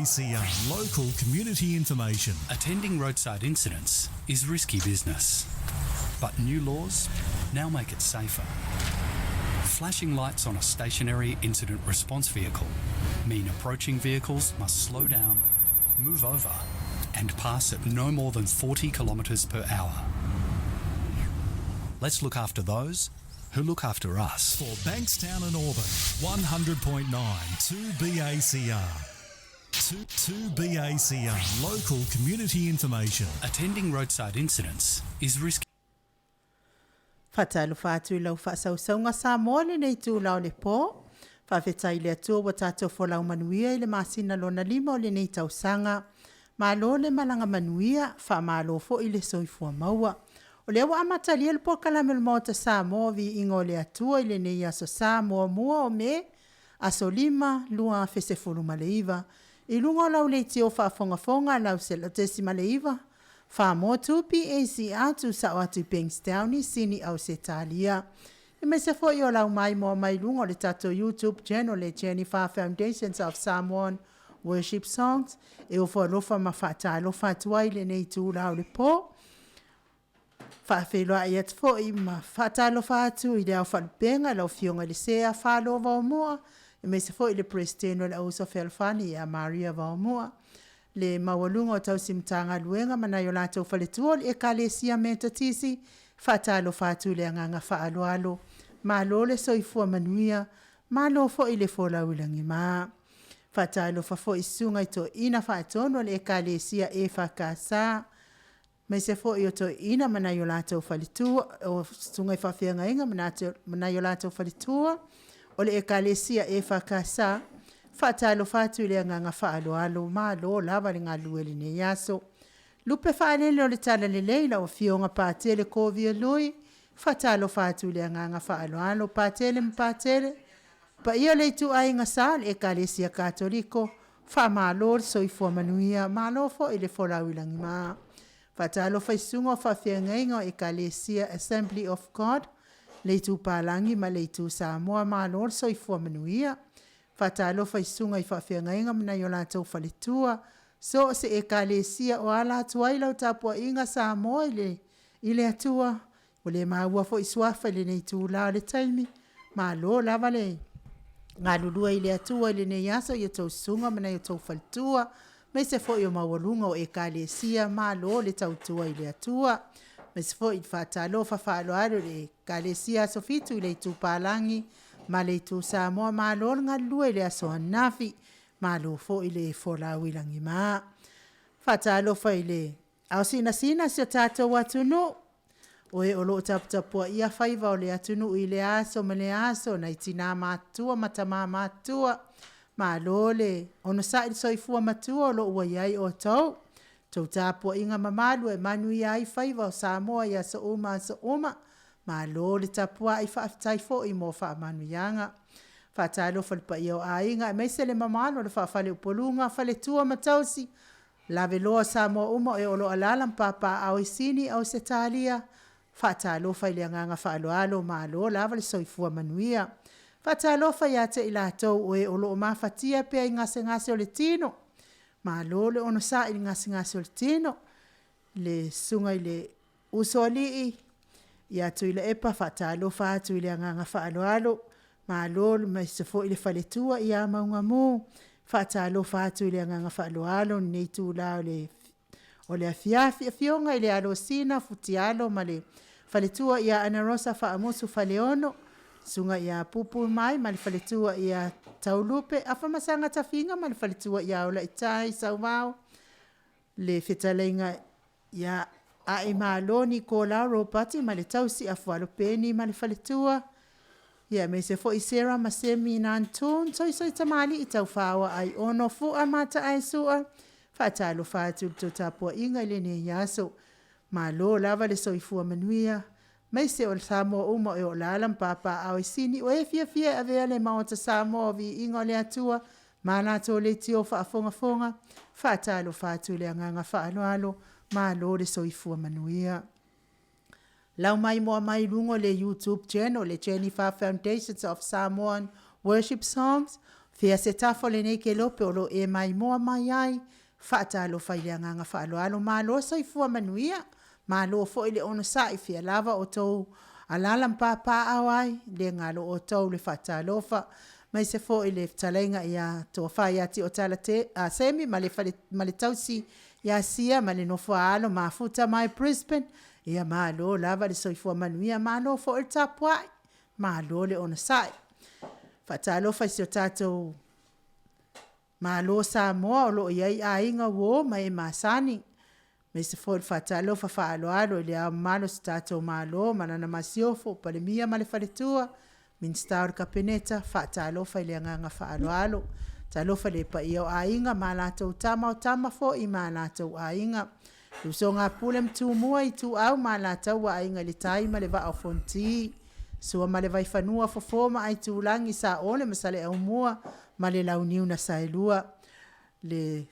2BACR, local community information. Attending roadside incidents is risky business, but new laws now make it safer. Flashing lights on a stationary incident response vehicle mean approaching vehicles must slow down, move over, and pass at no more than 40 kilometres per hour. Let's look after those who look after us. For Bankstown and Auburn, 100.9 2BACR. 2, 2BACR, local community information. Attending roadside incidents is risky. Faatalofa atu i lau faasausauga Samoa i lenei itula o le po. Faafetai i le Atua ua tatou folau manuia i le masina lona lima o lenei tausaga. Malo le malaga manuia, faamalo foi le soifua maua. O lea ua amatalia le polokalame o le Maota Samoa o Viiga o le Atua i lenei Aso Sa muamua o Me, aso 5, 2019, i luga o lau leitio faafogafoga lau 100.9, Faamotu PACR tuusao atu i Bankstown i Sini Ausetalia. Aemaise foi o lau maimoa mai luga o le tatou YouTube channel le Jennifer Foundations of Samoan Worship Songs e ofo alofa ma faatalofa atu ai i lenei itula o le po. Faafeiloai atu foi ma faatalofa atu i le ao faalupega lau Afioga i le Sea Falo Vaomua, aemaise foi le Peresetene o le Auuso Fealofani ia Maria Vaomua, le maualuga o tausi Matagaluega ma nai o latou faletua o le Ekalesia Metotisi, faatalofa atu i le agaga faaaloalo. Malo le soifua manuia, malo foi le folau i lagima. Faatalofa foi i Susuga i Toeaina Faatonu o le Ekalesia EFKS, aemaise foi o toeaiina ma nai o latou faletua, o susuga i faafeagaiga ma nai o latou faletua, o le Ekalesia EFKS, faatalofa atu i le agaga faaaloalo, malo lava le galulue i lenei aso. Lupe faalele o le Talalelei lau Afioga Patele Kovia Lui, faatalofa atu i le agaga faaaloalo, Patele ma Patele, paia o le ituaiga sa o le Ekalesia Katoliko, faamalo le soifua manuia, malo foi le folau i lagima. Faatalofa i susuga o faafeagaiga o Ekalesia Assembly of God, le Itu Palagi ma le Itu Samoa, malo le soifua manuia. Faatalofa i susuga i faafeagaiga ma nai o latou faletua, so o se Ekalesia o ala atu ai lau tapuaiga Samoa i le, i le Atua, ua le maua foi suafa i lenei itula o le taimi, malo lava le galulue i le Atua i lenei aso i a outou susuga ma nai o outou faletua, aemaise foi o maualuga o Ekalesia, malo le tautua i le Atua. Aemaise foi le faatalofa faaaloalo i le Ekalesia Aso Fitu i le Itu Palagi ma le Itu Samoa, malo le galulue i le aso ananafi, malo foi le folau i lagima. Faatalofa i le ao sinasina o si o tatou atunuu, o e o lo o taputapuaia faiva o le atunuu i lea aso ma lea aso, nai tina matutua ma tama matutua, malo le onosai i le soifua matua o lo o ua i ai outou. Tou tapuaiga mamalu e manuia ai faiva o Samoa i aso uma aso uma. Malo le tapuai, faafetai foi mo faamanuiaga. Faatalofa i le paia o aiga aemaise le mamalu o le faafaleupoluga, faletua ma tausi, laveloa Samoa uma o e o lo o alaala ma papaaao i Sini, Ausetalia, faatalofa i le agaga faaaloalo, malo lava le soifua manuia. Faatalofa ia te i latou o e o lo o mafatia pea i gasegase o le tino, malo le onosai i le gasegase o le tino, le susuga i le Usoalii ia Tuilaepa, faatalofa atu i le agaga faaaloalo, malo aemaise foi le faletua ia Maugamu, faatalofa atu i le agaga faaaloalo i lenei itula o le afiafi. Afioga i le Alosina Futialo ma le faletua ia Anarosa Faamusu Faleono, susuga ia Pupu Mai ma le faletua ia Taulupe, Afamasaga Tafiga ma le faletua ia Olaitai Sauvao, le fetalaiga ia Aemalo Nicola Ropati ma le tausi Afualo Peni ma le faletua, ia aemaise foi Sarah ma Semi Nantoon, Soisoi Tamalii Taufaaoa Aiono Fua Mataaesua, faatalofa atu i le tou tapuaiga i lenei aso. Malo lava le soifua manuia, aemaise o Samoa uma o alaala ma papaaao i Sini, o e fiafia e avea le Maota Samoa o Viiga o le Atua ma latou leitio faafogafoga, faatalofa atu i le agaga faaaloalo, malo le soifua manuia. Lau maimoa mai i luga o le YouTube channel le Jennifer Foundations of Samoan Worship Songs. Fea se tafa o lenei kelope o lo o e maimoa mai ai, faatalofa i le agaga faaaloalo, malo soifua manuia, malo foi le onosai, fea lava o outou alaala ma papaaao ai, le galo outou le faatalofa, aemaise foi le fetalaiga ia Tofa ia Tiotai Semi ma le fale ma le tausi ia Sia ma le nofo a alo mafuta mai Brisbane, ia malo lava le soifua manuia, malo foi le tapuai, malo le onosai. Faatalofa i si o tatou Malo o Samoa o lo o i ai aiga, uo ma e masani, aemaise foi o le faatalofa faaaloalo i Le Ao Mamalu o si o tatou Malo ma lana Masiofo, Palemia ma le Faletua, Minisita o le Kapeneta, faatalofa i le agaga faaaloalo. Talofa i le paia o Aiga ma latou Tama, o Tama foi ma latou Aiga, le usoga a Pule ma Tumua, Ituau ma Alataua, Aiga i le Tai ma le Vaa o Fonoti, Sua ma le Vaifanua, Fofo ma Aitulagi, Saole ma Saleaaumua ma le Launiu na Saelua. Le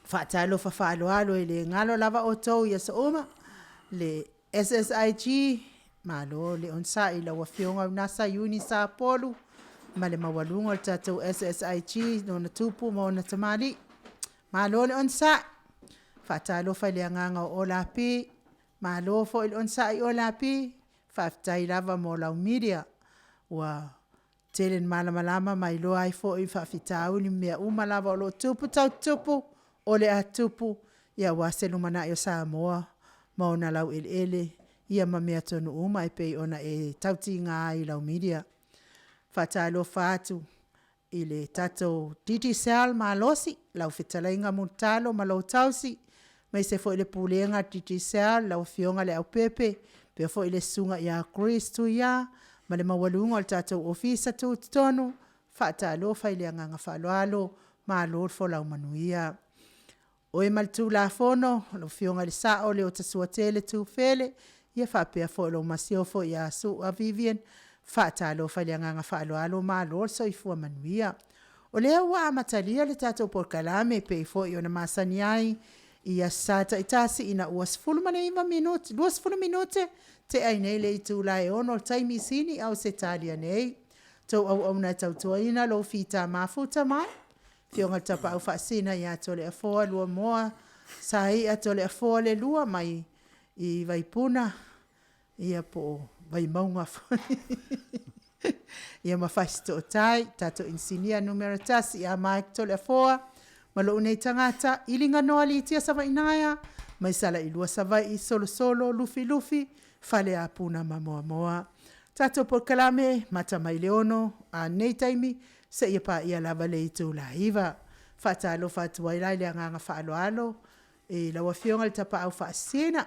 faatalofa faaaloalo e le galo lava outou i aso uma, le SSIG, malo le onosai i lau Afioga Unasa Iuni Sapolu ma le maualuga o le tatou SSIG i ona tupu ma ona tamalii. Malo le onosai, faatalofa i le agaga o Olapi, malo foi le onosai Olapi, faafetai lava mo lau media ua tele ina malamalama ma iloa ai foi faafitauli ma mea uma lava o lo o tupu tau tutupu, o le a tutupu aua se lumanai o Samoa ma ona laueleele ia ma meatonu uma e pei ona e tautiga ai i lau media. Faatalofa atu i le tatou Digicel malosi, lau fetalaiga Mulitalo ma lou tausi, aemaise foi le Pulega a le Digicel, lau Afioga Leaupepe, faapea foi le Susuga ia Chris Tuia ma le maualuga o le tatou Ofisa Tutotonu, faatalofa i le agaga faaaloalo, malo le folau manuia. O e ma le Tulafono, lau Afioga i le Sao Leotasuatele Tufele, ia faapea foi lau Masiofo ia Su'a Vivian, faatalofa i le agaga faaaloalo, malo le soifua manuia. O lea ua amatalia le tatou polokalame e pei foi ona masani ai i Aso Sa taitasi ina ua 19 minute, 20 minute tea ai nei le itula e 6:00 i le taimi sini Ausetalia nei. Tou auauna e tautuaina lou fita mafuta mai, Afioga i le Tapaau Faasisina ia Toleafoa Luamoa Saia Toleafoa le lua mai i Vaipuna ia po o Vaimauga foi ia ma Fasitootai, tatou inisinia numera 1 ia Mike Toleafoa ma lou nei tagata Iliganoa Litia Savaiinaea mai Salailua Savaii, Solosolo Lufilufi Faleapuna ma Moamoa. Tatou polokalame amata mai le 6:00 a lenei taimi seia paia lava le itula e 9:00. Faatalofa atu ai la i le agaga faaaloalo i lau Afioga i le Tapaau Faasisina,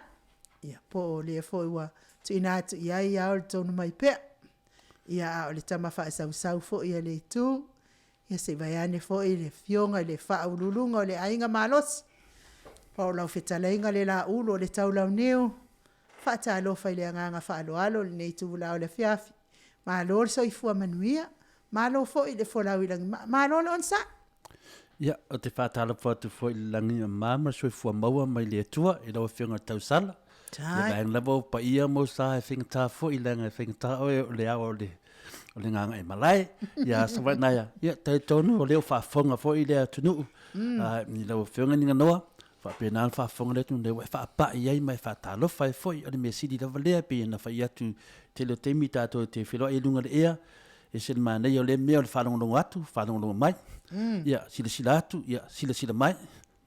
ia po o le foi ua tuuina atu i ai ao le tonu mai pea, ia a o le tama faasausau foi a le Itu, ia se i vaeane foi le Afioga i le Faauluuluga o le Aiga Malosi, po o lau Fetalaiga Lelaulu o le Taulauniu. Faatalofa i le agaga faaaloalo i lenei itula o le afiafi, malo le soifua manuia, malo foi le folau i lagi, malo le onosai. Ia, ou te faatalofa atu foi i le lagi e mama ma le soifua maua mai le Atua i lau Afioga i le Tausala. Ia vaega lava o paia ma ou sa e faigata foi leaga e faigata oe o le ao o le o le Gagaemalae. Ia Savainaia, ia talitonu o lea ua faafofoga foi le atunuu mm. i lau Afioga Niganoa, faapena le faafofoga le atunuu lea ua e faapai ai ma e faatalofa ai foi. O le mea sili lava lea pei ona fai atu tele o taimi tatou te feiloai i luga o le ea, ese le manaia o lea mea o le faalogologo atu, faalogologo mai. Mm. Ia, silasila atu, ia, silasila mai,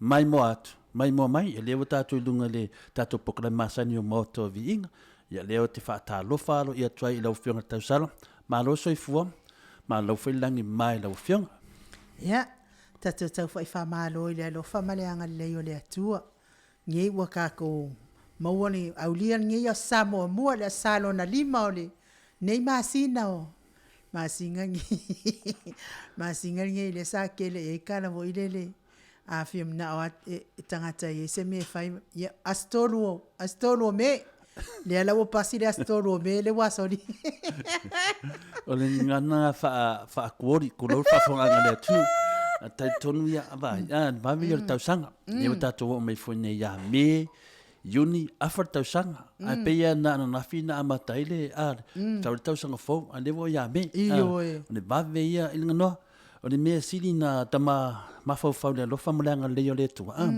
maimoa atu, maimoa mai. Ia, lea ua tatou i luga i le tatou polokalame masani o Maota o Viiga. Ia, lea ou te faatalofa aloaia atu ai i lau Afioga Tausala. Malo soifua, malo foi le lagi mama i lau Afioga. Ia, tatou taufa'i faamalo i le alofa ma le agalelei o le Atua. Nei ua tatou maua le aulia lenei Aso Sa muamua, le Aso Sa lona 5 o lenei masina o masina nei masina lenei lea sa tele i ai tala foi lele, a fia manao lava le tagata e i ai se mea e fai, ia aso 3 o, aso 3 o Me. Lea la ua pasi le aso 3 o Me lea ua soli. O le gagana faa-kuoli, tulou le faafofogaaga a le atunuu. Ae talitonu ia, vaai, a, le vave ia o le tausaga. Lea ua tatou oo mai foi nei ia Me, Iuni, afa le tausaga. Ae pei lava na ananafi na amata ai le, a, tau le tausaga fou, a o lea ua oo ia Me. Ioe. O le vave ia i le ganoa. O le mea sili na tama mafaufau le alofa ma le agalelei o le Atua. A.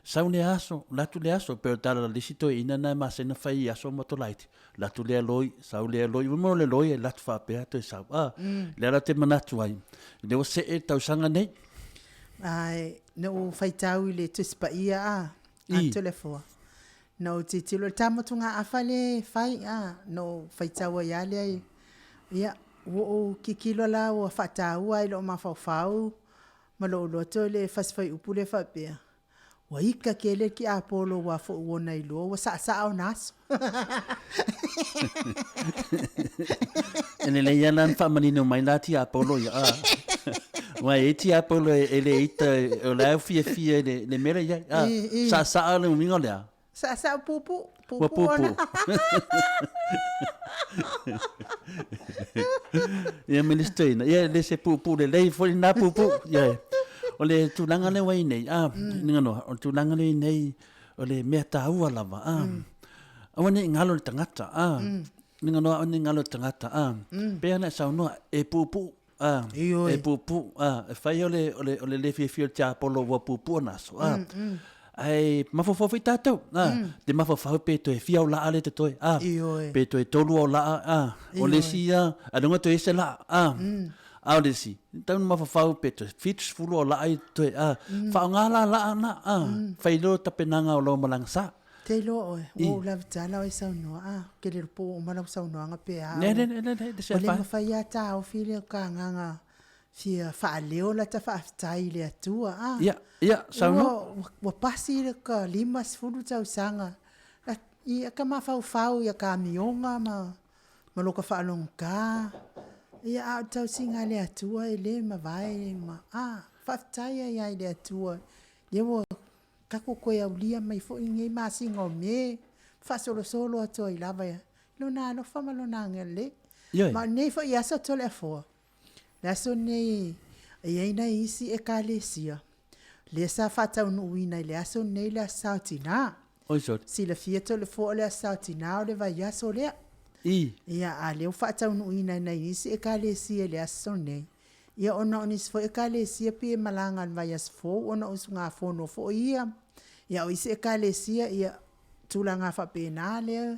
Sau lea aso, alu atu lea aso, pei o le tala a le isi toeaina na e masani ona fai i aso ma tolaiti, alu atu lea loi, sau lea loi, ua mo le loi e alu atu faapea toe sau. A. Lea la ou te manatu ai, lea ua see le tausaga nei. Ae, na ou faitau i le Tusi Paia a, a Toleafoa, na ou tilotilo i le ta motugaafa lea e fai a, na ou faitau ai lava lea, ia, ua ou tilotilo la ua faataua lava i lou mafaufau ma lou loto le fasi fuaiupu lea faapea, Ua ika tele le tiapolo aua foi ua ona iloa ua saasaa ona aso. E lelei lava la ona faamanino mai la tiapolo ia. Aua e i ai tiapolo e le ita, o la e fiafia i le mea lea e i ai. Saasaa le uiga o le a? Saasaa puupuu. Ua puupuu. Ia ma le isi toeaina, ia e le se puupuu lelei foi lena puupuu. Ia, o le tulaga lea ua i ai nei, a, Niganoa, o le tulaga lea i ai nei, o le mea taua lava, a, aua ne i galo i le tagata, a, Niganoa, aua ne i galo i le tagata, a, pei lava ona e saunoa, e puupuu, a, e puupuu, a, e fai o le, o le, o le le fiafia o le tiapolo ua puupuu ona aso, a, ae mafaufau foi tatou, a, te mafaufau pe toe fia au laa lea e totoe, a, pe toe tolu au laa, a, o le isi ia, ailoga toe ese laa, a, a o le isi, e tatau ona mafaufau pe toe 70 au laa ia totoe, a, faaaoga la laa na, a, fai loa tapenaga o lau malaga sa. Te iloa oe, ua ou lavitala oe saunoa, a, ou te le iloa po ua uma lau saunoaga pe a. Le, le, le, le, le, Ua le mafai lava taofi le ka agaga fia faaleo lata faafetai i le Atua, a. Ia, ia, saunoa. Ua, ua pasi le ka 50 tausaga, ia ka mafaufau ia ka amioga ma, ma loka faalogogata, ia a o le tausiga a le Atua e le mavae ma, a, faafetai ai lava i le Atua, lea ua Tatou toe aulia mai foi lenei masina o Me, faasolosolo atu ai lava i Lona alofa ma Lona agalelei. Ioe. Ma o lenei foi aso Toleafoa, le aso lenei e i ai nai isi Ekalesia lea sa faataunuuina i le aso lenei le Aso Sa o Tina. Oi sori. Silafia Toleafoa o le Aso Sa o Tina o le vaiaso lea. I. Ia, a lea ua faataunuuina e nai isi Ekalesia i le aso lenei. Ia ona o nisi foi Ekalesia pei e malaga i le vaiaso fou ona o usugafono foi ia. Ia o isi Ekalesia ia tulaga faapena lea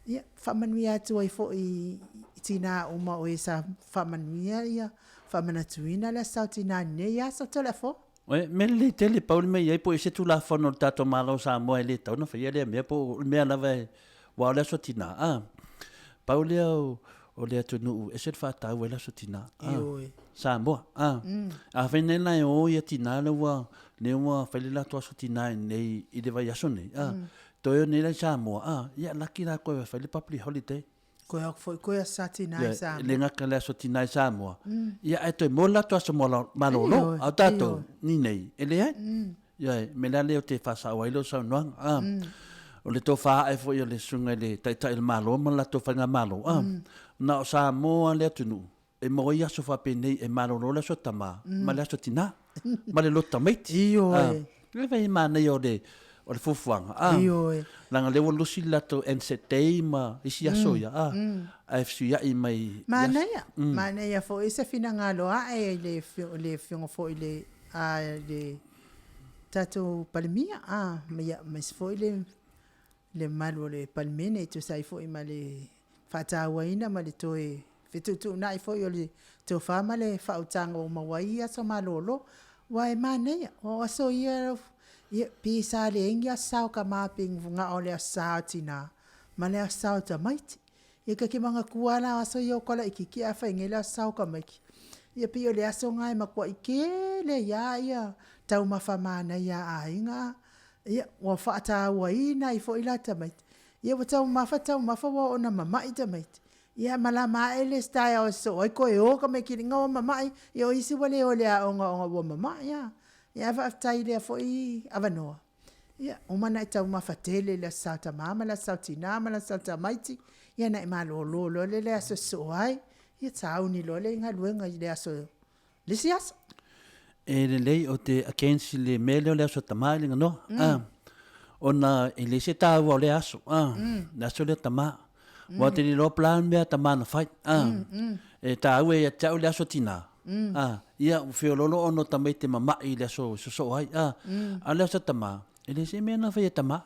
ia faamanuia atu ai foi i tina uma o e sa faamanuia ia faamanatuina le Aso Sa o Tina i lenei aso. Toleafoa. Oi, mea lelei tele, pau le mea i ai po o i ai se Tulafono a le tatou Malo o Samoa e le tatau ona faia lea mea po o le mea lava e, aua o le Aso Tina, a, pau lea o, o le atunuu e ese le faataua i le Aso Tina, a, Ioe. Samoa, a. Afai nei la e o ia tina lea ua, lea ua fai le latou Aso Tina i inei i le vaiaso nei, a, toe o nei la i Samoa, a, ia laki latou e fai le public holiday. Koe au foi koe aso sa tina i Samoa. E le gata le aso tina i Samoa. Ia ae toe moe le latou aso malolo. A o tatou, ni nei, e leai. Ioe, me le a lea ou te faasao ai lou saunoaga. A, o le tofa ae foi o le susuga i le Taitai o le Malo ma le latou Faigamalo, a, na o Samoa le atunuu e maua ai aso faapenei e malolo le aso tama ma le aso tina ma le loto tamaiti. Ioe. Le fai manaia o le o le fuafuaga. A. Ioe. Leaga lea ua lusi le latou Anzac Day ma isi aso ia, a, ae fesuiai mai. Manaia, manaia foi se finagalo ae i le le afioga foi i le a le tatou Palemia, a, ma ia aemaise foi le le mamalu o le Palemene e tusa ai foi ma le faatauaina ma le toe fetuutuunai foi o le tofa ma le faautaga ua maua ai aso malolo, aua e manaia, o aso ia, ia pe sa leai ni aso sa o tama pe na o le aso sa o tina ma le aso sa o tamaiti. Ia ta te manatua lava la o aso ia o kalaititi a fai nei le aso sa o tamaiti, ia pei o le aso lena e matuai tele ai lava ia taumafa manaia a aiga, ia ua faatauaina ai foi la tamaiti. Ia ua taumafa taumafa ua oo ina mama'i tamaiti, ia malama ae le isi taeao e sosoo ai toe o tamaiti i le ina ua mama'i, ia o isi ua le o i le aoga ona ua mama'i a. Ia ae faafetai i lea foi avanoa, ia uma ona e taumafa tele i le Aso Sa Tama ma le Aso Sa Tina ma le Aso Sa Tamaiti, ia ona e malolo loa lea i le aso e sosoo ai, ia sauni loa lea i galuega i le aso le isi aso. E lelei ou te against i le mea lea o le aso tama i le ganoa. Mm. Ona e le se tāua o le aso. Ah. Le aso lea tama. Wa te le loa plan mea tama na fai. Ah. E tāua ia te au le aso tina. A, ia, ua feoloolo ona o tamaiti e mama'i i le aso e sosoo ai. A, a o le aso tamā, e le se mea na fai e tamā.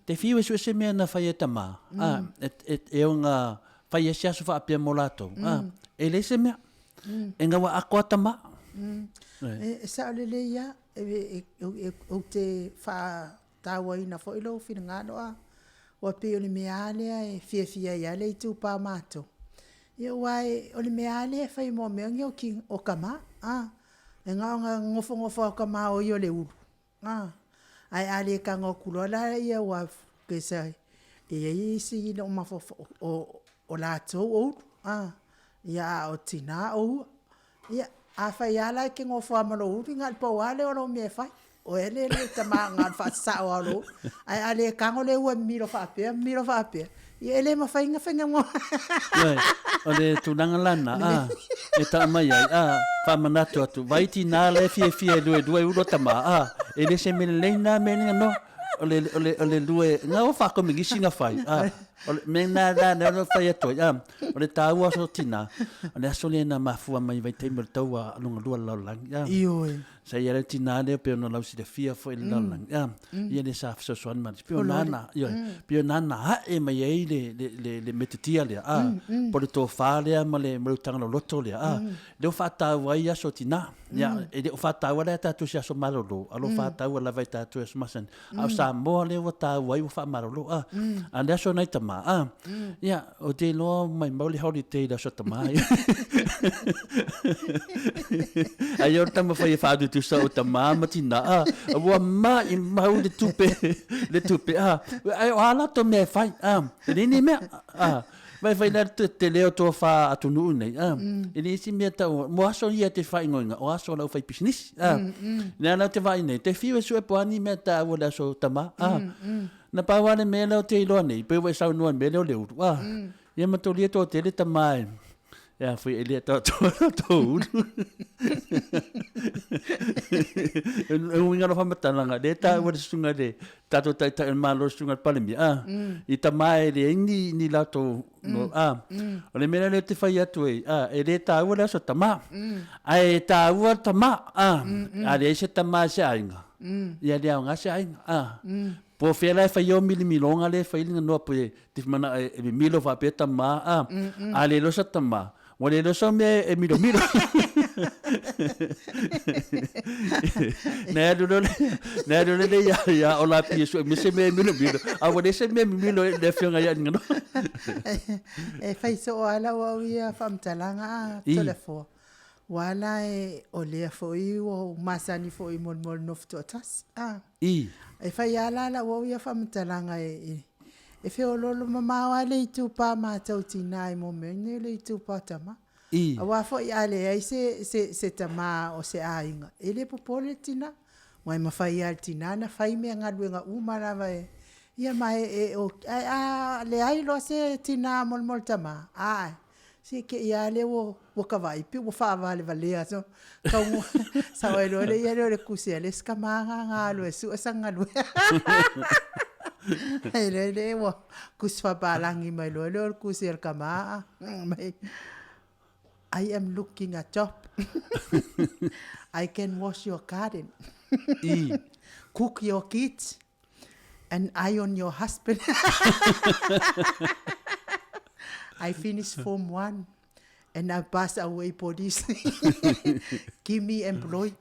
Te fiu e sue se mea na fai e tamā, a, e, e, e ona fai ai se aso faapea mo latou, a, e leai se mea. E gaua ako a tamā. E, e sao lelei lava, e, e, e, ou te faatauaina foi lou finagalo, a, ua pei o le mea lava lea e fiafia ai lava le itupa o matou. Ia aua e, o le mea lava lea e fai mo mea nei o ki, o tama, a, e na ona nofonofo lava o tama o ia o le ulu, a, ae a le tago atu loa la ia ua pesa e i ai isi lou mafaufau, o, o latou o ulu, a, ia a o tina o ua. Ia, afai lava la e te nofo lava ma lou ulu, na o le pau lava lea o lau mea e fai. O ea le le tama na o le faasasao lava o lou ulu. Ae a le tago le ua e mimilo faapea, mimilo faapea, ia e le mafai ona faiga mo. Ioe, o le tulaga la lena, a, e tau mai ai, a, faamanatu atu, vai tinā la e fiafia e luelue ulu o tama, a, e le se mea lelei lena mea lena no. O le, o le, o le lue, na ua faakominisi na fai, a, o le mea lena la lea na fai atu ai, a, o le taua o aso tinā, o le aso lea na mafua mai vaitaimi o le tau a lona lua o le lalolagi, a. Ioe. Sa i ai le tinā lea pei ona lausilafia foi i le lalolagi, a, ia lea sa fesoasoani mai, pei o lana, ioe, pei o lana ae mai ai le, le, le, le metotia lea, a, po o le tofa lea ma le, ma le utaga loloto lea, a, lea ua faataua ai aso tinā. Ia, e le o faataua la e tatou i se aso malolo, a o lo o faataua lava e tatou i aso masani. A o Samoa lea ua taua ai ua faamalolo, a, a o le aso nai tama, a, ia, ou te iloa maumau le holiday i le aso tama ia. Ai o le taumafai e faatutusa o tama ma tina, a, ua maumau le tupe, le tupe, a, ae o a latou mea e fai, a, e leai ni mea, a. Vai fai la te, te leo tofa atunuu nei, a, e leai se mea tau, mo aso ia te faaigoaina, o aso o le aufaipisinisi, a, lea la ou te vaai nei, te fiu e sue po o a ni mea taua i le aso tama, a, na pau lava le mea lea ou te iloa nei, pei ua e saunoa i le mea lea o le ulu, a, ia matolia toatele tama e, e a foi e le atoatoa lo tou ulu. E uiga lau faamatalaga, lea e taua le susuga i le tatou Taitai o le Malo, le susuga i le Palemia, a, i tama e leai ni, ni latou, no, a, o le mea lea ou te fai atu ai, a, e le taua le aso tama, ae e taua le tama, a, a leai se tama i se aiga, ia le aoga se aiga, a, po o fea la e fai ai o milimiloga lea e fai ai le ganoa pe te manao e mimilo faapea tama, a, a le iloa sa tama, Ua le iloa sau mea e milomilo. Na alu loa le, na alu loa le ia, ia o la pia sue me se mea e milomilo. A ua leai se mea e mimilo e le afioga ia Alingano. E fai soo lava lau au ia faamatalaga a Toleafoa. Ua ala e o lea foi ua ou masani foi mo le nofo toatasi. A. I. E fai lava la lau au ia faamatalaga e, e feoloolo mamao lava le itupa matou tina i mea nei o le itupa o tama. I. Aua foi a leai se, se, se tama o se aiga, e le popole le tina. Aua e mafai lava e le tina ona fai mea galuega uma lava e, ia ma e, e, o, ae a leai loa se tina mo le tama, ae, Se te i lava lea ua, ua ta vaai pei ua faavalevalea so tau sao ai loa le ia lea o le kusi a le isi tama na na alu e sue sana galuega. Ai lea lea ua kusi faapalagi mai loa lea o le kusi a le tama mai I am looking a job. I can wash your garden. I. Cook your kids. And iron your husband. I finished form one and I pass away police. Give me employed.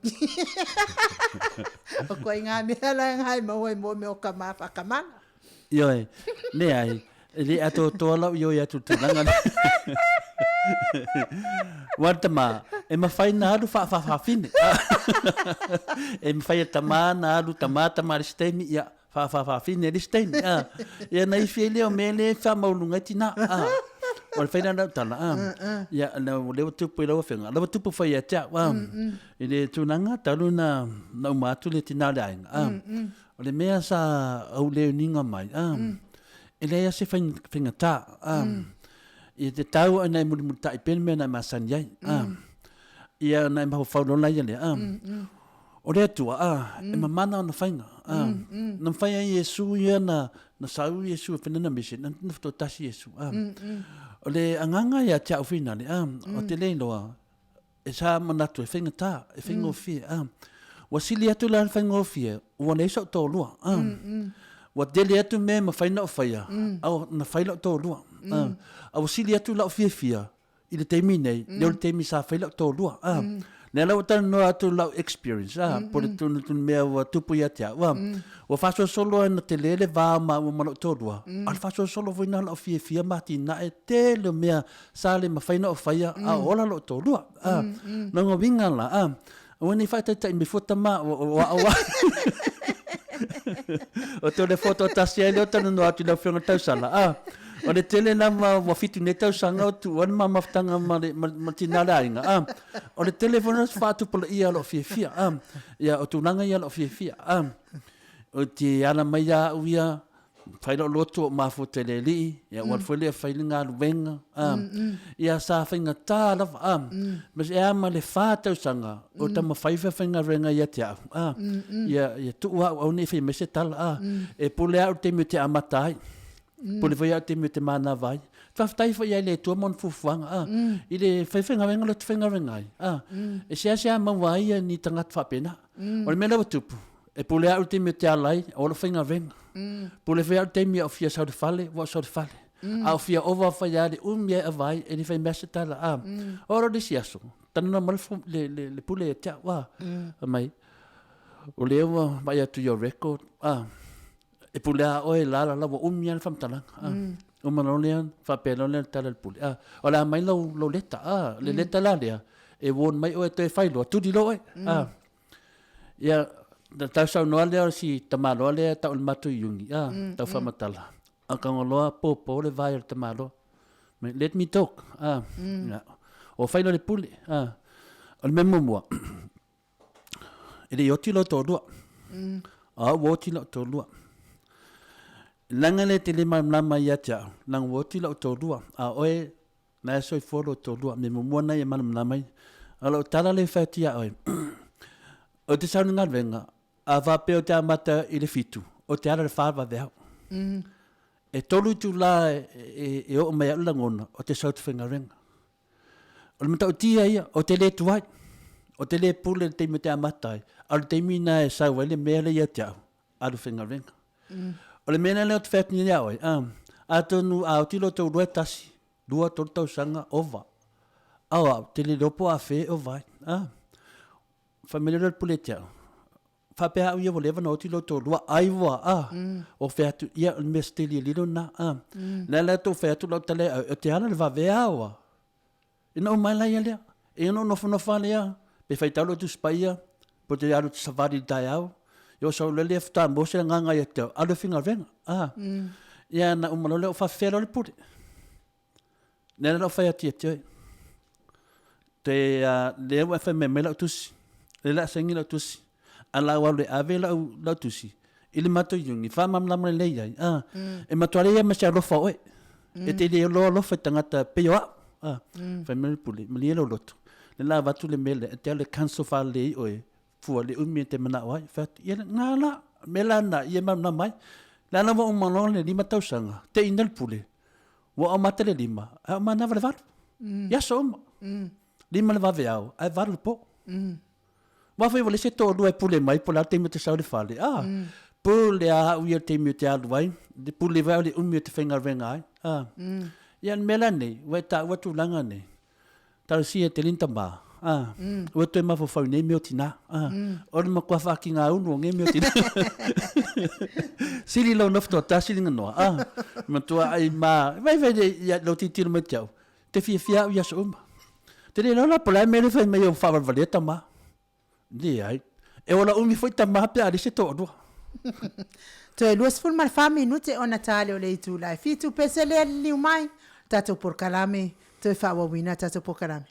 O koe ngā mea la ngai maua i mō mea o ka māwhakamana. Ioe, leai, e le atoatoa lau ioe atu i le tulaga lea. Ua le tama, e mafai na alu faafaafafine. E mafai e tama na alu tama tama i le isi taimi, ia, faafaafafine i le isi taimi. Ia na ifi ai lea o mea lea e faamaualuga ai tina. O le fai lea o lau tala, ia, lea ua tupu i lau afioga, lea ua tupu foi ia te au, i le tulaga talu na uma atu le tina o le aiga. O le mea sa ou leuniga mai, a, e leai lava se faigata, a, ia te tau ai na e mulimulitai pea le mea na e masani ai, a, ia na e mafaufau loa la ia lea, a, o le Atua, a, e mamana ona faiga, a, na mafai ai Iesu ia na, na sau Iesu e whai nana mission, na na whatoatasi Iesu, a, o le agaga ia te au whinale, a, o te le iloa, E sa manatu e faigata, e faigofie, a. Ua sili atu la le faigofie, ua leai sou toalua, a. Ua tele atu mea e mafai ona ou faia, a na fai lou toalua, a. A ua sili atu lou fiafia i le taimi nei, i lo le taimi sa fai lou toalua, a. Lea la ua talanoa atu lau experience, a, po o le tonu mea ua tupu ia te au, a. Ua faasolosolo lava ina tele le va o maua ma lou toalua, a o le faasolosolo foi lena o lau fiafia ma atinae tele o mea sa le mafai ona ou faia a o ola lou toalua. A, lona uiga la, a, aua ne i faataitai mai fua tama o au a. O te ole fotoatasi ai lea o talanoa atu i lau Afioga i le tausala, a, o le tele lava ua 7 nei tausaga o tuua le ma mafutaga ma le, ma, ma tina o le aiga, a, o le tele foi na faatupulaia o lou fiafia, a, ia, o tulaga ia o lou fiafia, a, o te ala mai ia au ia, fai lou loto o mafuta i le alii, ia ua alu foi lea fai le galuega, a, ia sa faigata lava, a, ma e a ma le 4 tausaga o taumafai faifaigaluega ia te au, a, ia, ia tuu au aua ne i fai mai se tala, a, e pule au i le taimi ou te amata ai, pule foi au i le taimi ou te manava ai. Faafetai foi i le Atua ma ona fuafuaga, a, i le faifaigaluega lea ou te faigaluega ai, a, e seasea maua ai ni tagata faapena. O le mea lea ua tupu, E pule au i le taimi ou te ala ai, o lou faigaluega. Pule foi au i le taimi a ou fia sau i le fale, ua ou sau i le fale. A ou fia ova fai lava le umi e ava ai, e le fai mea se tala. A, oo loa i le isi aso, talanoa mai le, le, le pule ia te au, a, fai mai, o lea ua vaai atu i your record, a, e pule lava oe la la la, ua umi lava le faamatalaga. A, uma loa lea, faapea loa lea le tala a le pule, a, o le a aumai lau, lau leta, a, le leta la lea, e warn mai oe e toe fai loa, tuli loa oe, a. Ia, na tau saunoa lea o si tamaloa lea e tau o le matou iuni, a, tau faamatala. A Kagoloa popo le vai o le tamaloa. Mai, let me talk, a, ia. O fai loa le pule, a. O le mea muamua, e le i oti lou toalua. A ua oti lou toalua. Leaga le te le malamalama ia te au, leaga ua oti lou toalua, a o oe Na e soifua lo toalua, me muamua na ia malamalama ai. A o lau tala lea e fai atu ia oe, o te sau i le galuega, a faapea ou te amata i le 7, ou te ala i le 4 vaveao. E 3 itula e oo mai ai au lagona, ou te sau ou te faigaluega. O le matautia ia, ou te le tuai, ou te le pule i le taimi ou te amata ai, a o le taimi lena e sau ai le mea lea ia te au, alu faigaluega. O le mea lea ou te fai atu nei ia oe, atonu a oti lo tou 21, 2, 3 tausaga, ova. A o au, te le iloa po o afea e ova ai. Fai mai lea o le pule ia te au, faapea au ia ua leva ona oti lo tou lua, ai ua, o fai atu, ia o le mea setili e lilo lena. Lea la tou fai atu lau tala ia au, ou te ala i le vavea ua. Ina ua mai la ia lea, e ona ou nofonofo lava lea, pe faitau lou Tusi Paia, pe ou te alu ou te savali i le taeao, ia ou sau loa lea faatoa maua se agaga ia te au, alu e faigaluega. A, ia na uma loa lea ou faafefea loa le pule. Lea la ou fai atu ia te oe, te, lea ua e fai mai aumai lau tusi, lea o le a saini lau tusi, a o le a ou alu e ave lau, lau tusi i le matou iuni, faamalamalama lelei ai, a, e matua leai lava ma se alofa o oe. E te le iloa alofa i tagata pei o au. A, fai mai le pule, malie lou loto. Lea la avatu le mea lea, e te alu e cancel faalelei oe, fua le umi e te manao ai. Fai atu, ia na la, mea la na, ia malamalama ai. Le ala ua uma loa le 5 tausaga, teina le pule, ua amata le 5, ae ua manava le 8. I aso uma. 5 le vaveao, ae 8 le po. Aua foi ua leai se toalua e pule mai po o le a le taimi ou te sau i le fale. A, pule a au ia i le taimi ou te alu ai, pule foi au i le umi ou te faigaluega ai. A, ia o le mea la lenei, ua e taua tulaga nei, talosia e te alii tama, a, ua e toe mafaufau i nei mea o tina. A, o le matua faatigaulu o nei mea o tina. Sili lou nofo toatasi le ganoa, a, matua ai ma, vai vai le lou tilotilo mai te au, Te fiafia au i aso uma. Te le iloa la po o le a le mea lea e fai mai ai ua faavalevalea tama. Leai. E ola umi foi tama pe a leai se toalua. Toe 24 minute ona tale o le itula e 7 pese lea liliu mai tatou polokalame toe faaauauina tatou polokalame.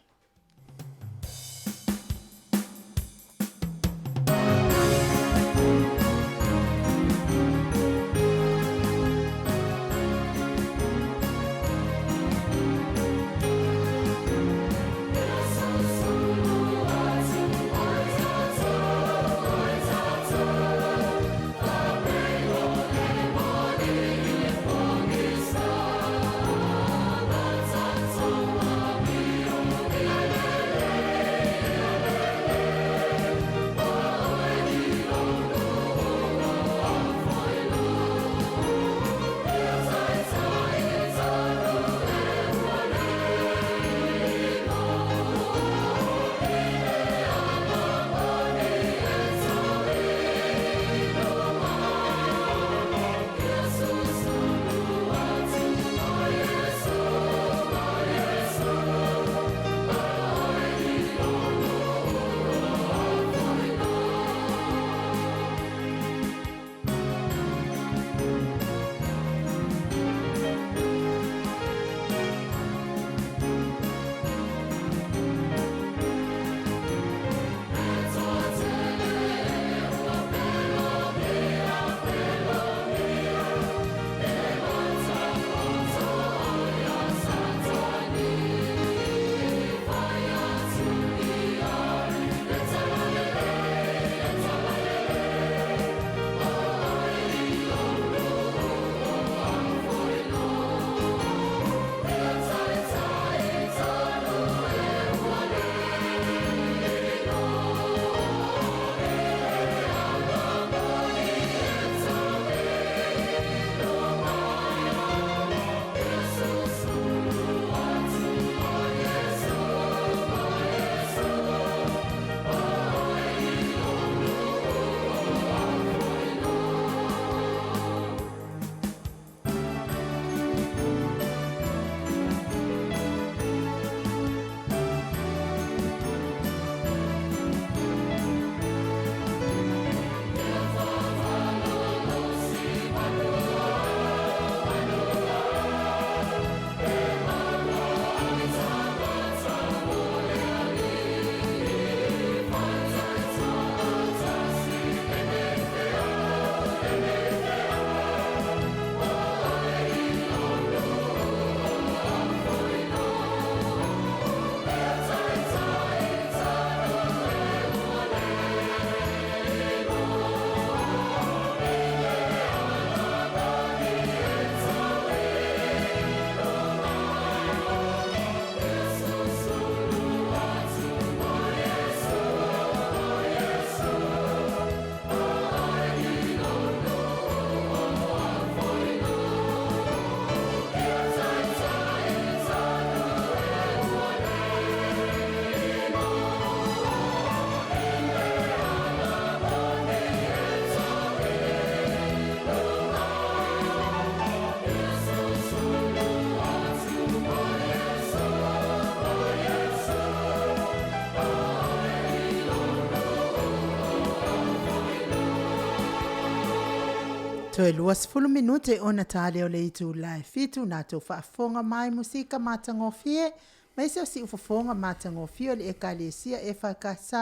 Toe 20 minute ona ta lea o le itula e 7 na tou faafofoga mai musika matagofie ma isi o siufofoga matagofie o le Ekalesia EFKS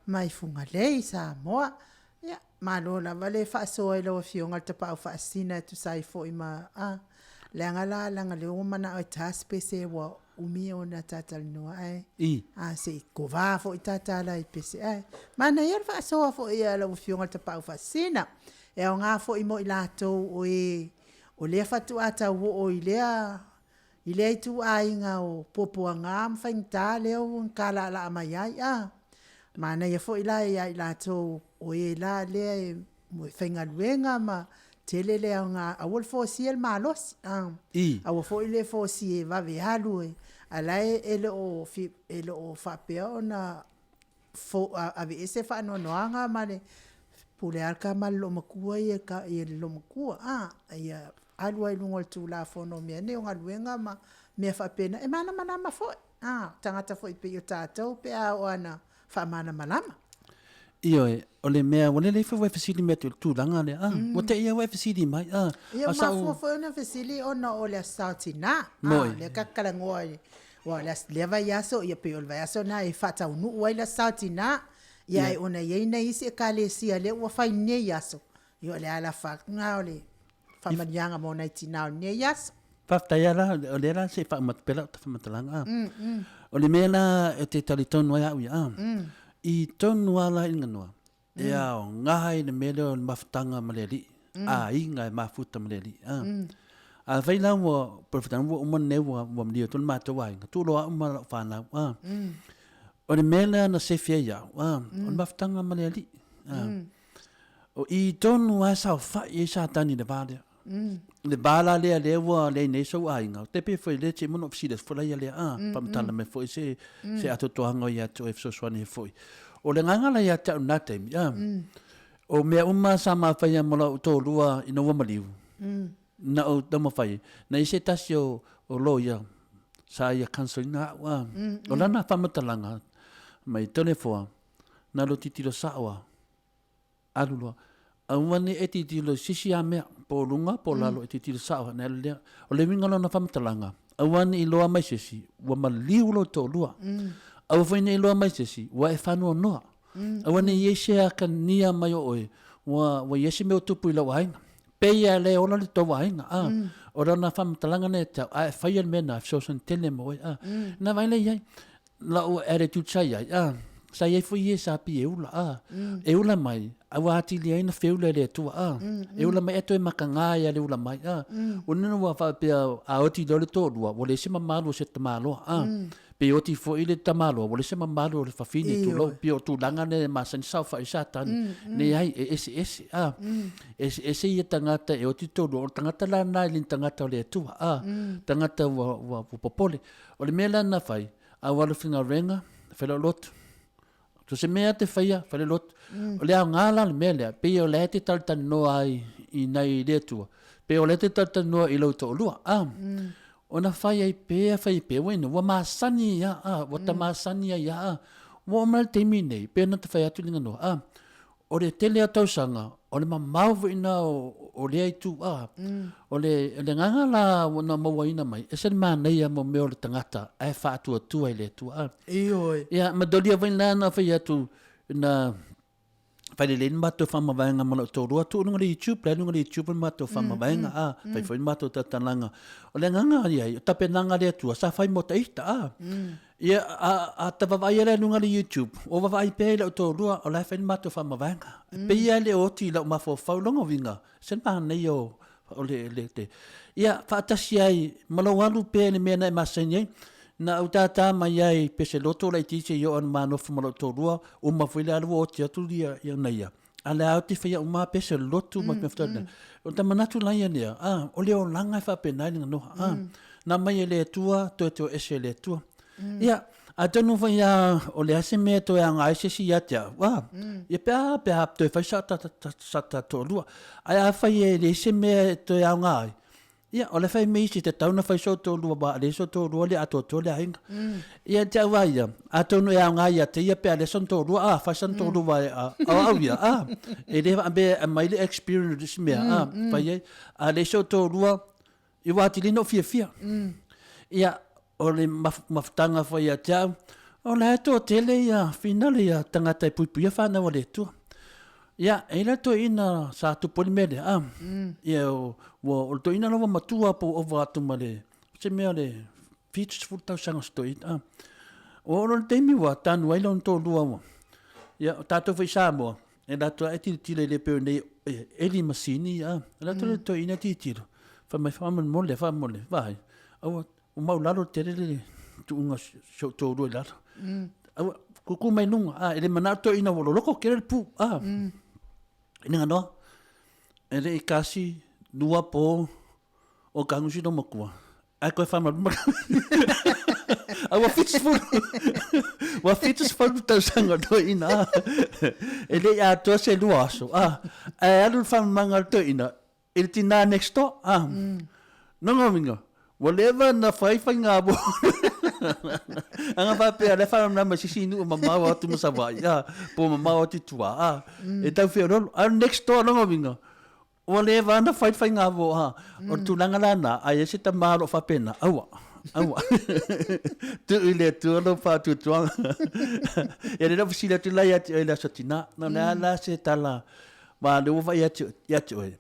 mai Fugalei, Samoa. Ia, malo lava le faasoa i lau Afioga i le Tapaau Faasisina e tusa ai foi ma, a, leaga la, leaga o lea ua manao e ta se pese ua umi ona ta talanoa ae, I. a, se i kova foi ta tala i pese ae. Manaia le faasoa foi a lau Afioga i le Tapaau Faasisina. E aoga foi mo i latou o e o lea faatoa tau oo i lea i lea ituaiga o puapuaga ma faigata lea ua talaalaa mai ai, a. Manaia foi la ia i latou o e la lea e faigaluega ma tele le aoga, aua le folasia le malosi, a. Aua foi le folasia e vave alu e, a o la e le o faapea ona aveese faanoanoaga ma le pule lava le tama a le loomatua ia i le loomatua, a. Ia alu lava i luga o le Tulafono o mea nei o galuega ma mea faapena, e malamalama foi, a, tagata foi pei o tatou pe a oo lava ina faamalamalama. Ioe, o le mea, ua lelei foi ua e fesili mai atu i le tulaga lea, a, ua te i lava ua e fesili mai, a. Ia, ua mafua foi ona fesili ona o le Aso Sa o Tina, a, lea ta te talanoa i, aua o lea vaiaso, ia pei o le vaiaso lena e faataunuu ai le Aso Sa o Tina, ia ae ona e i ai nai isi Ekalesia lea ua fai i lenei aso, ia o le ala lena o le faamanuiaga mo nai tina o lenei aso. Faafetai lava la, o lea la se i faauma atu pea lau faamatalaga. O le mea la ou te talitonu ai au ia, i tonu lava la i le ganoa, e aoga ai le mea lea o le mafutaga ma le Alii, aiga e mafuta ma le Alii. Afai la ua, po o le ua uma nei ua malie atu le matou aiga, tuu loa au ma lau fanau. O le mea lea na sefe ai au, o le mafutaga ma le Alii. O i tonu lava e saofai ai Satani i le va lea. I le va la lea lea ua leai nei sou aiga, te pei foi lea te mono fesili atu foi la ia lea, a, faamatala mai foi se, se atoatoaga ia te oe e fesoasoani ai foi. O le agaga la ia te au i lena taimi, a, o mea uma sa ma faia ma lou toalua ina ua maliu, na ou taumafai, na i ai se tasi o, o loia sa ia cancel ina au, a, o lana faamatalaga mai Toleafoa, na lou tilotilo sao lava, Alu loa. Aua ne i e tilotilo i se isi lava mea, po o luga po o lalo, e tilotilo sao lava ona e alu lea. O le uiga o lana faamatalaga, aua ne i iloa mai se isi ua maliu lou toalua. Aua foi ne i iloa mai se isi ua e faanoanoa. Aua ne i i ai se akania mai o oe ua i ai se mea ua tupu i lou aiga. Pei lava le ola le tou aiga, a. O lana faamatalaga lena ia te au, a e faia le mea lena, e fesoasoani tele mo oe, a. Ona vaai lea i ai. Lau attitude sa i ai, a, sa i ai foi e sa pi e ula, a, e ula mai, a ua atili ai na feula e le Atua, a, e ula mai e toe makaga ia le ula mai, a, ua nina ua faapea, a oti loa le toalua, ua leai se mamalu o se tamaloa, a, pe oti foi le tamaloa, ua leai se mamalu o le fafine, tulou, pei o tulaga na e masani saofai Satani, leai, e eseese, a, eseese ia tagata e oti toalua, o le tagata la lena e le ni tagata o le Atua, a, tagata ua, ua popole. O le mea la na fai, a ua alu faigaluega, fai lau lotu. So se mea te faia, fai le lotu. O le aoga la o le mea lea, pei o lea e te talatalanoa ai i nai le Atua, pei o lea e te talatalanoa i lou toalua, a. Ona fai ai pea, fai ai pea, ua ina, ua masani ia, a, ua ta masani ai ia, a. Ua oo mai le taimi nei, pei ona ta fai atu i le ganoa, a. O le tele o tausaga, o le mamao foi lena o lea itu a. O le agaga la ua na mauaina mai, ese le manaia mo mea o le tagata ae faatuatua i le Atua a. Ioe. Ia, ma dolia foi lena na fai atu, na fai lelei le matou faamavaega ma lou toalua, tuu i luga o le YouTube, la e i luga o le YouTube le matou faamavaega a, fai foi le matou talantalaga. O le agaga i ai, o tapenaga a le Atua sa fai mo ita a. Ia, a, a ta vaavaai la i luga o le YouTube, o vaavaai pea i lau toalua, o la e fai le matou faamavaega. Mm. E pei lava e le o oti i lau mafaufau lona uiga, se manaia o, o le, le, le, ia, faatasi ai ma lou alu pea i le mea na e masani ai. Na ou tātā mai ai pese loto laitiiti i oo ina ma nofo ma lou toalua, uma foi le alu ua oti atu ia, ia ona ia. A lea ou te faia uma lava pese o le lotu ma mea faapena. O ta manatu la ia lea, a, o le olaga e faapena i le ganoa, a, na aumai e le Atua, toe toese e le Atua. Ia, atonu foi lava o le a se mea e toe aoga ai se isi ia te au, a, ia pe a, pe a toe fai sa ta, sa ta toalua. Ae afai e leai se mea e toe aoga ai, Ia, o le fai mai isi, e tatau ona fai so toalua aua a leai so toalua le atoatoa le aiga. Ia, te au a ia, atonu e aoga ia te ia pe a leai sona toalua, a, fai sana toalua aua a, o au ia, a, e le faapea e aumai le experience o le isi mea, a, fai ai, a leai so toalua, ia ua atili ona ou fiafia. Ia, o le mafutaga foi ia te au, o la e toatele ia finale ia tagata e puipuia fanau a le Atua. Ia, e i ai la le toeaina sa tupu ai le mea lea, a, ia, ua, o le toeaina la ua matua po ua ova atu ma le, se mea o le 70 tausaga o se toeaina, a. Ua oo loa i le taimi ua tanu ai lona toalua ua, ia, o tatou foi i Samoa, e alu atu lava e tilotilo e le pei o nei e eli masini, a. E alu atu le toeaina tilotilo, fai mai, faamolemole, faamolemole, vaai, aua, Ua maulalo tele le tuuga o si ou toalua i lalo. Aua, tutu mai luga, a, e le manao toeaina ua loloto tele le pu, a. E le ganoa, e le i tasi, lua po, o tanu si matua, ae toe faamaluma. A ua 70, ua 70 tausaga o toeaina, a. E le i atoa se lua aso, a. Ae alu le faamalumaga a le toeaina, I le tinā next door, ah. Nongo mingo, ua leva na fai faiga mo. Anga faapea le wharamana mai sisi nuu mamao atu ma Savaii, ah, po mamao atu i tua, ah. E tau wheorolo. A next door nongo mingo, ua leva na fai faiga mo, ah. O le tulaga la na, ai e se tama o lo o faapena, aua, aua. Tuu i le Atua lou faatuatuaga. Ia lea ua fesili atu la ia te oe i le aso tinā. No le a la se tala Ma le ua vaai atu ia te oe,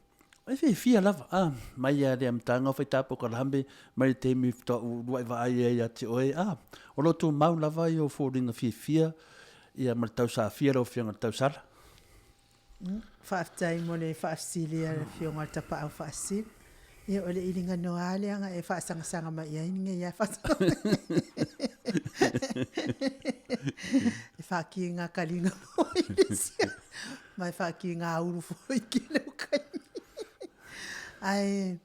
e fiafia lava, a, mai a le amataga o Faitapokalahambe, mai le taimi faatoa ou uluai vaai ai ia te oe, a, o lo o tumau lava i ou foliga fiafia, ia ma le tausafia lau Afioga i le Tausala. Faafetai mo le faafesili a le Afioga i le Tapaau Faasisili. Ia, o le iliga noa lava lea na e faasagasanga mai i ai nei lava faasaga. E whaki ngā kalinga foi i le sia. Ma e whaki ngā uru foi ki le ukaimi. Ae,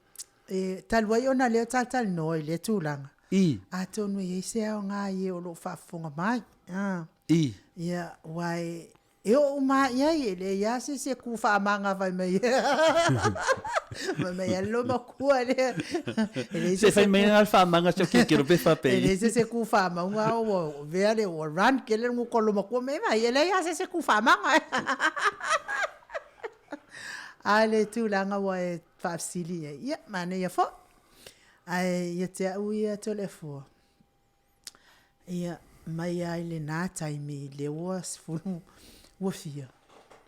e, talu ai ona lea talatala noa i lea tulaga. I. Atonu e i ai se aoga i e o lo o faafofoga mai. Ah. I. Ia, aua e, E oo uma i ai, e leai lava se isi e kū faamāga fai mai fai mai a lo makua lea. E leai se Se fai mai le faamāga se o kikilo pe faapei. E leai se isi e kū faamauga ua vea le ua run kele le nguka o lo makua me vai, e leai lava se isi e kū faamāga. A le tulaga ua e faafesili ai, ia, manaia foi. Ae ia te au ia Toleafoa, Ia, mai lava i lena taimi lea ua 10, ua fia,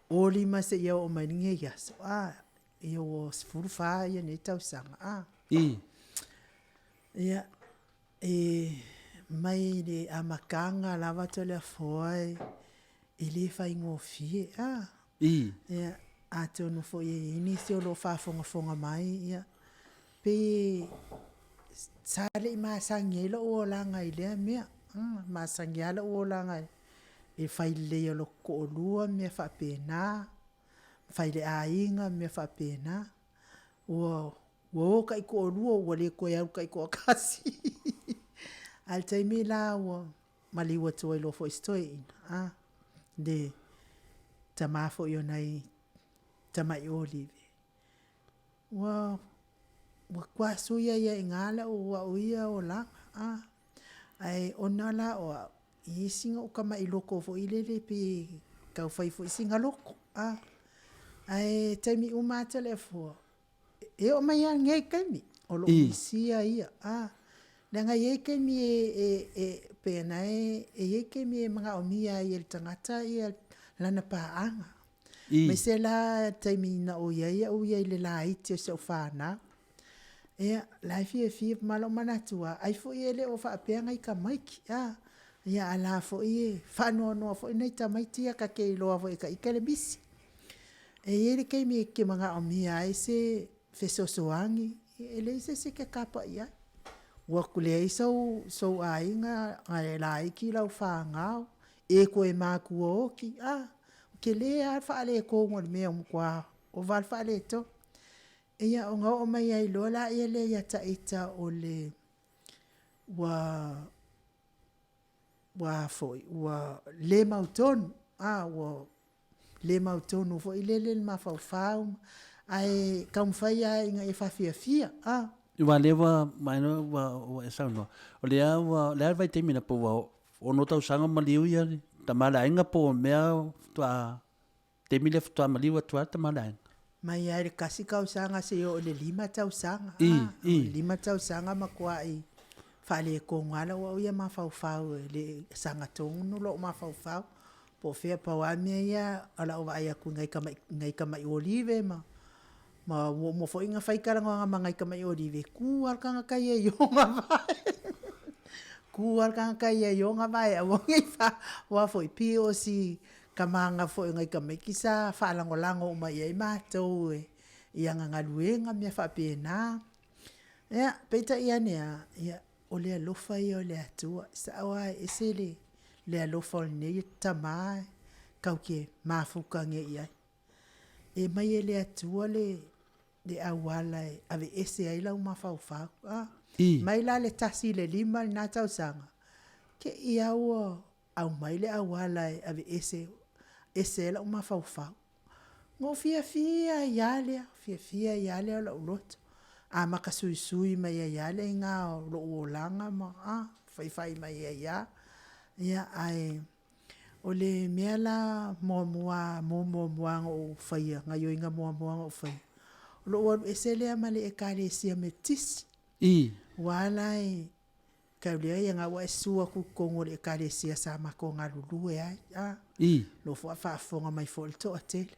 o lima seia oo mai lenei aso, a, ia ua 14 ia nei tausaga, a. I. Ia, e mai le amataga lava Toleafoa e le faigofie, a. I. Ia, atonu foi e i ai nisi o lo o faafogafoga mai, ia, pei sa le i masani ai lou olaga i lea mea. Masani lava lou olaga i le fai lelei o lou toalua ma mea faapena, fai le aiga ma mea faapena. Ua o taitoalua ua le toe alu taitoatasi. A o le taimi la ua maliu atu ai loa foi i si toeaina, le tama foi o nai tamai olive. Ua ua kuasui ai lava i ina lau au ia olaga, a. Ae ona la o au, e i ai sina ou tamai loto foi lele pe tau fai foi sina loto, a. Ae taimi uma lava Toleafoa, e oo mai lava i lenei taimi, o lou misia ia, a. Leaga e i ai taimi e, e, e, pei ona e, e i ai taimi e manaomia ai e le tagata ia lana paaga. I. Aemaise la taimi na ou i ai au ia i le laiti o si au fanau. Ia, la e fiafia ma lou manatu lava, ai foi e le o faapea nai tamaiti, a. Ia, a la foi e faanoanoa foi nai tamaiti ia ta te iloa foi e ta ita le misi. E i ai le taimi e te manaomia ai se fesoasoani, e leai se isi e te tapa i ai. Ua leai sou, sou aiga, e laiti lau fanau, e koe matua oti, a, ou te lē lava le faaletonu o le mea ua matua ova le faaletonu. Ia, ona oo mai ai loa lea lea ia ita o le ua ua foi, ua le mautonu, a, ua le mautonu foi lele le mafaufau, ae taumafai lava ina ia faafiafia, a. Aua lea ua maea ua e saunoa, o lea ua, o le a le vaitaimi na po ua ono tausaga maliu ia le tama le aiga po o mea faatoa taimi lea faatoa maliu atu lava le tama le aiga. Mai lava i le kasi kausaga seia oo i le lima tausaga. I, i. Lima tausaga matuai faaletonu lava lou au ia mafaufau e le sagatonu lou mafaufau. Po o fea, pau lava mea ia o lau vaai atu i nai tamai olive ma Ma ua uma foi ona fai talanoaga ma nai tamai olive, tu lava le tagata ia i ona vae. Tu lava le tagata ia i ona vae aua ne i fa, aua foi pei o si tamaga foi o nai tamaiti sa faalagolago uma i ai matou i ana galuega ma mea faapena. Ia, peitai ane lava, ia, o le alofa ia o le Atua, e sao lava e ese le alofa o lenei tama tatou te mafuta nei i ai. E aumai e le Atua le auala e aveese ai lau mafaufau. A, mai la le 1 i le 5 lena tausaga, te i lava ua aumai le auala e aveese ese ai lau mafaufau. Ona ou fiafia ai lava lea, fiafia ai lava lea o lou loto, amata suisui mai ai lava le iga o lou olaga ma faifai mai ai lava. Ia, ae O le mea la muamua mo muamua na ou faia, gaoioiga muamua na ou faia, o lou alu ese lea ma le Ekalesia Metotisi. I. Aua la e tau leai na ua e susu atu i totonu o le Ekalesia sa matou galulue ai. A. I. O lo o faafofoga mai foi le toatele.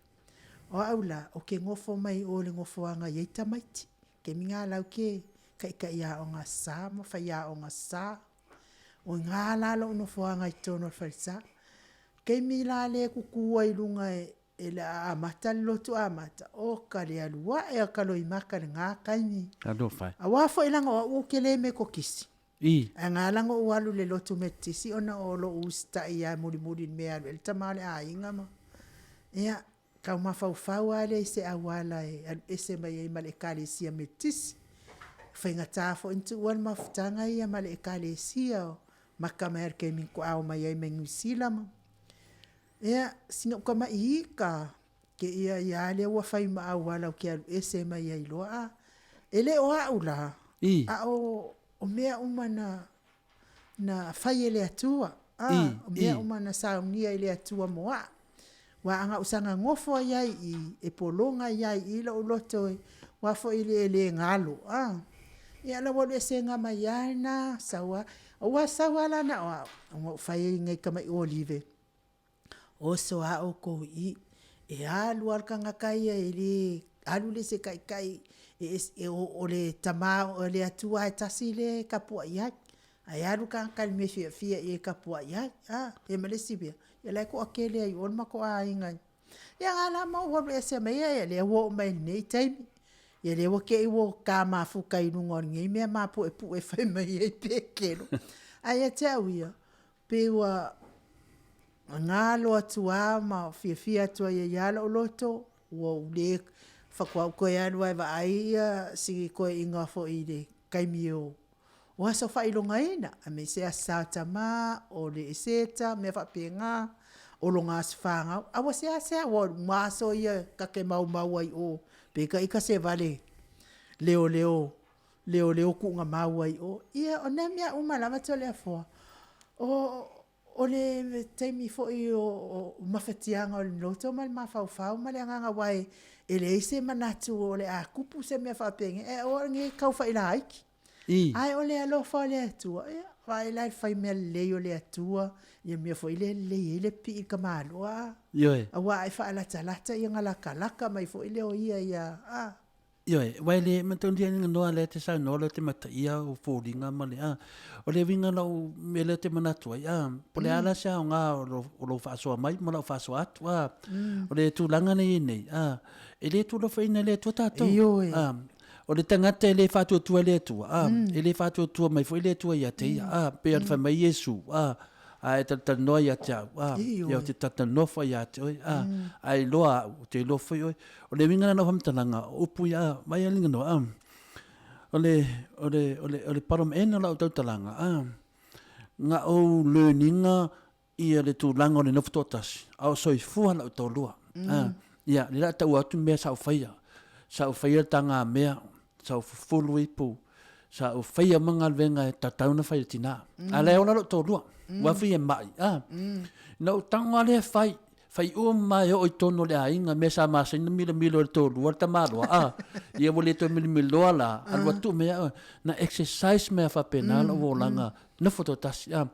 O au la, ou te nofo mai o i le nofoaga e i ai tamaiti. Taimi lena o la ou te taitai aoga sa ma faiaoga sa. O i ina la lou nofoaga i totonu o le falesa. O le taimi la lea e tutu ai i luga o le a amata le lotu amata, oka le alu ae o ka loimata i lena taimi. Talofa e. Aua foi leaga o au ou te le Metotisi. I. Ae na ala ona ou alu i le lotu Metotisi ona o lou usitai lava mulimuli i le mea e alu i ai le tama o le aiga ma, ia, Tau mafaufau lava lea i se auala e alu ese mai ai ma le Ekalesia Metotisi. E faigata foi ona tuua le mafutaga ia ma le Ekalesia, o maka mai lava i le taimi na faatoa omai ai mai Niu Sila ma. Ia, sina ou tama'i ita lava, te i a ia lea ua fai ma auala ou te alu ese mai ai loa a. E le o au la, a o mea uma na na fai e le Atua, a, o mea uma na saunia e le Atua mo a'u. Aua a na ou saga nofo ai lava i i, e pologa ai lava i i lou loto aua foi e le galo, a. Ia o lau alu esega mai lava lena, sau lava, aua sau lava la na o au, ona ou fai ai i nai tamai olive, Oso lava outou i i, e alu lava le tagata ia e le alu le isi e taitai, o le Tama o le Atua lava e tasi lea e tapuai ai. Ae alu le tagata i le mea e fiafia i ai e tapuai ai. A, ia ma le isi mea, ia o la e toatele ai i o le matou aiga. Ia na ala ma ou alu ese mai ai, ia lea ua oo mai i lenei taimi. Ia lea ua te i ua ta mafuta i luga o lenei mea mapuepue e fai mai ai Pekelo. Ae ia te au ia, Pei ua galo atu lava ma fiafia atu ai lava lou loto, ua ou le, faatoa ou toe alu lava e vaai si toeaina foi i le taimi o aso faailogaina, aemaise Aso Sa o Tama, o le Eseta, mea faapena, o lona aso fanau. A ua seasea, aua o uma aso ia ta te maumau ai i o, pe ita se vale leoleo leoleo tuugamau ai i o. Ia, o nai mea uma lava Toleafoa, o le taimi foi o mafatiaga o le loto ma le mafaufau ma le agaga aua e leai se manatu o le a tupu se mea faapenei, ae aua ne i tau failaiti. Ae o le alofa o le Atua, ia, vaai la i le fai mea lelei o le Atua, ia mea foi lea e lelei ai le pipii i le tamaloa, Ioe. Aua a e faalatalata ia ona latalata mai foi lea o ia ia, a. Ioe, aua e le mataulia ni noa lea te saunoa lea te mataia o foliga ma le a. O le uiga lau mea lea te manatu ai, a, po le a la se aoga o lo, o lou faasoa mai ma lau faasoa atu, a. O le tulaga lea e i ai nei, a, e le tuulafoaiina e le Atua tatou. Ioe. A, o le tagata e le faatuatua e le Atua, a, e le faatuatua mai foi le Atua ia te ia, a, pei ona fai mai Iesu, a, a e talatalanoa ia te au, a, ia ou te talatalanoa foi ia te oe, a, a e iloa au, ou te iloa foi oe. O le uiga lena o faamatalaga, o upu ia, a, mai a linganoa, a, o le, o le, o le, o le bottom end o lau tautalaga, a, na ou learning-a ia le tulaga o le nofo toatasi, a o soifua lau toalua. A, ia, lea o le a tau atu mea sa ou faia. Sa ou faia le tagamea, sa ou fufulu ipu. Sa ou faia uma galuega e tatau ona fai e le tinā. A o la e ola lou toalua, ua fai e ma'i, a. Na ou tago lava lea fai, fai uma lava e oo i totonu o le aiga, mea sa masani ona milomilo e le toalua le tamaloa, a. Ia ua le toe milomiloa la, alu atu uma ia oe. Na exercise mai lava faapena lou olaga, nofo toatasi, a.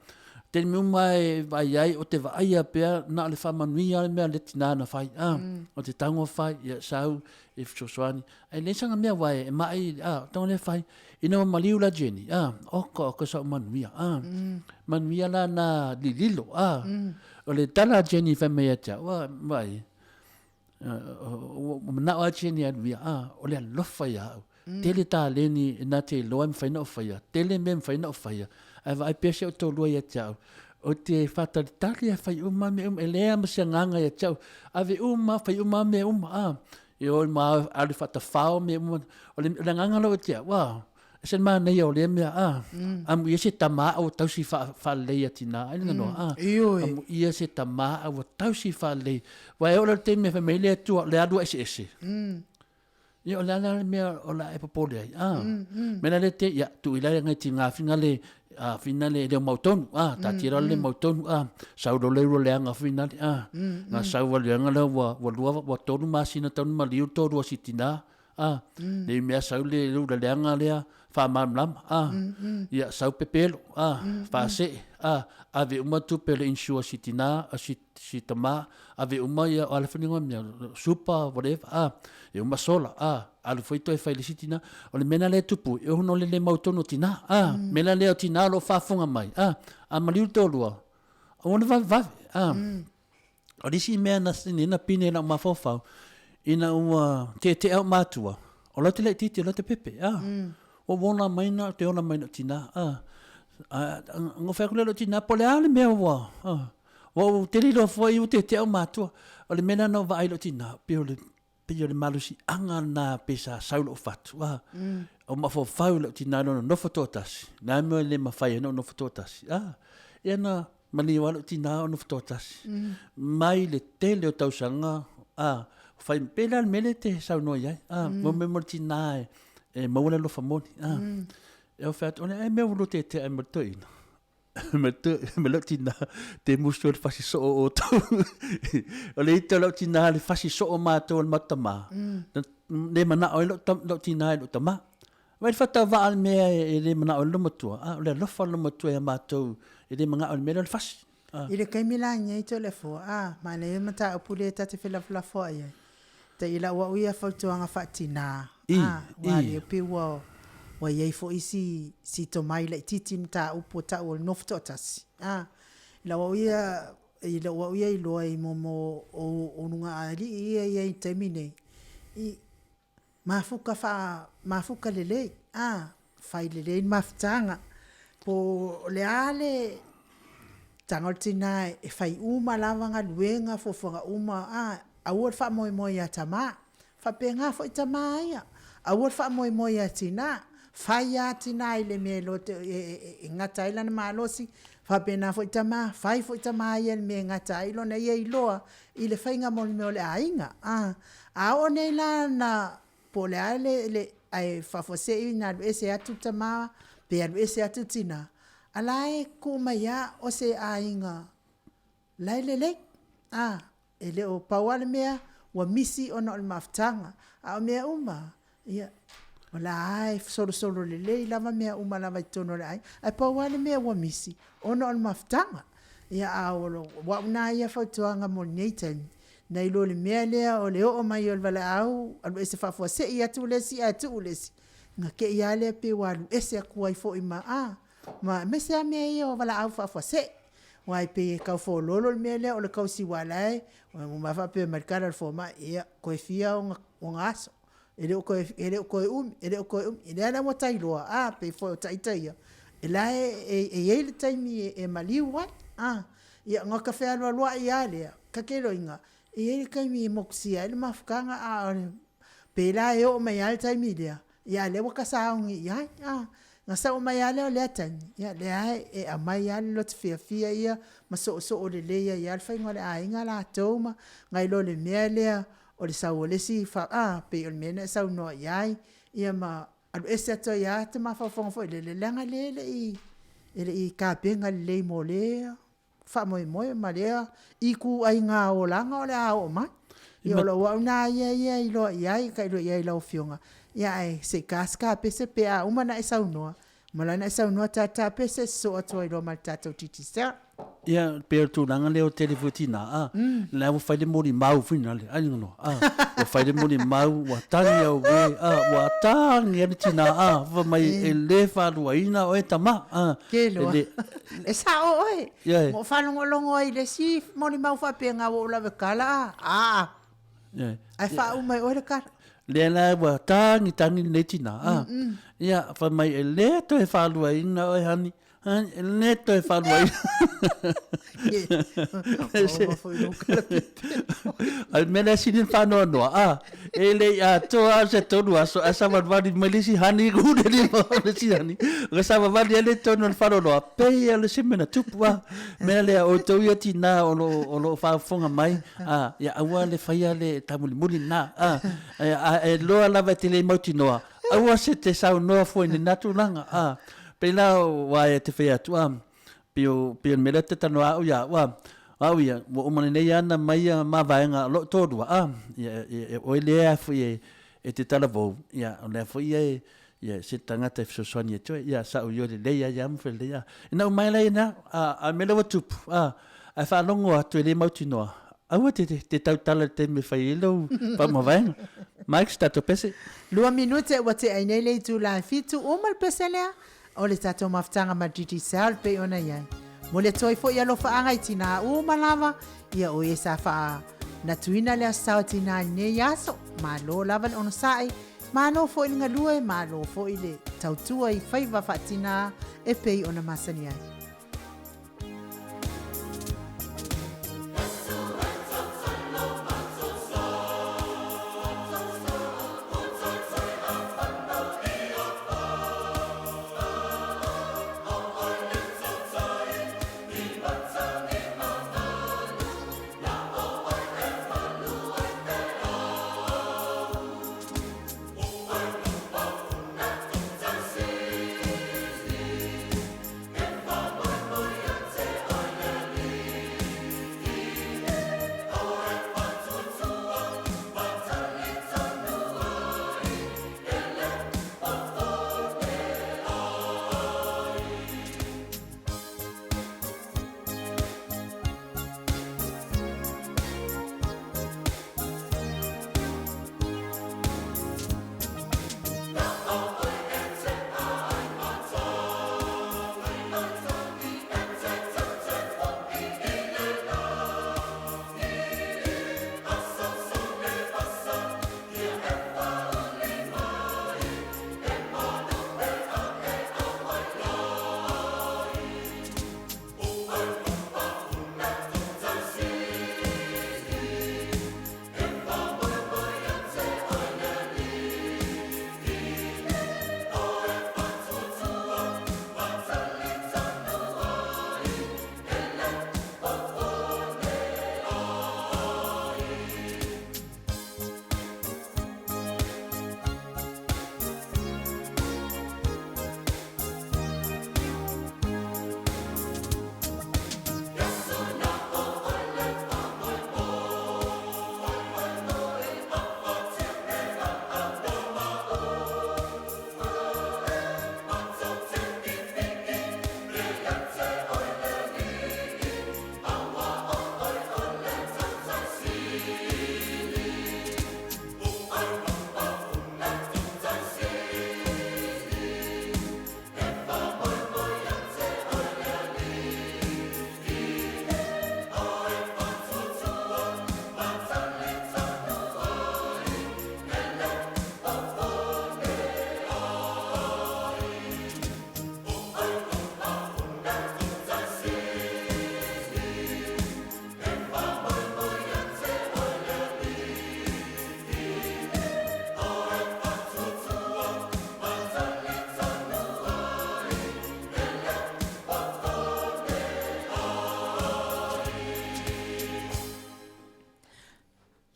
Taimi uma lava e vaai ai, ou te vaaia pea na o le faamanuia lava le mea a le tinā na fai, a. Ou te tago fai, ia sau e fesoasoani. Ae leai sana mea aua e ma'i, a, tago lea fai. Ina ua maliu la Jenny, a, oka oka sa ou manuia, a. Manuia la na lililo, a. O le tala a Jenny fai mai ia te au, a, vaai, ua manao lava Jenny e alu ia, a, o le alofa ia au. Tele taleni na te iloa e mafai ona ou faia, tele mea e mafai ona ou faia, ae vaai pea si ou toalua ia te au, ou te faatalitali lava e fai uma mea uma, e leai lava ma se agaga ia te au, ave uma, fai uma mea uma, a. E o ma alu e faatafao mea uma. O le, o le agaga lea ia te au, a, e ese le manaia o lea mea, a, amuia se tama a ua tausi faalelei e tina, ai le ganoa, a, Ioe. amuia se tama a ua tausi faalelei. Aua e oo la i le taimi e fai mai ai le Atua, o le a lua eseese. Ia o le a la le mea o le a e popole ai, a. Mea la lea te, ia, tuu i lalo nai tiga fina le, a, fina le leo mautonu, a, taatia loa le le mautonu, a, sau loa le ula leaga fina le, a, na sau a leaga lea ua, ua lua, ua tolu masina talu ona maliu le toalua o si tina, a, nei mea sau le ula leaga lea faamalamalama, a, ia sau pepelo, a, faasee, a, ave uma tupe a le insure a si tina, a si si tama, ave uma ia, o a le faliga o mea, supa, whatever, a, e uma sola, a, alu foi toe fai le isi tina. O le mea lena lea e tupu, e ono le le mautonu o tina, a, mea la lea o tina o lo o faafofoga mai, a, a maliu le toalua, aua le vavevave, a. O le isi mea na, na pine i lau mafaufau, ina ua teetea ou matua, o lau te laitiiti, o lau te pepe, a. Ua ou ola mai na, te ola mai lou tina, a. A, ona ou fai atu lea i lou tina, po o le a le mea ua, a. Ua ou tele iloa foi ua tetea ou matua. O le mea lena na ou vaai i lou tina, pei o le, pei o le malosiaga lena pei sa sau i lou fatu, a. O mafaufau i lou tina i lona nofo toatasi, o le a le mea e le mafai ai ona ou nofo toatasi, a. Ia na maliu lava lou tina o nofo toatasi. Mai le tele o tausaga, a, fai, pei la o le mea lea e te saunoa i ai, a, mo mea mo le tina e maua le alofa moni, a. E o fai atu, o le a le mea ua lua tetea ai ma le toeaina? Me lou tina, te musu o le fasi soo o outou. O le ita o lau tina le fasi soo matou o le matou tama. Le manao ai lou tina i lou tama. Vai le faatauvaa le mea e le manao ai le matua. A, o le alofa o le matua ia matou e le manao i le mea lea o le fasi. I le taimi la nei Toleafoa, a, manaia le mataupu lea ta te felafolafoai ai. Tai i lau au ia fautuaga faatinā, a, aua lea pei ua, ua i ai foi si, si tomai laitiiti i mataupu ua tau o le nofo toatasi, a. I lau au ia, i lou au ia iloa i momo o, o ulugalii ia e i ai i le taimi nei, i, Mafuka faa, mafuka lelei, a, fai lelei le mafutaga. Po o le a le taga o le tina e fai uma lava galuega, fuafuaga uma, a, aua le faamoemoe ia tama. Faapena foi tama ia, aua le faamoemoe ia tina, fai lava tina i le mea e gata ai lana malosi, faapena foi tama, fai foi tama ia i le mea e gata ai lona ia iloa i le faiga mo le mea o le aiga. A, a oo nei la na, po o le a le, le, ae faafuasei ina alu ese atu le tama pe alu ese atu le tina, a la e tuu mai lava o se aiga la e lelei. A, e le o pau lava le mea ua misi ona o le mafutaga, a o mea uma, Ia, o la lava e solosolo lelei lava mea uma lava i totonu o le aiga, ae pau lava le mea ua misi, ona o le mafutaga. Ia, a o au lena ia fautuaga mo lenei taimi, nai lo le mea lea o le oo mai o le valaau alu ese faafuasei atu le isi ae tuu le isi, ona te i lava lea pei ua alu ese atu ai foi ma, a, ma aemaise lava mea ia o valaau faafuasei. Aua e pei e tau feoloolo le mea lea o le tausi aua o la e, ua faapea mai le tala a le fomai, ia, toe fia ona aso. E le o toe, e le o toe umi, e le o toe umi. O lea la ua ta iloa, a, pei foi o ita ia, e la e, e, e i ai le taimi e, e maliu ai, a. Ia, ona ta fealualuai lava lea, ta te iloa ina, e i ai le taimi e motusia ai le mafutaga, a o le, pe la e oo mai lava le taimi lea, ia a o lea ua ta sauni i ai, a. Ona sao mai lava lea o lea taimi, ia lea lava e aumai lava le loto fiafia ia ma soosoo lelei ai lava le faiga o le aiga latou ma, nai lo le mea lea o le sau o le isi, a, pei o le mea na e saunoa i ai, ia ma… Alu ese atu ai lava te mafaufauga foi lele, leaga lea e le i e le i tapena lelei mo lea faamoemoe ma lea ituaiga olaga o le a oo mai. Ia o lou au lena ia ia iloa i ai, tailo i ai i lau Afioga, ae se i ta se ta pese pe a uma ona e saunoa, uma loa ona e saunoa ta le ta pese, sosoo atu ai loa ma le tatou Digicel. Ia, pei o le tulaga lea o le tele foi o tina, a, la ua fai le molimau foi lale, ai no, a, ua fai le molimau, ua tagi au e, a, ua tagi lava le tina, a, fai mai e le faaluaina oe tama, a, Ke loa. e le, E sao oe. Ioe. Na ou faalogologo ai i le isi molimau faapena ua ou lave tala, a, a, Ioe. ae faauma e oe le tala. Lea la ua tagi tagi lenei tina, a, ia, fai mai e le toe faaluaina oe honey, E le toe faaluaina. O le mea lea sili ona faanoanoa, a, e le i atoa lava se tolu aso ae savalivali mai le isi honey ku le lima o le isi honey. Ua savalivali ai le totonu o le faleoloa, pei lava o le isi mea na tupu, a. O le mea lea, outou ia tina o lo o faafofoga mai, a, ia aua le faia le taumulimuli lena, a. A e iloa lava e te le mautinoa, aua se te saunoa fua i lena tulaga, a. Pei la aua e te fai atu, a, pei o, pei o le mea lea e te talanoa au ia au, a, o au ia, ua uma lelei lava ona mai ia mavaega o lou toalua, a, ia, ia, o oe lea foi e, e te talavou, ia, o lea foi ia e, ia, se tagata e fesoasoani atu ai, ia, sa ou ioe lelei lava ia ma fai lelei, a. Ina ua uma ai la ia, a, a o le mea lea ua tupu, a, ae faalogo atu e le mautinoa, aua te, te tautala i le taimi e fai ai lou faamavaega. Mike, se tatou pese. Lua minute ua tea ai nei le itula e fitu, uma le pese lea o le tatou mafutaga ma Digicel pei ona i ai. Momoli atu ai foi alofaaga i tinā uma lava, ia o e sa faanatuina le Aso Sa o Tinā i lenei aso. Malo lava le onosai, malo foi le galue, malo foi le tautua i faiva faatinā e pei ona masani ai.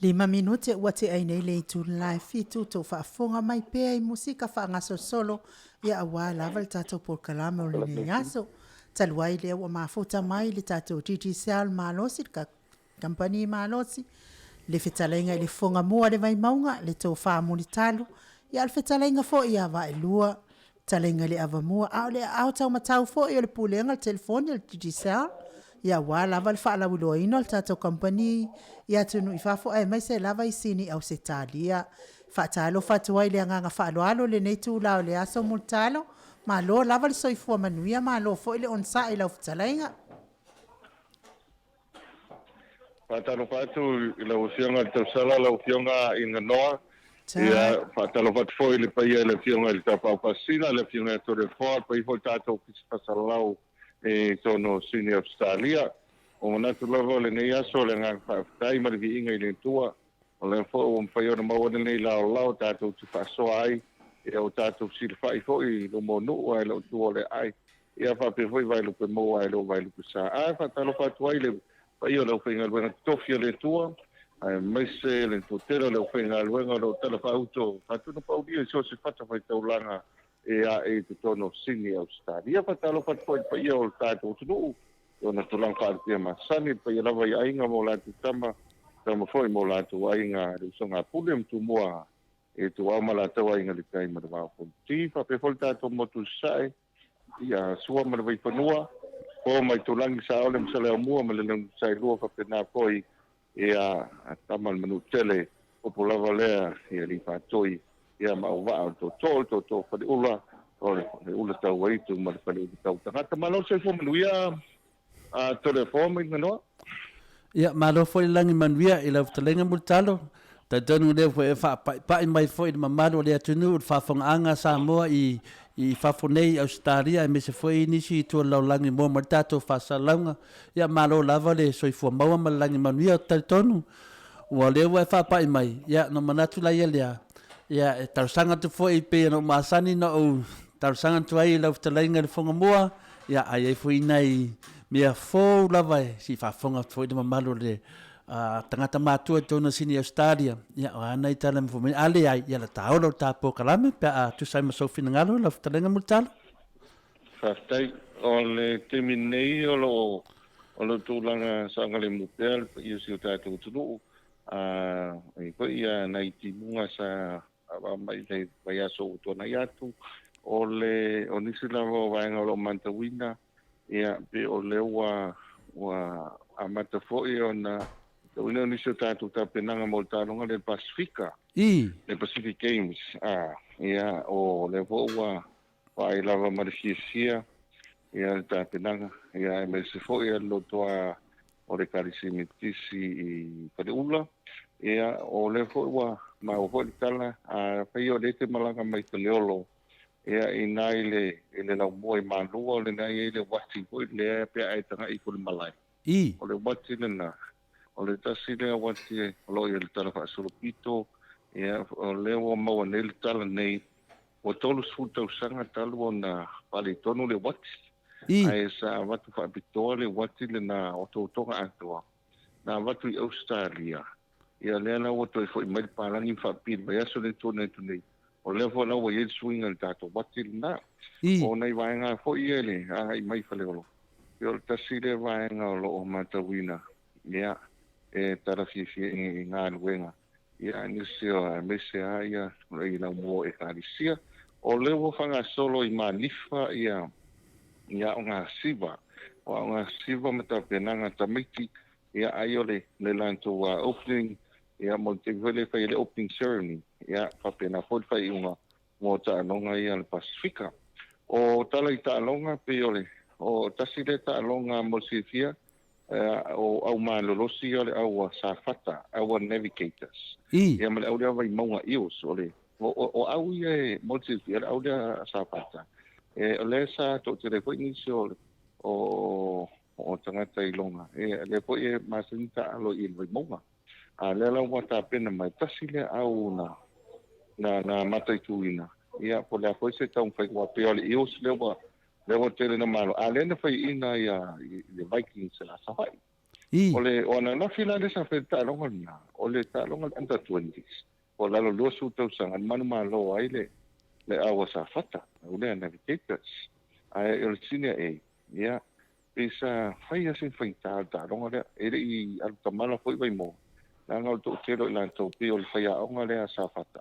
Lima minute ua tea nei le itula e 7 tou faafofoga mai pea i musika faagasolosolo ia aua lava le tatou polokalame o lenei aso. Talu ai lea ua mafuta mai le tatou Digicel malosi, le kamupani malosi, le fetalaiga i le Fofoga Mua o le Vaimauga, le Tofa Mulitalu, ia o le fetalaiga foi ia Vaelua, fetalaiga i le Avamua, a o le aao taumatau foi o le Pulega o le Telefoni a le Digicel, ia aua lava le faalauiloaina o le tatou kamupani i atunuu i fafo aemaise lava i Sini Ausetalia. Faatalofa atu ai i le agaga faaaloalo i lenei itula o le aso Mulitalo, malo lava le soifua manuia, malo foi le onosai i lau fetalaiga. Faatalofa atu i lau Afioga i le Tausala, lau Afioga i Ganoa. Ia, faatalofa atu foi i le paia i le Afioga i le Tapaau Faasisina, le Afioga ia Toleafoa, le paia foi o le tatou Ofisa Faasalalau i totonu o Sydney, Ausetalia. Ua manatu lava o lenei aso o le agaga faafetai ma le viiga i le Atua, o lea foi ua mafai ona maua lenei laolao tatou te faasoa ai, ia ua tatou fesilafai foi i luma o nuu ae le o tua o le aai. Ia faapea foi Vaelupe Maua ae le o Vaelupe Sa. A faatalofa atu ai le paia o le aufaigaluega totofi a le Atua, aemaise le toatele o le aufaigaluega o lo o talafaauto faatunu paulia i so o se fatafaitaulaga e ae i totonu o Sini, Ausetalia. Faatalofa atu foi i le paia o le tatou atunuu i ona tulaga faalupea masani, le paia lava i aiga ma o latou tama, tama foi ma o latou aiga, le usoga a Pule ma Tumua, e Ituau ma latou aiga i le tai ma le vao Fonoti. Faapea foi le tatou motu i Sasae, ia Sua ma le Vaifanua, Po ma Itulagi, Saole ma Saleaaumua ma le Lagutailua, faapena foi ia Tama le Manuatele, upu lava lea i alii faatoi, ia ma auvaa o le tootoo, le tootoo faleula, o le faleula tauaitu ma le faleula tautagata. Malo le soifua manuia, Toleafoa ma Iganoa. Ia, malo foi le lagi manuia i lau fetalaiga Mulitalo. Talitonu lea ua e faapaipai mai foi i le mamalu o le atunuu i le faafofogaaga a Samoa i i fafo nei i Ausetalia aemaise foi nisi itu o le lalolagi moa mai le tatou faasalalauga. Ia, malo lava le soifua maua ma le lagi manuia. Ou te talitonu ua lea ua e faapai mai, ia, ona manatu laia lea, ia, e talosaga atu foi pei ona ou masani na ou talosaga atu ai i lau fetalaiga i le Fofoga Mua, Ia, a i ai foi nai mea fou lava e se i faafofoga atu foi le mamalu o le tagata matua i totonu o Sini Ausetalia, ia, o a nai tala e mafua mai, a leai, ia la taola o le ta polokalame pe a tusa ai ma sou finagalo lau fetalaiga Mulitalo. Faafetai. O le taimi nei o lo o o lo o tulaga saogalemu pea le paia o si o tatou atunuu, a i ai foi nai timuga sa mai le vaiaso ua tuanai atu, o le o nisi lava o vaega o lo o matauina, ia pe o lea ua ua amata foi ona tauina o nisi o tatou tapenaga mo le taaloga lea le Pasifika, le Pacific Games, a ia o lea foi ua vaai lava ma le fiafia ia le tapenaga, ia aemaise foi le lotoa o le Ekalesia Metotisi i Faleula. Ia, o lea foi ua maua foi le tala, afai o lea e te malaga mai Faleolo, ia, i ina i le, i le laumua i Malua, o lena e i ai le uati foi lea pe a e tagai ifo i le malae. O le uati lena, o le tasi lea uati o lo o i ai le tala faasolopito, ia, o lea ua maua nei le tala nei, Ua 30 tausaga talu ona faaletonu le uati, ae sa avatu faapitoa le uati lena otootoga atoa, na avatu i Ausetalia. Ia lea la ua toe foi mai le palagi ma faapipii i le vaiaso lea tuanai atu nei. O lea foi la ua i ai le suiga i le tatou uati lena. O nai vaega foi ia i le agai mai i Faleolo, ia o le tasi lea vaega o lo o matauina, ia, e tala fiafia i galuega. Ia, nisi o aemaise lava ia i laumua o Ekalesia. O lea ua faagasolo i Manifa ia ia aogasiva. O aogasiva ma tapenaga a tamaiti, ia ai o le le latou opening, ia mo le taimi foi lea e fai ai le opening ceremony, ia faapena foi le faaiuga mo taaloga ia a le Pasifika. O tala i taaloga, pei o le o tasi lea taaloga mo le silafia, o au malolosi ia o le au Safata, our navigators. Ia ma le au lea Vaimauga Eels, o le o au ia e mo le silafia, le au lea Safata, o lea sa toatele ai foi nisi o o o tagata i loga, e lea foi e masani taalo i le Vaimauga. A lea la ua tapena mai, tasi lea au na na na mataituina, ia po o le a foi se taumafai, aua pei o le Eels lea ua lea ua tele na malo, a lea na faiaina ia i le Vikings a Savaii. O le o ananafi la lea sa fai ai le taaloga lena, o O le taaloga le under 20s, po o lalo 20 tausaga, na manumalo ai le le au a Safata, au lea Navigators. Ae o le Senior A, ia, pei sa fai lava sina faigata o le taaloga lea. E le i alu tamala foi Vaimoa, leaga o le toatele o i latou, pei o le faiaoga lea a Safata.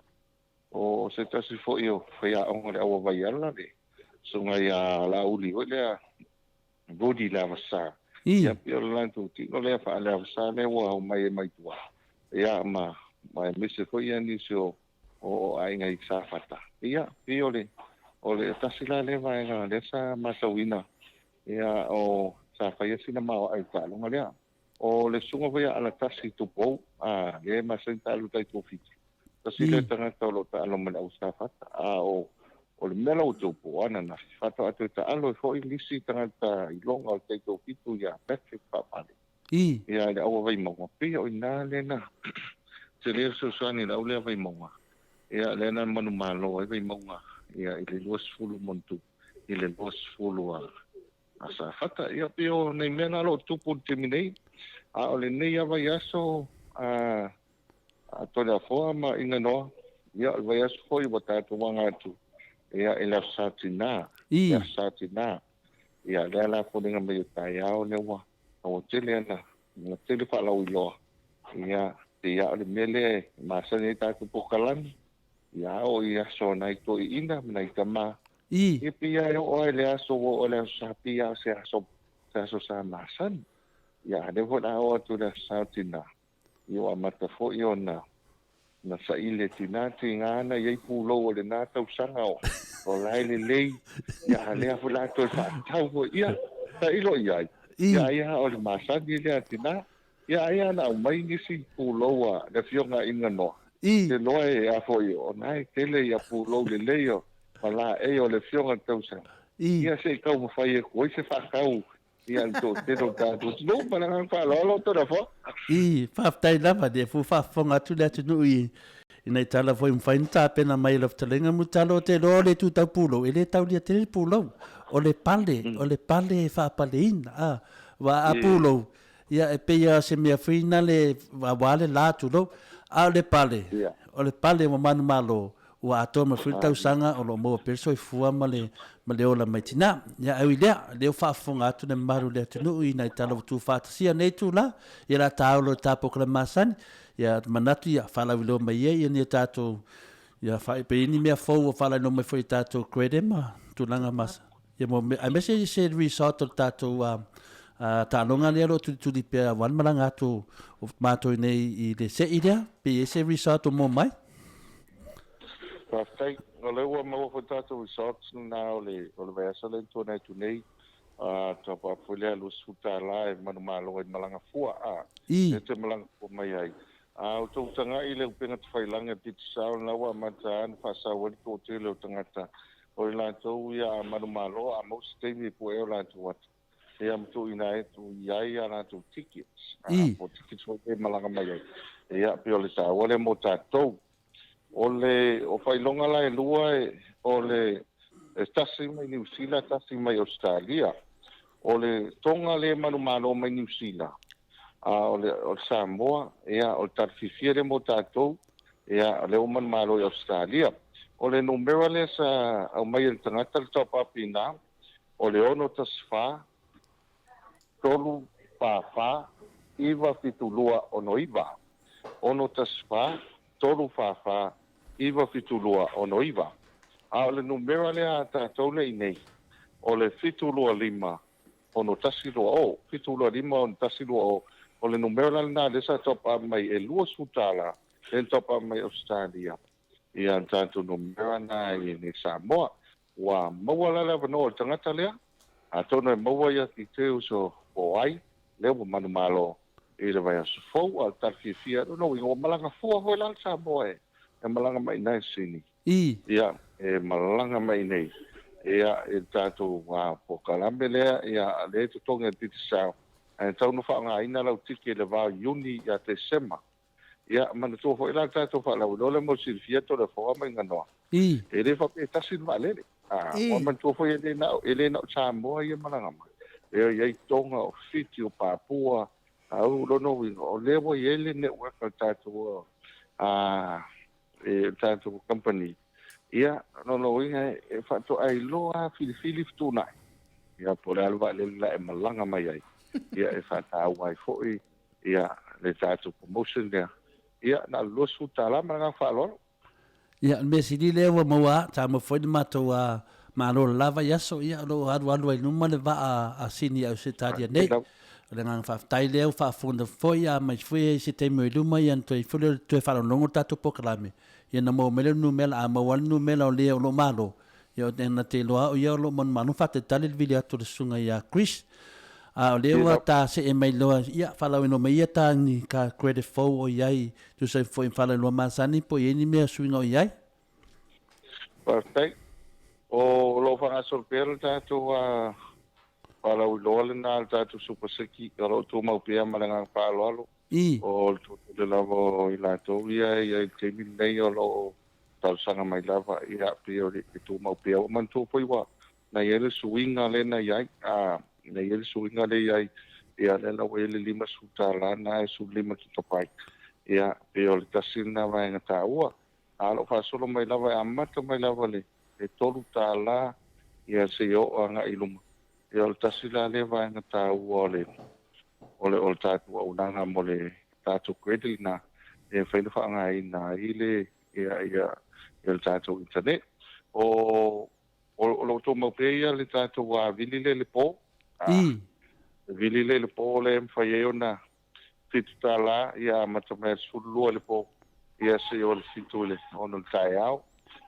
O se tasi foi o faiaoga o le au a Vaiala, le susuga ia Laauli foi lea Rudy Leavasa. Ia pei o le latou tino lea faa-Leavasa lea ua omai ai mai tua. Ia ma ma aemaise foi ia nisi o o aiga i Safata. Ia pei o le o le tasi la lea vaega lea sa matauina ia o sa faia sina maoae i le taaloga lea. O le susuga foi ia Alatasi Tupou, a, lea e masani taalo i tai Tofiti. Tasi lea tagata o lo o taalo ma le au Safata. A o o le mea la ua tupu ananafi, faatoa toe taalo ai foi nisi tagata iloga o le tai Tofitu ia Patrick Faapale. Ia le au a Vaimauga, pei o i ina lea na tele le fesoasoani i le au lea a Vaimauga. Ia lea na manumalo ai Vaimauga ia i le 20 ma ona tupu i le 20 a a Safata. Ia pei o nai mea na o lo o tupu i le taimi nei, a o lenei lava vaiaso a a Toleafoa ma Iganoa, ia o le vaiaso foi ua tatou aga atu ia i le Aso Sa Tinā, le Aso Sa Tinā. Ia lea la foliga mai o taeao lea ua ua tele ana ua tele faalauiloa, ia pei lava o le mea lea e masani ai tatou polokalame, ia oo i aso a nai toeaiina ma nai tama, ia pei lava e oo lava i le aso ua oo i le Aso Sa, pei lava o se aso se aso sa masani. Ia a lea foi o le a oo atu i le Aso Sa o Tinā, ia ua amata foi ona na saili e Tinā tiga ana i ai pulou o lena tausaga o o la e lelei, ia a lea foi o le a toe faatau foi, ia tailo i ai, ia ai lava o le masani lea a Tinā. Ia ai lava na aumai nisi pulou a le Afioga a Iganoa, te loa e a foi o na e tele ia pulou lelei o ma laei o le Afioga i le Tausaga, ia se i taumafai atu ai se faatau ia le toatele o tatou atunuu. Ma le agaga faaaloalo Toleafoa. I, faafetai lava, lea foi ua faafofoga atu le atunuu i i nai tala foi mafai ona tapena mai e lau fetalaiga Mulitalo. Ou te iloa o le itu tau pulou, e le taulia tele le pulou, o le pale, o le pale e faapaleina, a, aua a pulou, Ia, e pei lava o se mea foi nale aua le la tulou, a o le pale, o le pale ua manumalo, ua atoa mai foi le tausaga o lo o maua pea le soifua ma le, ma le ola mai tinā. Ia, ae ui i lea, o lea ua faafofoga atu le mamalu o le atunuu i nai tala ua tuufaatasia i lenei itula, ia o le a taolo i le ta polokalame masani, ia manatu ia faalauiloa mai ai ni a tatou, ia pe i ai ni mea fou ua faalauiloa mai foi i tatou credit ma tulaga masani. Ia mo mea, aemaise i se result o le tatou taaloga lea o lo o tulituli pea aua le malaga atu o matou i nei i le se'i lea, pe i ai se result o mua mai? Faafetai. O lea ua maua foi tatou results lena o le o le vaiaso lea na tuanai atu nei, top up foi lea $20 e manumalo ai malaga fua, lea toe malaga fua mai ai. A outou tagai i le upega tafailagi a Digicel, lena ua amata lava ona faasau ai le toatele o tagata O i latou ia a manumalo a maua se taimi e puea o latou ata, ia ma tuuina atu i ai a latou tickets, po o tickets foi e malaga mai ai. Ia, pei o le taua lea mo tatou. O le, o faailoga la e lua, o le, e tasi mai Niu Sila, tasi mai Ausetalia. O le Tonga lea e manumalo mai Niu Sila, a o le, o le Samoa, ia, o le tala fiafia lea mo tatou, Ia, o lea ua manumalo i Ausetalia. O le numera lea sa aumai e le tagata le top up i ina, o le 614 344 97269. 614 344 97269. A o le numera lea a tatou lea i inei, o le 725 6120, 725 6120, o le numera la lena lea sa top up mai e $20 lea na top up mai Ausetalia ia le tatou numera lena i Samoa. Ua maua la le avanoa o le tagata lea, atonu e maua ia details o po o ai lea ua manumalo i le vaiaso fou, a o le tala fiafia, lona uiga ua malaga fua foi la le Samoa e malaga mai i ina i Sini. Ia, e malaga mai nei ia i le tatou polokalame lea, ia lea e totogi e le Digicel, ae tatau ona faaaogaina lau tiki i le va o Iuni ia Tesema. Ia, manatua foi la le tatou faalauiloa lea mo le silafia Toleafoa ma Iganoa, e le faapea e tasi le vaalele. Ua manatua foi e le na o, e le na o Samoa ia e malaga mai, e i ai Tonga, o Fiti, o Papua, A o lona uiga, o lea ua i ai le network a le tatou a e le tatou company, ia, lona uiga e faatoa iloa lava filifili fetuunai, ia, po o le a le vaalele la e malaga mai ai, ia, e faataua ai foi ia le tatou promotion lea, ia, na o le $20 ma le agaga faaaloalo. Ia, o le mea sili lea ua maua a, Samoa foi le matou a Malo le la vaiaso, ia, o lo o alualu ai i luma le vaa a Sini i Ausetalia nei. O le agaga faafetai lea ua faafofoga foi, a mai foi i se taimi o i luma, ia ona toe ifo lea o le toe faalogologo le tatou polokalame, ia ona maua mai lea o le numera, a maua lava le numera o le o lo o malo, ia na te iloa au ia o lo o manumanu faatalitali le vili atu o le susuga ia Chris. A o lea ua ta see mai loa, ia faalauiloa mai ia ta ni ka credit fou o i ai, tusa ai foi ma faalauiloa masani po o i ai ni mea suiga o i ai. Faafetai. O lo o faagasolo pea le tatou faalauiloa lena a le tatou Super Siki, o lo o tumau pea ma le agaga faaaloalo. O le toatele lava o i latou ia e i ai i le taimi lenei o lo o talosaga mai lava, ia, pei o le tumau pea. Ua manatua foi ua na i ai le suiga lea na i ai, a, na i ai le suiga lea i ai, ia, lea la ua i ai le $50 na e 15 kikapaita. Ia, pei o le tasi lena vaega taua. A o lo o faasolo mai lava e amata mai lava le $3, ia, seia oo agai i luma. Ia, o le tasi la lea vaega taua o le o le o le tatou auaunaga mo le tatou credit lena e mafai ona faaaogaina ai le ia ia ia le tatou internet. O o lo o tumau pea ia le tatou vili lea i le po. Le vili lea i le po lea e mafai ai ona $7 ia amata mai i le 12 i le po ia seia oo i le 7 i le 6 i le taeao.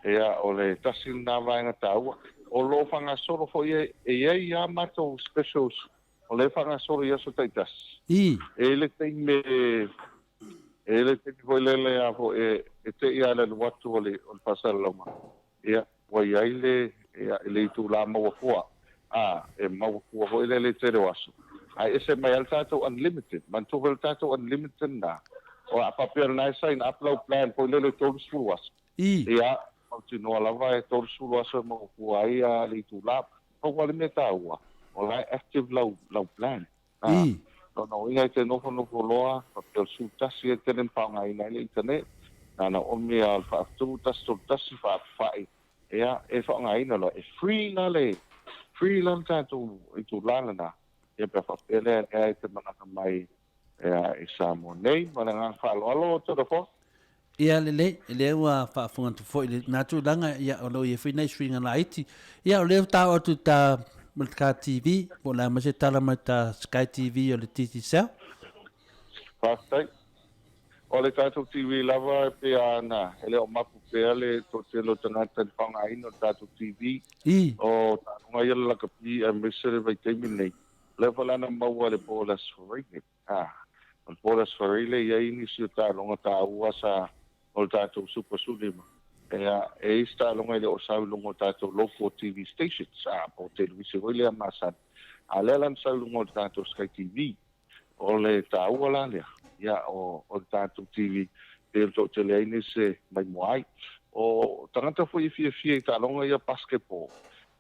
Ia o le tasi lena vaega taua. O lo o faagasolo foi e i ai lava matou specials o lea e faagasolo i aso taitasi. E i ai le taimi e i ai le taimi foi lele a foi e te i lava i le alu atu o le faasalalauga ia ua i ai le ia le itula maua fua a e maua fua foi lele i le tele o aso ae ese mai lava le tatou unlimited. Manatua foi le tatou unlimited lena o a faapea lena e sign up lau plan foi lele 30 aso. Ia mautinoa lava e 30 aso e maua fua ai a le itula. Pau lava le mea taua o la e active lau lau plan. A lona uiga e te nofonofo loa faapea o le 11 e tele na faaaogaina ai le internet, na ona omi lava o le faafetu 131 faafefai, ia e faaaogaina loa, e free la le free la le tatou itula lena, ia pe a faapea lea lea e te malaga mai ia i Samoa nei. Ma le agaga faaaloalo Toleafoa. Ia lelei, lea ua faafofoga atu foi i lena tulaga, ia o lo o i ai foi nai suiga laiti. Ia o lea ua taoo atu i ta ta TV, po o le a mai se tala mai ta Sky TV o le Digicel. Faafetai. O le tatou TV lava e pei lava ona e le o mapu pea le toatele o tagata i le faaaogaina o le tatou TV. O taaloga ia o le lakapi aemaise le vaitaimi lenei, o lea foi la na maua i le po o le Aso Faraile. A, o le po o le Aso Faraile e i ai nisi o taaloga taua sa o le tatou Super 15. Ea, e i ai se taaloga e le o sau i luga o tatou local TV stations, a, po o televise foi lea masani. A o lea la na sau i luga o le tatou Sky TV. O le taua la lea, ia, o, o le tatou TV, pei o le toatele ai nisi e maimoa ai. O tagata foi e fiafia i taaloga ia basketball,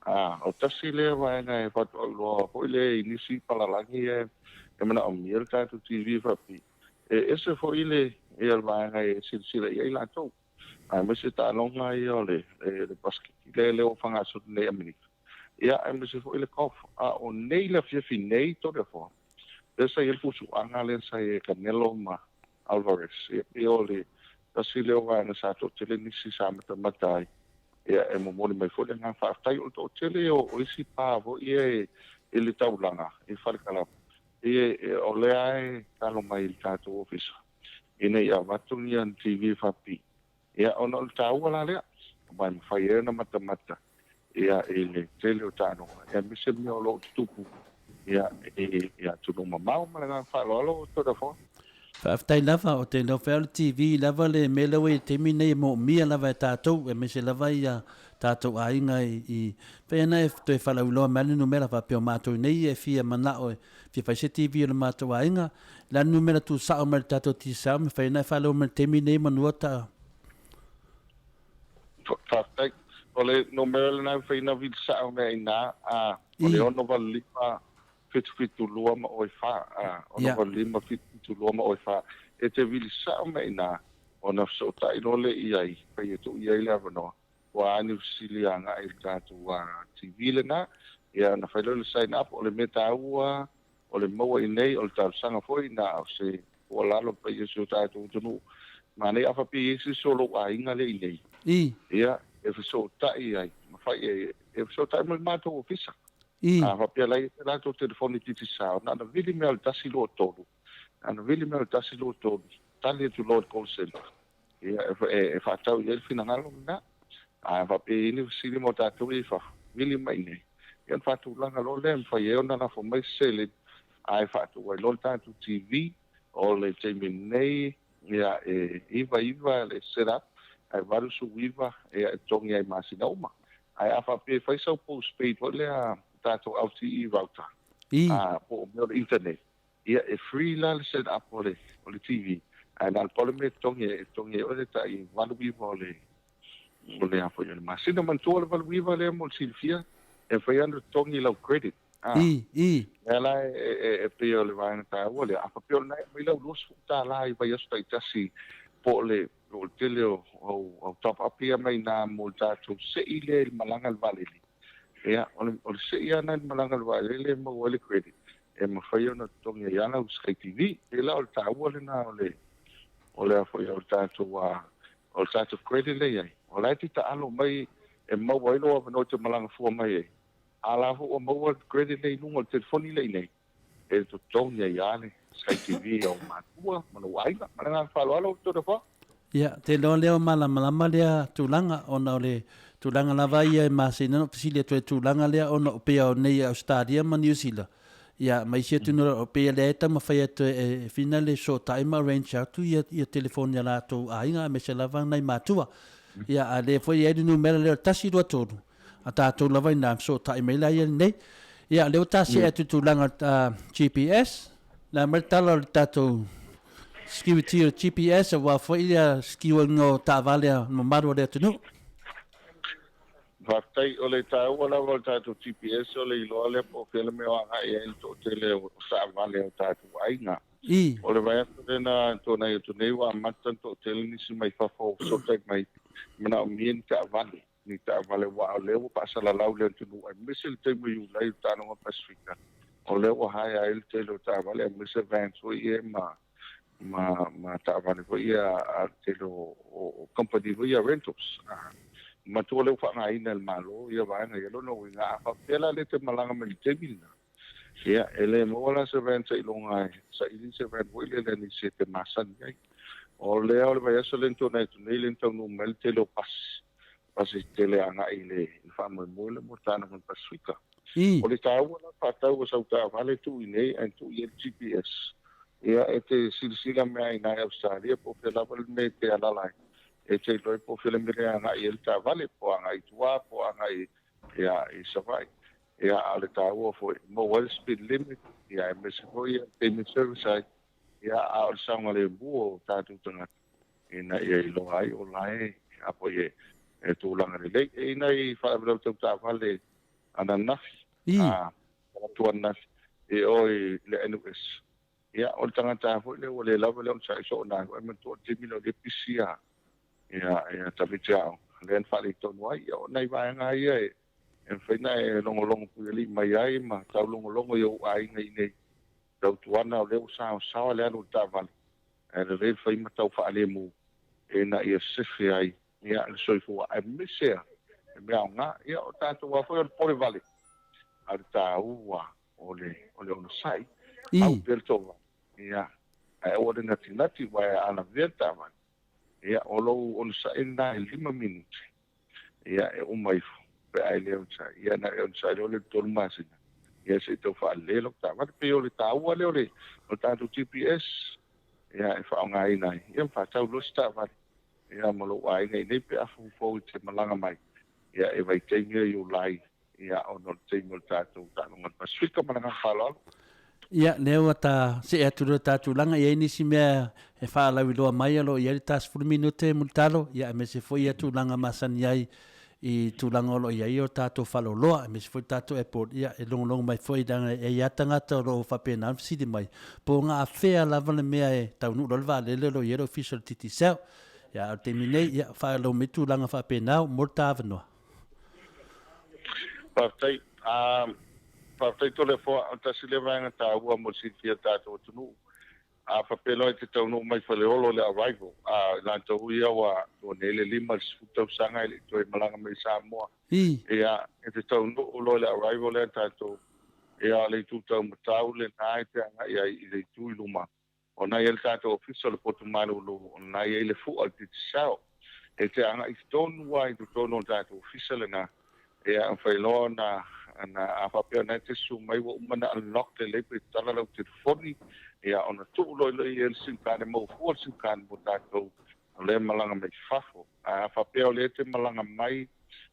A, o tasi lea vaega e faatoauloa foi lea i nisi palalagi ia e manaomia le tatou TV faapipii. E ese foi le ia le vaega e silasila i ai latou, aemaise taaloga ia o le le basiketi lea lea ua fagasolo nei i Amerika, ia aemaise foi le golf. A o nei le afiafi nei Toleafoa, lea sa i ai le fusuaga lea sa i ai Canelo ma Alvarez, ia pei o le tasi lea o vaega sa toatele nisi sa matamata ai, ia e momoli mai foi le agaga faafetai. O le toatele o isi pa foi ia i le taulaga i Falekalava, ia o lea e talo mai i le tatou ofisa ina ia avatu ni ana TV faapipii, ia ona o le taua la lea, aua e mafai ai ona matamata ia i le tele o taaloga, aemaise mea o lo o tutupu ia i atunuu mamao. Ma le agaga faaaloalo Toleafoa. Faafetai lava, o te iloa o le TV lava le mea lea ua i ai i le taimi lenei e moomia lava e tatou, aemaise lava ia tatou aiga i pei ona e toe faalauiloa mai le numera faapea o matou nei e fia manao e fia fai se TV o le matou aiga, le a le numera tusao mai le tatou Tcell, mafai ona e faaleo mai i le taimi lenei manua ta. Faafetai. O le numera lena e mafai ona vili sao mea i ina, o le 685 7 7 2 ma oe 4, a, 6 8 5 7 7 2 ma oe 4. E te vili sa'o mai i ina ona fesoota'i loa lea i ai, fai atu i ai le avanoa, o a ni fesili agai i le tatou TV lena, ia ona fai loa le sign up. O le mea taua o le maua i nei, o le talosaga foi na o se tuualalo i le paia o si o tatou atunuu, manaia a faapea e i ai se isi o lou aiga lea i nei, ia e fesootai ai ma fai e fesootai ma le matou ofisa. A faapea la e i ai se latou telefoni Digicel, na ona vili mea o le 123, na ona vili mea o le 123, tali atu loa i le call centre, ia e faatau i ai le finagalo lena. A faapea e i ai ni fesili mo tatou ia i fafo, vili mai i inei, ia ona faatulaga loa lea e mafai ai ona lafo mai se seleni ae faatu ai loa le tatou TV. O le taimi nei, ia e 99 le set up ae 89 ia e totogi ai i masina uma. Ae a faapea e fai sau postpaid foi lea tatou LTE router, po o mea o le internet, ia e free la le set up o le o le TV, ae na o le pau le mea e totogi ai, e totogi ai oe le tai 89 o le o le a foi o le masina. Manatua le 89 lea mo le silafia, e mafai lava ona totogi i lau credit. A. Lea la e pei o le vaega taua lea. A faapea o lena e aumai lau $20 i vaiaso taitasi po o le po o le tele o au top up ia mai ina mo le tatou sei lea i le malaga i le vaalele. Ia, o le o le sei lava lena i le malaga i le vaalele e maua ai le credit e mafai ona totogi ai lava lau Sky TV. Pei la o le taua lena o le o le a foi o le tatou o le tatou credit lea e i ai. O la e te taalo mai e maua ai lou avanoa e te malaga fua mai ai. A la foi ua maua le credit lea i luga o le telefoni lea i inei, e totogi ai lava le Sky TV a ou matua ma lou aiga. Ma le agaga faaaloalo, Toleafoa. Ia, te iloa lea o malamalama lea tulaga, ona o le tulaga lava ia e masani ona ou fesili atu ai i le tulaga lea, ona o pei o nei i Ausetalia ma Niu Sila, ia, ma isi atunuu, o pei o lea e taumafai atu e fina le fesootai ma arrange atu ia telefoni a latou aiga aemaise lava nai matua. Ia, a o lea foi e i ai le numera lea o le 1 2 3, a tatou lava ina fesootai mai la ia lenei. Ia, o lea ua ta see atu i le tulaga o GPS, le a mai le tala o le tatou security o le GPS aua foi le secure-ina o taavale a le mamalu o le atunuu. Faafetai. O le taua lava o le tatou GPS o le iloa lea po o fea le mea o agai ai le toatele o taavale a o tatou aiga. O le vaiaso lea na tuanai atu nei ua amata ona toatele nisi mai fafo o fesootai mai e manaomia ni taavale. ni taavale aua o lea ua faasalalau le atunuu aemaise le taimi o Iulai i le Taaloga Pasefika, o lea ua hire ai le tele o taavale aemaise vans foi ia ma ma ma taavale foi ia a le tele o o company foi ia rentals. Manatua lea ua faaaogaina e le Malo ia vaega ia. Lona uiga a faapea la lea e te malaga mai i le taimi lena, ia e le maua la se van sailoga e saili se van foi lele a nisi e te masani ai. O lea o le vaiaso lea na tuanai atu nei lea na taunuu mai ai le tele o pasi, pasi tetele agai i le faamoemoe lea mo le Taaloga o le Pasefika. O le taua la faatau o sau taavale tuu i inei ae tuu i ai le GPS, ia e te silasila mea i ina i Ausetalia po o fea lava le mea e te alaala ai, e te iloa ai po o fea le mea lea e agai i ai le taavale, po o agai i tua po o agai i Savaii. Ia, a o le taua foi, e maua ai le speed limit, ia, aemaise foi le taimi e service ai, ia, a o le saogalemu o tatou tagata, ina ia iloa ai o la e, a foi e, e tulaga lelei. E i ai nai faalavelave tau taavale ananafi, a, atu ananafi, i o i le NUS. Ia, o le tagata lava foi lea ua le lava le onosai soo na alu ai manatua o le taimi lea o lea e pisi ia, ia, ia tamaiti aoga, lea na faaletonu ai. Ia, o nai vaega ia e, e mafai ona e logologo puialii mai ai ma taulogologo i ou aiga i inei. Tautuana o lea ua saosaoa le alu o le taavale, ae lelei le fai ma tau faalemu ina ia sefe ai ia le soifua aemaise a le mea aoga. Ia o tatou lava foi o le pole vale, a o le taua o le o le onosai, au pea le toavale, ia, ae aua le natinati aua e alavea le taavale. Ia, o lou onosai lena e lima minute, ia, e uma ifo, pe a e le onosai. Ia, na e onosai loa lea i le tolu masina, ia, se i tau faalelei lau taavale. E pei o le taua lea o le o le tatou GPS, ia, e faaaogaina ai, ia, ma faatau loa se taavale, ia, ma lou aiga i inei pe a foufou i te malaga mai, ia, e vaitaimi ia Iulai Ia, ona o le taimi o le tatou taaloga i le Pasefika ma le agaga faaaloalo. Ia, lea ua ta see atu loa i le ta tulaga, e i ai nisi mea e faalauiloa mai o lo o i ai le ta 10 minute mulitalo, ia aemaise foi ia tulaga masani ai i tulaga o lo o i ai o tatou faleoloa aemaise foi tatou airport, ia e logologo mai foi leaga e i ai lava tagata o lo o faapena ona fesili mai po o gafea lava le mea e taunuu loa le vaalele o lo o i ai le ofisa o le Digicel. Ia a o le taimi nei, ia faailoa mai tulaga faapena mo le ta avanoa. Faafetai. Faafetai Toleafoa, o le tasi lea vaega taua mo le silafia e le tatou atunuu. A faapea loa e te taunuu mai Faleolo i le arrival, a o i latou ia ua tua nei le 5 i le 10 tausaga e le i toe malaga mai i Samoa, ia, e te taunuu loa i le arrival lea tatou, ia, o le itu taumatau lena e te agai ai i le itu i luma, o na i ai le tatou ofisa o le potu malulu, o na i ai le fua o le Digicel. E te agai tonu lava i totonu o le tatou ofisa lena, Ia, mafai loa ona, ona, a faapea o lena e te susu mai ua uma ona unlock lelei pe tatala lau telefoni, ia, ona tuu loa lea i ai le sim card, e maua fua le sim card mo tatou o lea e malaga mai fafo. Ae a faapea o lea e te malaga mai,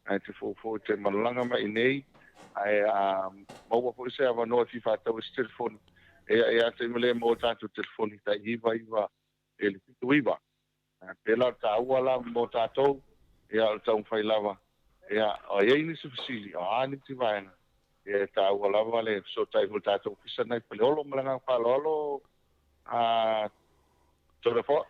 ae te foufou e te malaga mai i inei, ae a maua foi se avanoa e fia faatau ai se telefoni, ia, ia te i ma le maua tatou telefoni tai 99 i le 79. Pēlā o le taua la mo tatou, ia o le taumafai lava, ia o i ai nisi fesili, o a nisi vaega, ia e taua lava le fesootai foi i le tatou ofisa lena i Faleolo. Ma le agaga faaaloalo, a Toleafoa.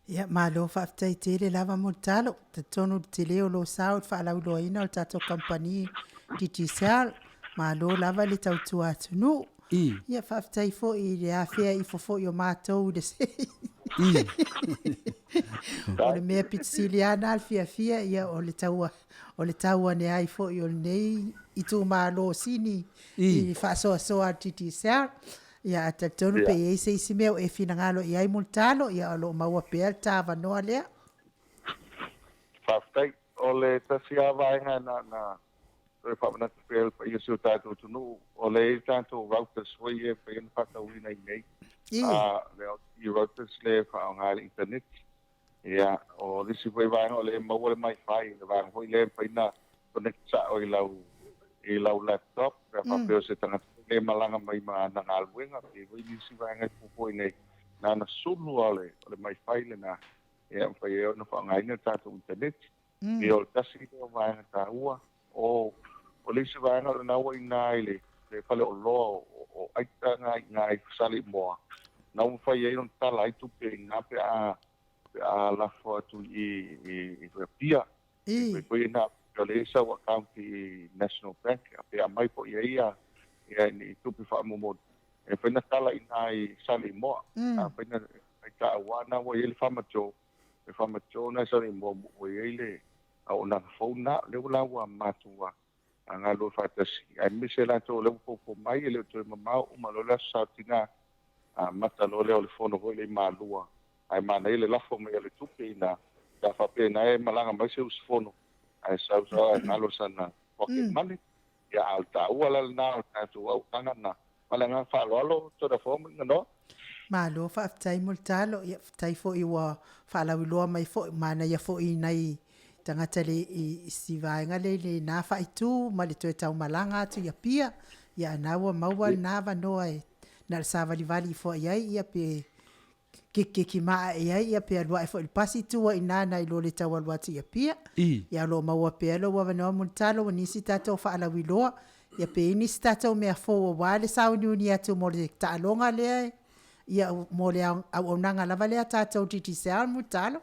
Ia, malo faafetai tele lava mo le talo. Talitonu le tele o lou sao i le faalauiloaina o le tatou kamupani Digicel. Malo lava le tautua atunuu. Ia faafetai foi i le afea ifo foi o matou i le O le mea pito sili lava lena le fiafia, ia o le tau o le tau ane ai foi o lenei itumalo sini i le faasoasoa a le Digicel. Ia ae talitonu pe i ai se isi mea o e finagalo i ai Mulitalo, ia o lo o maua pea le ta avanoa lea. Faafetai. O le tasi lava vaega na na toe faamanatu pea i le paia o si o tatou atunuu, o lea e i ai tatou routers foi ia e mafai ona faatauina i inei. Le LTE routers lea e faaaoga i le initaneti. Ia, o le isi foi vaega o lea e maua le MiFi, le vaega foi lea e mafai ona connect sao i lau i lau laptop, pe a faapea o se tagata foi lea e malaga mai ma ana galuega, pe i ai foi nisi vaega e fuafua i inei, na ona sulu lava o le MiFi lena, ia mafai ai ona faaaogaina le tatou initaneti. Ia, o le tasi lea o vaega taua. O o le isi vaega o lena ua i ina i le le faleoloa o Aita na i ina i Saleimoa, na ua mafai ai ona tala ai tupe i ina pe a pe a lafo atu i i i Apia. E pei na o lea e sau account i National Bank pe aumai foi i ai ia ia ni tupe faamomoli e mafai ona tala i ina i Saleimoa. Afai na ai taua na ua i ai le Farmer Joe, le Farmer Joe na i Saleimoa ua i ai le auaunaga fou lena, lea ua la ua matou galulue faatasi, aemaise latou o lea ua foufou mai, e le o toe mamao uma loa le Aso Sa o Tina, amata loa lea o le fono foi lea i Malua, ae manaia le lafo mai o le tupe ina, pe a faapea ina e malaga mai se usufono, ae sau sau ae galo sana pocket money, ia a o le taua la lena o le tatou auaunaga lena. Ma le agaga faaaloalo, Toleafoa Muligainoa. Malo faafetai mo le talo, ia faafetai foi ua faalauiloa mai foi, manaia foi i nai tagata le i si vaega lea i lena faaitu ma le toe taumalaga atu i Apia, ia a na ua maua lena avanoa e na o le savalivali ifo i ai ia pe kekeki maa i ai ia pe alu ae foi i le pasi tua i ina nai lo le tau alu atu i Apia. Ia o lo o maua pea lou avanoa Mulitalo ua nisi tatou faalauiloa ia pe i ai nisi tatou mea fou aua le sauniuni atu mo le taaloga lea ia mo le auaunaga lava lea a tatou Digicel Mulitalo.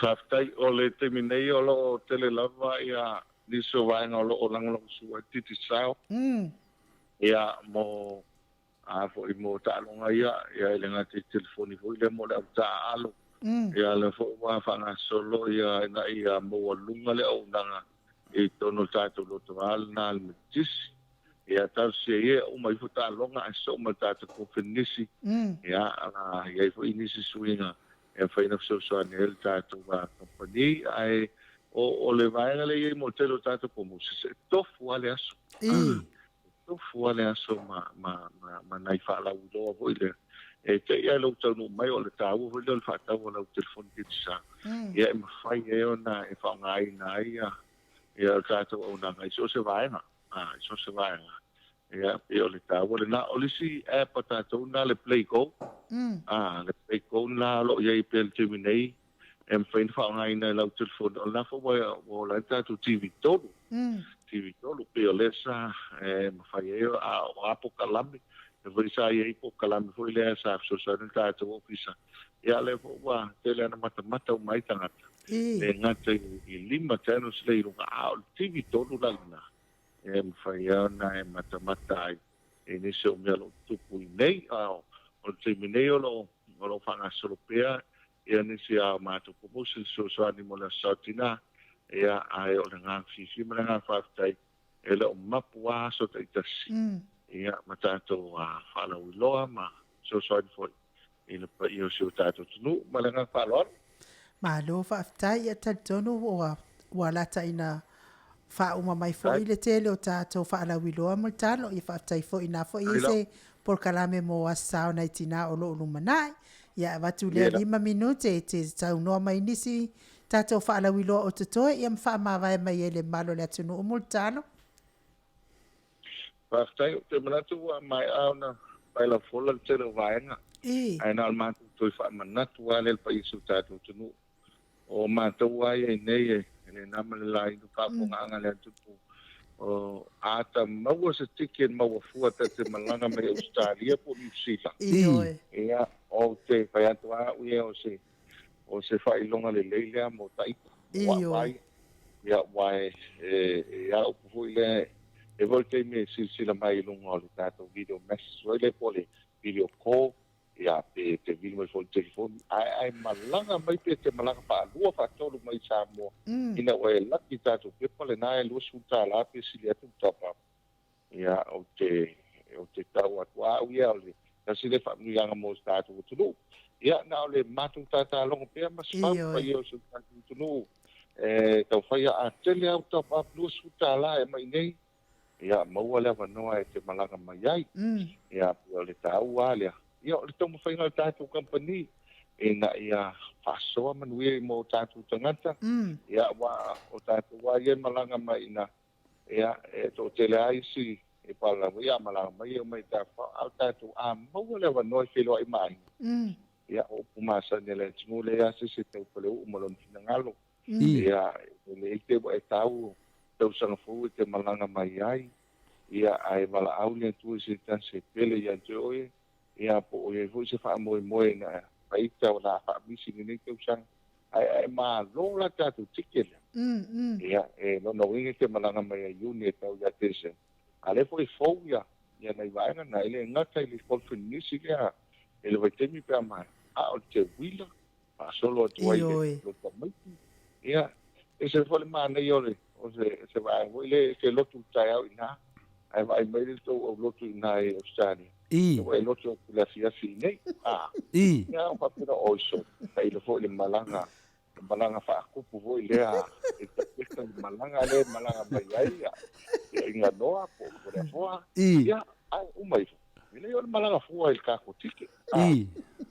Faafetai. O le taimi nei o lo o tele lava ia nisi o vaega o lo o lagolagosua ai Digicel ia mo a foi mo taaloga ia, ia e le gata i telefoni foi lea mo le au taaalo, ia lea foi ua faagasolo ia ina ia maualuga le auaunaga i totonu o le tatou lotoa lena le Metotisi. Ia talosia ia e uma ifo taaloga ae sosoo ma le tatou konfenisi, ia a i ai foi nisi suiga e mafai ona fesoasoani ai le tatou kamupani. Ae o le vaega lea e i ai mo le tele o tatou promoters, e tofu lava le aso. Tofu lava le aso ma, ma, ma, ma nai faalauiloa foi lea. E te i ai lou taunuu mai, o le taua foi lea o le faatau o lau telefoni Digicel. Ia e mafai ai ona e faaaogaina ai ia, ia le tatou auaunaga i so o se vaega, a, i so o se vaega. Ia, pei o le taua lena. O le isi app a tatou lena le Play Go, a, le Play Go lena o lo o i ai pea i le taimi nei. e mafai ona faaaogaina e lau telefoni, o lena foi ua ua ola ai le tatou TV 3. TV 3 pei o lea sa e mafai ai a o a polokalame, lea foi sa i ai polokalame foi lea sa fesoasoani ai le tatou ofisa, ia lea foi ua tele ana matamata uma ai tagata, le gata i 5 channels lea i luga, a o le TV 3 la lena e mafai ai ona e matamata ai i nisi o mea o lo o tutupu i nei, a o le taimi nei o lo o faagasolo pea ia nisi a matou promotions fesoasoani mo le Aso Sa o Tina, ia, ae o le agaga fiafia ma le agaga faafetai, e le o mapu lava aso taitasi, ia, ma tatou faalauiloa ma fesoasoani foi i le paia o si o tatou atunuu. Ma le agaga faaaloalo. Malo faafetai, ia talitonu ua ua lata ina faauma mai foi le tele o tatou faalauiloa mo le talo, ia faafetai foi ina foi i se polokalame mo Aso Sa o nai tina o loo lumanai. Ia avatu lea 5 minute e te saunoa mai nisi tatou faalauiloa o totoe ia ma faamavae mai ai le mamalu o le atunuu mo le talo. Faafetai, ou te manatu ua maea ona paela fola le tele o vaega, ae na o le matou toe faamanatu lava lea i le paia o si o tatou atunuu. O matou lava ia i nei e le na ma le laina faafofogaaga a le atunuu, o a ta maua se ticket maua fua ta te malaga mai Ausetalia po o Niu Sila, ia, ou te fai atu lava au ia o se o se faailoga lelei lea mo ta ita, mo au lava ia. Ia, aua e, e a upu foi lea, e foi le taimi e silasila mai i luga o le tatou video message foi lea po o le video call, ia, pe te vili mai foi i le telefoni, ae a e malaga mai pe te malaga faalua faatolu mai i Samoa, ina ua e laki i tatou pepa lena e $20 pe sili atu le top up. Ia, ou te, ou te tau atu lava au ia, o le tasi lea faamanuiaga mo si tatou atunuu. Ia, na o le matou tatalogo pea ma se fau, paia o si o tatou atunuu, e tau fai a tele au top up $20 e aumai nei, ia, maua le avanoa e te malaga mai ai. Ia, pei o le taua lava lea. Ia, o le taumafaiga o le tatou kamupani, ina ia faasoa manuia mo tatou tagata, ia, aua o tatou lava ia e malaga mai i ina, Ia, e toatele lava isi e palalaua, ia malaga mai e omai i Tafao, a o tatou, a maua le avanoa e feiloai ma aiga, ia, o upu masani a le atunuu, e leai lava se isi e taupaleuu ma lona finagalo. Ia, e lelei te ua e tau tausaga fou e te malaga mai ai, ia, ae valaau le Atua i se tasi e pele ia te oe, ia, po o i ai foi se faamoemoe ina faita o le a faamisi i lenei tausaga. Ae ae malo la tatou ticket lea. Ia, e lona uiga e te malaga mai ia Iuni e tau ia Tesema. A lea foi e fou ia ia nai vaega na, e le gata i le conferenisi lea i le vaitaimi pe a maea, a o le teuila faasolo atu ai i le lotu tamaiti. Ia, e ese foi le manaia o le o se se vaega foi lea e te lotu i le taeao i ina, ae vaai mai le tou aulotu i ina i Ausetalia. Ua e lotu atu i le afiafi i nei. A. Ia, ua faapena, oi sole, tailo foi le malaga, le malaga faakupu foi lea e tapeta le malaga lea e malaga mai ai ia, ia Iganoa po o le afoa. Ia, ae uma ifo. E leai o le malaga fua i le tatou ticket. A.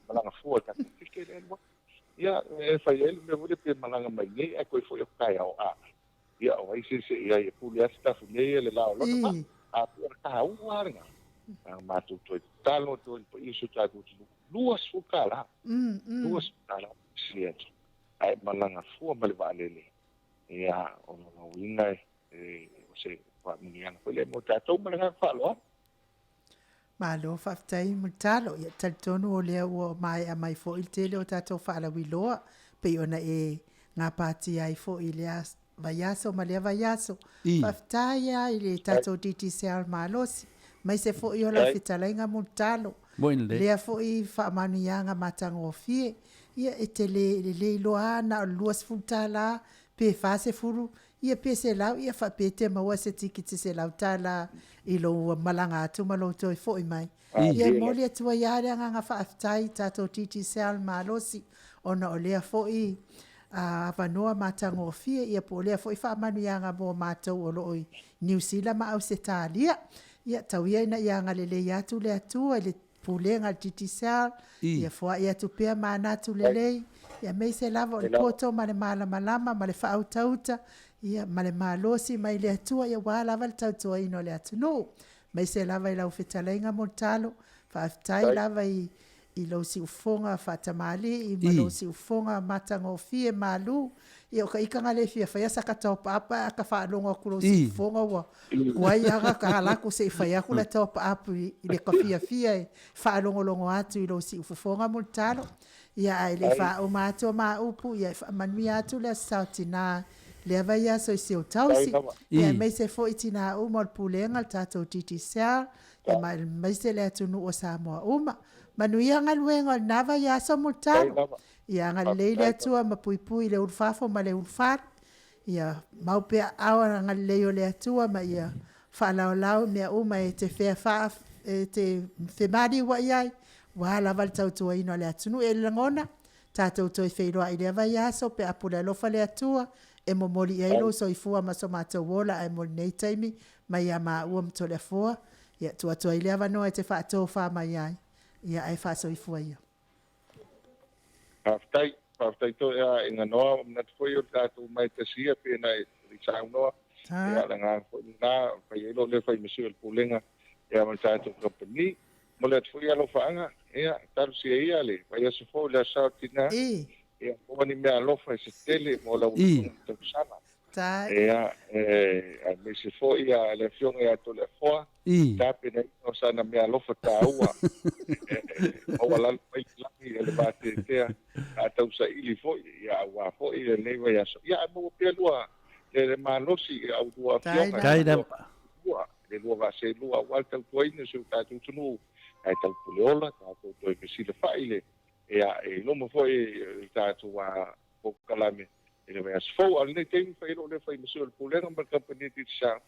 Malaga fua i le tatou ticket lea e alu atu. Ia, e fai ai le mea foi lea pe malaga mai nei ae toe foi atu taeao. A. Ia, o ai se isi e i ai e pule atu tafu nei e le la o lona vaa. A pei o le taua lava lena. A matou toe tatalo atu ai i le paia o si o tatou atunuu, $20, $20 sili atu, ae malaga fua ma le vaalele. Ia, o lona uiga e, o se faamanuiaga foi lea mo tatou ma le agaga faaaloalo. Malo faafetai Mulitalo. Ia talitonu o lea ua maea mai foi le tele o tatou faalauiloa pei ona e gapatia ai foi i lea vaiaso ma lea vaiaso. Faafetai lava i le tatou Digicel malosi, aemaise foi o lau fetalaiga Mulitalo. Lea foi faamanuiaga matagofie. Ia e te le iloa lava na o le $20 pe 40 Ia pe $100, ia faapea e te maua se tikiti $100 i lou malaga atu ma lou toe foi mai. Ia e momoli atu ai lava le agaga faafetai i tatou Digicel malosi ona o lea foi avanoa matagofie ia po o lea foi faamanuiaga mo matou o lo o i Niu Sila ma Ausetalia. Ia tau ia ina ia agalelei atu le Atua i le Pulega a le Digicel, ia foai atu pea manatu lelei, aemaise lava o le poto ma le malamalama ma le faautauta, ia, ma le malosi mai le Atua, ia aua lava le tautuaina o le atunuu. Aemaise lava i lau fetalaiga Mulitalo, faafetai lava i, i lou siufofoga faatamalii ma lou siufofoga matagofie malu. Ia o ka ika na le fia faia sa ka top up ae a ka faalogo atu lou siufofoga ua tuai lava ka ala atu se i fai atu le top up i le ka fiafia e faalogologo atu i lou siufofoga Mulitalo. Ia ae le i faauma atu o ma upu, ia e faamanuia atu le Aso Saotina lea vaiaso i si ou tausi, ia aemaise foi tina uma o le Pulega le tatou Digicel, ia ma aemaise le atunuu o Samoa uma. Manuia galuega o lena vaiaso Mulitalo. Ia agalelei le Atua ma puipui i le ulufafo ma le ulufale. Ia mau pea aao agalelei o le Atua ma ia faalaolao mea uma e te fea faa, e te femaliuai ai, aua lava le tautuaina o le atunuu. E lagona, tatou toe feiloai i lea vaiaso pe a pule alofa le Atua e momoli i ai lou soifua ma so matou ola. Ae mo lenei taimi, mai ia maua ma Toleafoa, ia tuu atu ai le avanoa e te faatofa mai ai, ia ae faasoifua ia. Faafetai, faafetai toi a e Ganoa, manatu foi o le tatou mai tasi ia pei ona e saunoa. Ia o le agaga foi lena, fai ai lou leo fai ma sui o le Pulega ia ma le tatou kamupani. Momoli atu foi alofaaga, ia talosia ia le vaiaso fou i le Aso Sa o Tina, ia maua ni meaalofa e se tele mo lau afioga i le tausala. Ia, aemaise foi le afioga ia Toleafoa, tapenaina o sana meaalofa taua e maualalo mai le lagi e le vateatea a tausaili foi, ia aua foi lenei vaiaso. Ia ae maua pea lua le malosi i au lua afioga i le lua le lua vaaselua aua le tautuaina o si o tatou atunuu ae taupuleola tatou toe fesilafai le ia e loma foi le tatou polokalame i le vaiaso fou. A o lenei taimi, fai ai lou leo fai ma sui o le Pulega ma le Kamupani Digicel,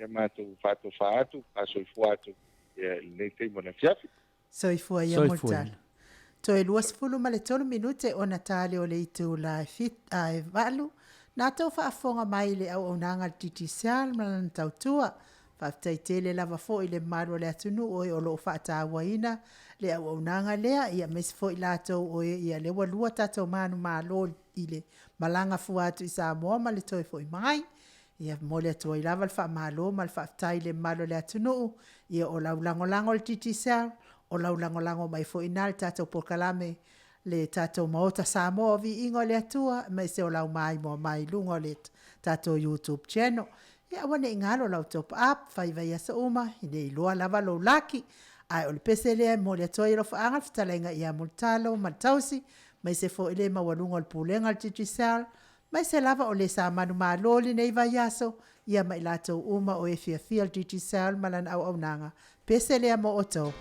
ia matou faatofa atu, faasoifua atu ia i lenei taimi o le afiafi. Soifua ia Mulitalo. Toe 23 minute ona tali o le itula e fit, a e valu. Na tou faafofoga mai i le auaunaga a le Digicel ma lana tautua. Faafetai tele lava foi i le mamalu o le atunuu o e o lo o faatauaina le auaunaga lea, ia aemaise foi i latou o e ia lea ua lua tatou manumalo i le malaga fua atu i Samoa ma le toe foi mai. Ia momoli atu ai lava le faamalo ma le faafetai i le mamalu o le atunuu, ia o lau lagolago i le Digicel, o lau lagolago mai foi ina le tatou polokalame le tatou Maota Samoa o Viiga o le Atua, aemaise o lau maimoa mai i luga o le tatou YouTube channel. Ia aua ne i galo lau top up, fai vaiaso uma, ne i iloa lava lou laki. Ae o le pese lea e momoli atu ai alofaaga le fetalaiga ia Mulitalo ma le tausi, aemaise foi le maualuga o le Pulega a le Digicel, aemaise lava o le sa manumalo i lenei vaiaso, ia ma i latou uma o e fiafia le Digicel ma lana auaunaga. Pese lea mo outou.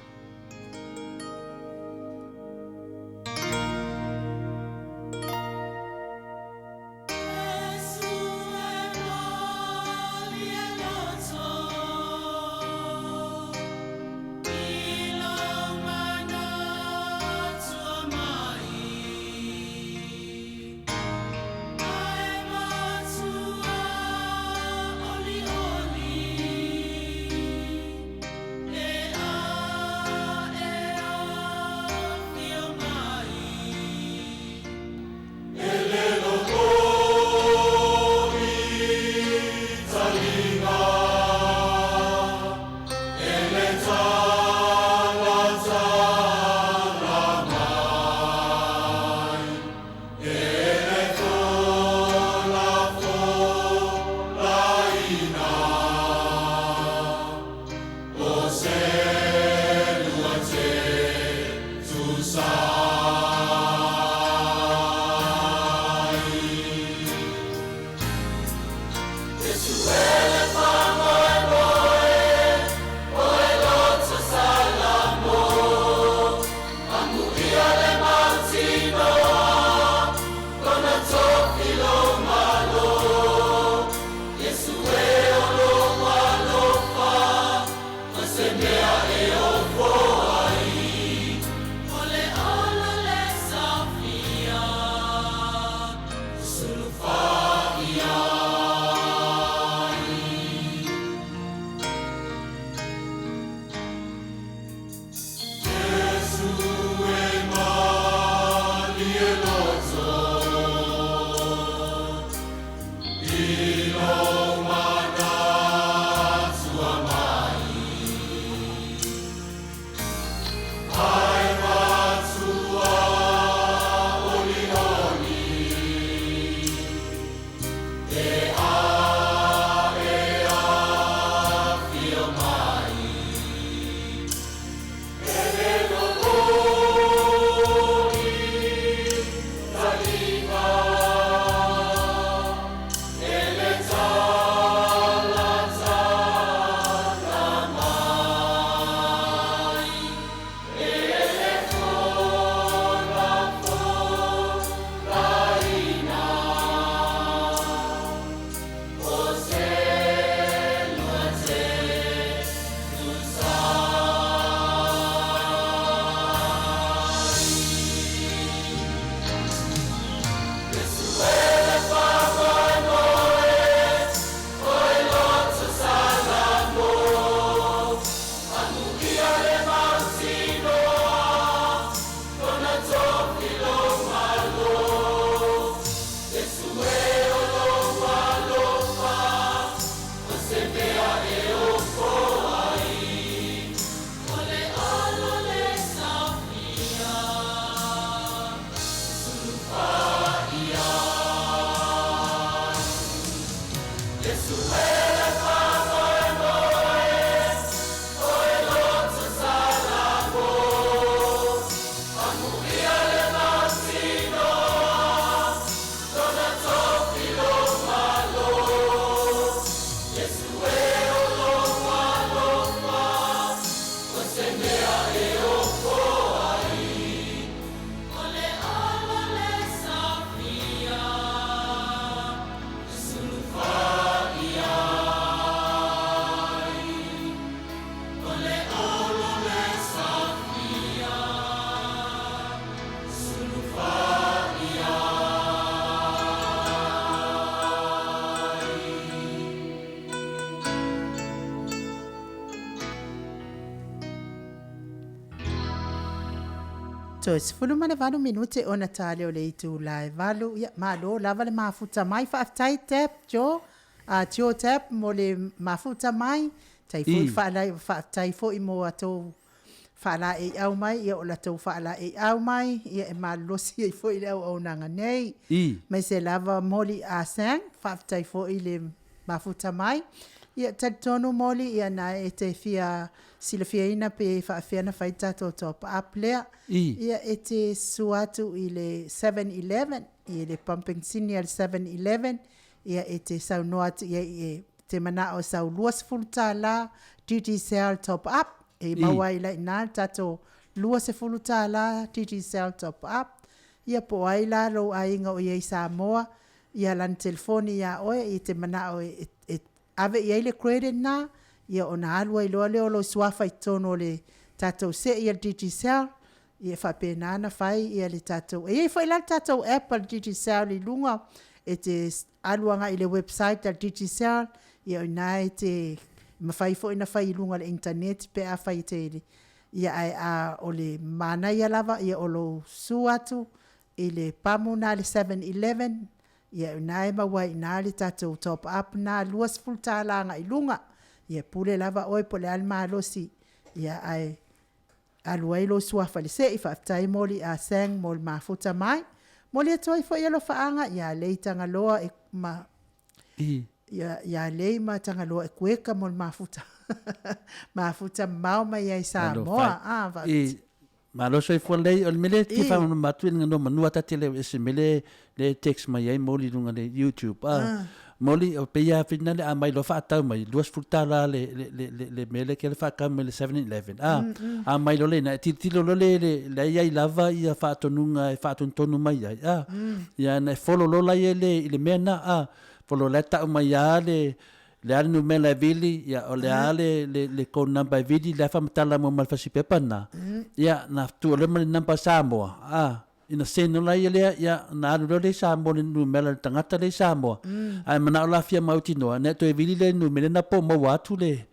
Toe 18 minute ona tale o le itula e 8. Ia, malo lava le mafuta mai. Faafetai Tap Joe, Joe Tap mo le mafuta mai. Tai foi whaalai, faafetai foi mo atou faalaeiau mai, ia o latou faalaeiau mai, ia e malolosi ai foi le auaunaga nei. Aemaise lava Molly Ah Sang, faafetai foi le mafuta mai. Ia talitonu Molly, ia na e te fia silafiaina pe faafefea ona fai le tatou top up lea. Ia e te susu atu i le 7-Eleven, i le pamu penisini a le 7-Eleven, ia e te saunoa atu i ai e te manao e sau $20 Digicel top up, e maua ai la i ina le tatou $20 Digicel top up. Ia po o ai la lou aiga o i ai i Samoa, ia lana telefoni ia oe e te manao e e ave i ai le credit lena, ia ona alu ai loa lea o lou suafa i totonu o le tatou sei a le Digicel, ia e faapena ona fai ia le tatou. E i ai foi la le tatou app a le Digicel i luga, e te alu agai i le website a le Digicel, ia o i ina e te mafai foi ona fai i luga o le internet pe afai e te ia ae a o le manaia lava ia o lou susu atu i le pamu lena a le 7-Eleven, ia o ina e maua ai i ina le tatou top up lena $20 agai i luga. Ia e pule lava oe po o le a le malosi, ia ae alu ai lou suafa i le sei. Faafetai Moli Ah Sang mo le mafuta mai. Momoli atu ai foi alofaaga ia Lei Tagaloa e ma ia Lei ma Tagaloa e Kueka mo le mafuta mafuta mamao mai ai Samoa. Ah, I malo soifua lelei o le mea lea e fia faamalamalama atu i le manua ta te le ese mea le le text mai ai moli i luga le YouTube a moli o pei a whina le a mai loa faatau mai $20 le le le le le mea lea ke le faatau mai le 7-Eleven a a mai loa lena e tilotilo loa le le la e i ai lava ia faatonuga e faatonutonu mai ai a ia na e follow loa la ia i le i le mea na a follow la e tau mai a le le a le numera e vili, ia, o le a le, le, le code number e vili, le a faamatala mo ma le fasipepa na, ia, na tuu loa ma le number Samoa, a, ina send loa ia lea, ia, na alu loa lea i Samoa le numera le tagata lea i Samoa. Ae manao la fia mautinoa, na e toe vili lea i le numera na po o maua atu le,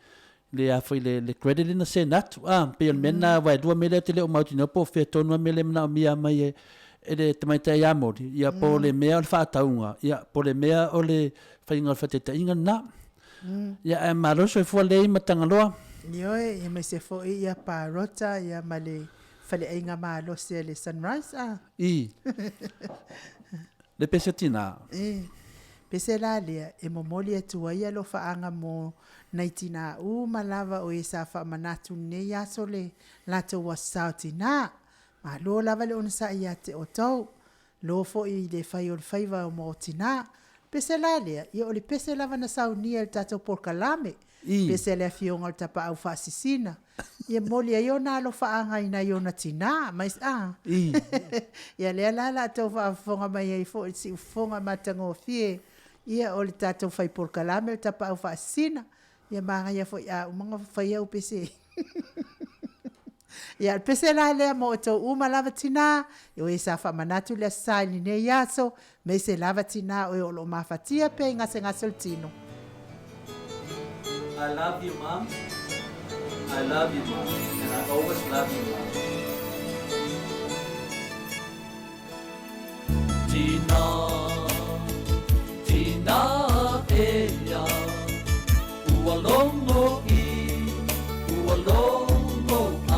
le a foi le, le credit lea na send atu, a, pei o le mea lena, aua e lua mea lea ou te le o mautinoa po o fea tonu lava le mea lea e manaomia mai e, e le tamaitai ia Moli, ia po o le mea o le faatauga, ia po o le mea o le faiga o le faataitaiga lena. Ia ae malo le soifua lelei ma Tagaloa. Ioe, ia aemaise foi ia Parota ia ma le faleaiga malosi a le Sunrise a. I. Le pese tina. I. Pese la lea e momoli atu ai alofaaga mo nai tinā uma lava o e sa faamanatu lenei aso le latou aso sao tinā. Malo lava le onosai ia te outou. Lo foi i le fai o le faiva mo tinā. Pese la lea, ia o le pese lava na saunia i le tatou polokalame. Pese a le Afioga o le Tapaau Faasisina. Ia momoli ai ona alofaaga i nai ona tinā. Mais a. Ia lea la la outou faafofoga mai ai foi i le siufofoga matagofie ia o le tatou fai polokalame o le Tapaau Faasisina. Ia manaia foi a uma ona fai au pese. Ia, o le pese la lea mo outou uma lava tinā, o e sa faamanatu le Aso Sa i lenei aso, aemaise lava tinā o e o lo o mafatia pea i gasegase o le tino. I love you mum, I love you mum and I always love you mum. Tina, tina ea, ua logo i, ua logo a,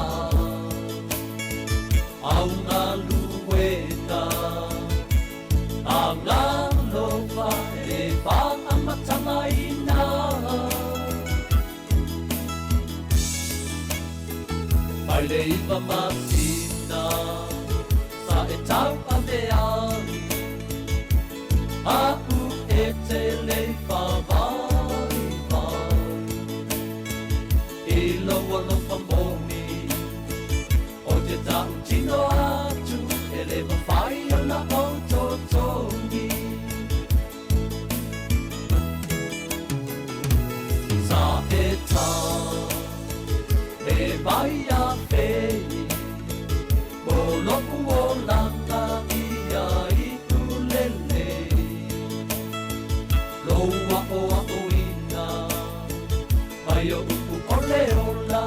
au galuega, a nga lofa e whaamatagaina. Mai le iwa masina sa e tau ave ai, Aʻu e te lei whāwaiwai I lou alofa moni O te taʻu tino atu e le mawhai ona ou totogi Sa e ta e mai a fei Mo loʻu olaga ia i ulelei Lou aʻoaʻoina mai o upu ʻole ola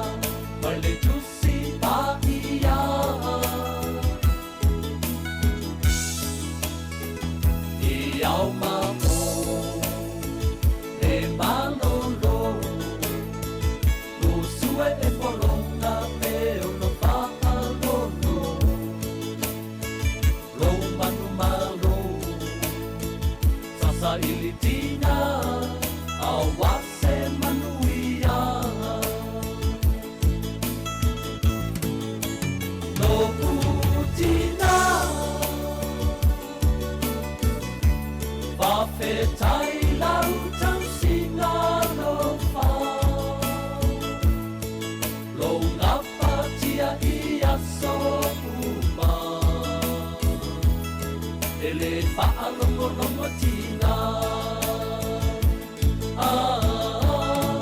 mai le Tusi Paia. Saili tina aua se manuia. Lo'u tina Faafetai lau tausiga alofa. Lou gapatia i aso uma. E le faalogologo tina. Ah,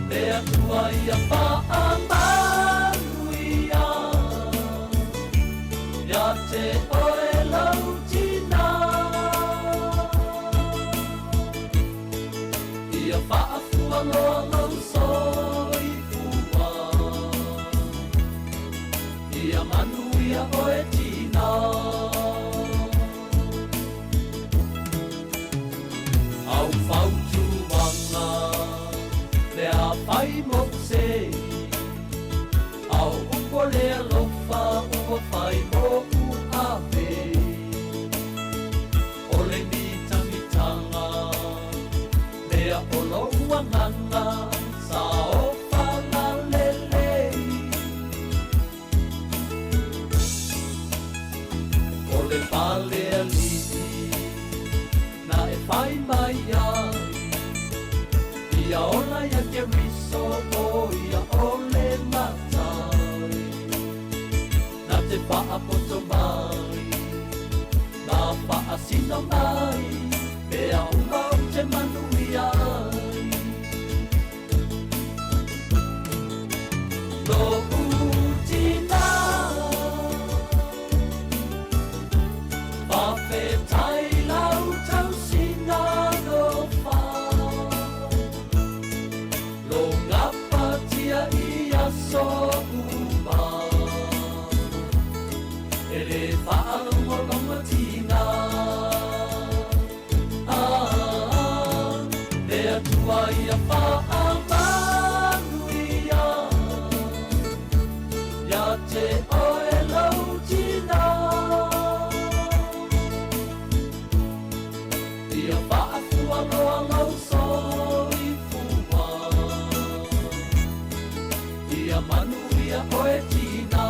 le Atua ia faamanuia ia te oe lau tina. Ia faafualoa lou soifua. Ia manuia oe tina. Au fautuaga lea fai moʻu sei. Au upu o le alofa ua fai moʻu ave. O le mitamitaga lea o lou agaga saofaga lelei. O le fale alii na e fai mai ai, ia ola ia Keriso o ia o le Matai. Na te faapoto mai, na faasino mai, mea uma ou te manuia ai. Lo'u tina Faafetai lau tausiga alofa. Lou gapatia i aso uma. E le faalogologo tina. Ah, le Atua ia faamanuia ia te oe lau tina. Ia faafualoa lou soifua. Ia manuia oe tina.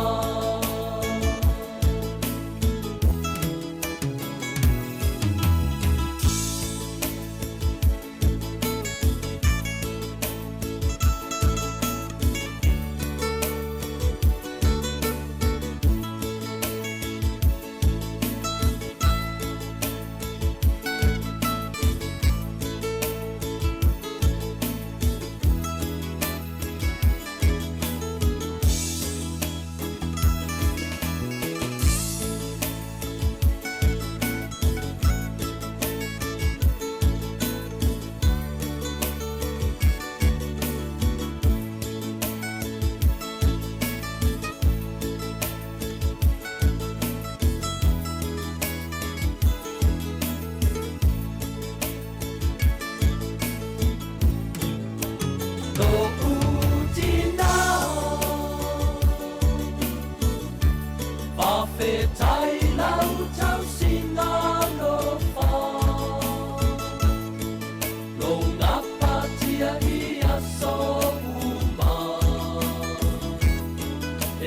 Lo'u tina Faafetai lau tausiga alofa. Lou gapatia i aso uma.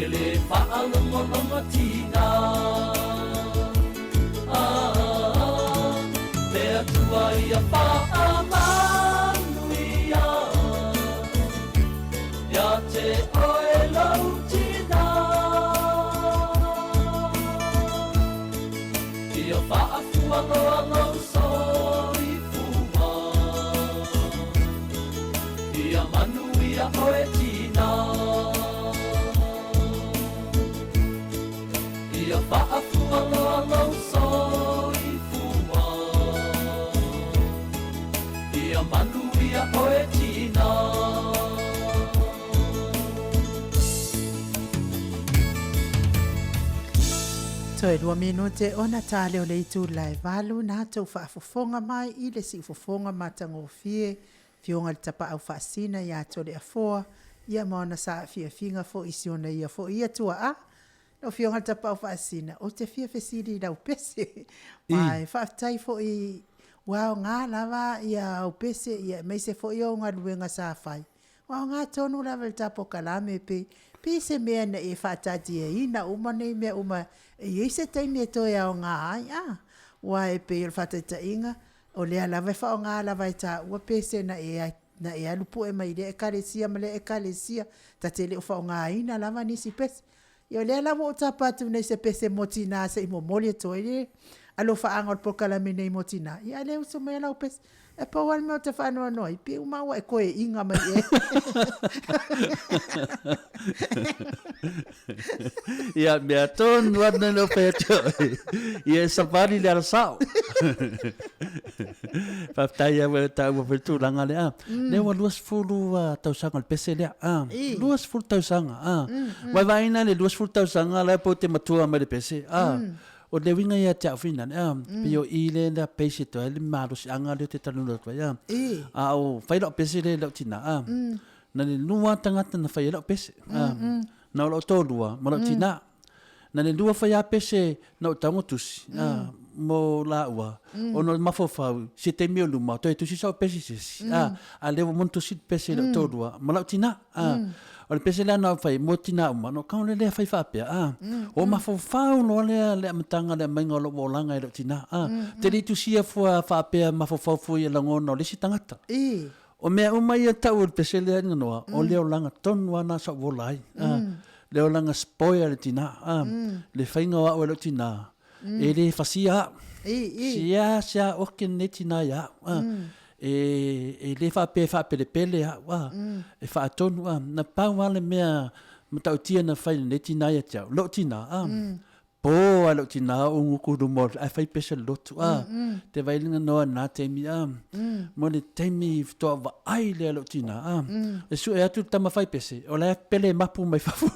E le faalogologo tina. Ah, le Atua ia faamanuia ia te oe lau tina. Ia faafualoa lou soifua. Ia manuia oe tina. Ia faafualoa lou soifua. Ia manuia oe tina. Toe lua minute ona ta lea o le itula e valu na tou faafofoga mai i le siufofoga matagofie Fioga i le Tapaau Faasina ia Toleafoa ia ma ona saafiafiga foi i si ona ia foi ia tuaa. Lau Afioga i le Tapaau Faasina, ou te fia fesili i lau pese. Ma e faafetai foi Ua aoga lava ia au pese ia aemaise foi ou galuega sa fai. Ua aoga tonu lava i le ta polokalame pe pei se mea na e faataatiaina uma nei mea uma e i ai se taimi e toe aoga ai a? Aua e pei o le faataitaiga, o lea lava e faaaoga lava e taua pese na e na e alu pue mai lea ekalesia ma lea ekalesia, ta te le o faaaogaina lava nisi pese. Ia o lea la ua ou tapa atu nei i se pese mo tina se i momoli atu ai le alofaaga o le polokalame nei mo tina, ia a o lea e usu mai lau pese. E pau lava le mea ou te faanoanoa ai, pei uma ua e toeaina mai ea. Ia, mea tonu lava lenei na ou fai atu ai. Ia e savali le ala sao. Faafetai lava e taua foi le tulaga lea. Lea ua 20 tausaga o le pese lea. 20 tausaga. Ua e vaaiina le 20 tausaga la e pou te matua mai le pese. O le uiga ia te au finale, pei o i lea lea base atu ai le malosiaga lea ou te talanoa atu ai. A o fai lau pese lea i lau tina, na le lua tagata na fai ai lau pese. Na o lou toalua ma lou tina. Na le lua fai a pese na ou tago tusi mo laua ona o le mafaufau se taimi o luma toe tusi sau pese i se isi a lea ua uma ona tusi le pese i lou toalua ma lau tina. O le pese lea na ou fai mo tina uma ona ou tago lea fai faapea ua mafaufau loa lea le amataga le aumaiga o lou olaga e lou tina. Ou te le i tusia fua faapea mafaufau fua i lagona o le isi tagata. O mea uma ia tau o le pese lea Noa, o le olaga tonu lava na sa ou ola ai. Le olaga spoil a le tina. Le faiga o au e lou tina, e le fasia au. Seasea oke lenei tina ia au. E le faapea e faapelepele au, e faatonu. Na pau lava le mea matautia na fai e lenei tina ia te au, lou tina, Po a lou tina o uguku luma o ae fai pese le lotu a te vai linga noa na taimi a mo le taimi faatoa vaai lea lou tina a e sue atu le tama fai pese o la e pele mapu mai fafo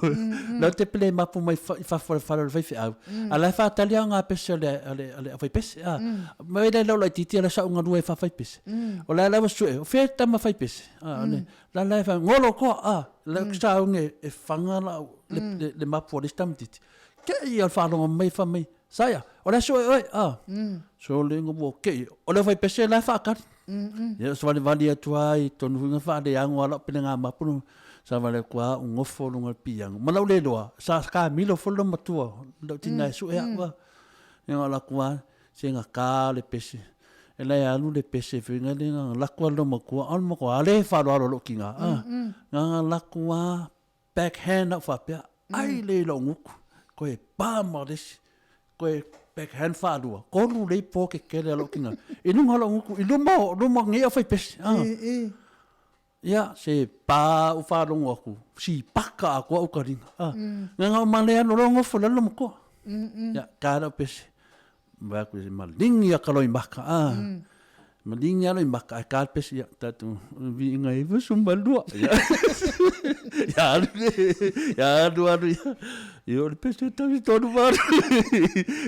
la te pele mapu mai i fafo o le fale o le faifeau a la e faatali a ngā pese o le o le o le fai pese a mai le lau laitiiti la sa unga lua e fai pese o la la sue o fea tama fai pese a le la la e fa ngolo koa a la sa unge e fanga la le le mapu o le tamaitiiti Kei a le faalogo mai fai mai, Saia, o le aso e oe, a. So le ingoa ua kei, o le fai pese la e faatali. Ia savalivali atu lava i tonu foi na faaleago lava lau pelega mapu, savali atu lava ou nofo luga o le piano. Ma lou le iloa, sa kamilo foi le loomatua, lou tina e sue au a. Ia na alu atu lava, se gata le pese. E la e alu le pese foi lea na lako lava le loomatua, a o le matua lava le faaaloalo i lou tina, a. Na ona lako lava backhand au faapea, ai lea i lou gutu, toe pa ma le isi, toe backhand faalua, tolu lei po kekele a lou tina, i luga o lou gutu, i luma o, luma o nei aufaipese. Ia, se pa ou faalogo atu, sipaka atoa ou taliga. Na ona ou male alu loa nofo i lalo matua. Ia, ta lau pese, Vaai atu i maligi a ka loimaka, a. Maligi a loimaka, ae ta le pesi, ia, tatou viiga i 92. Ia, ia alu le, ia alu alu, ia, ia o le pesi e tasi tonu valu.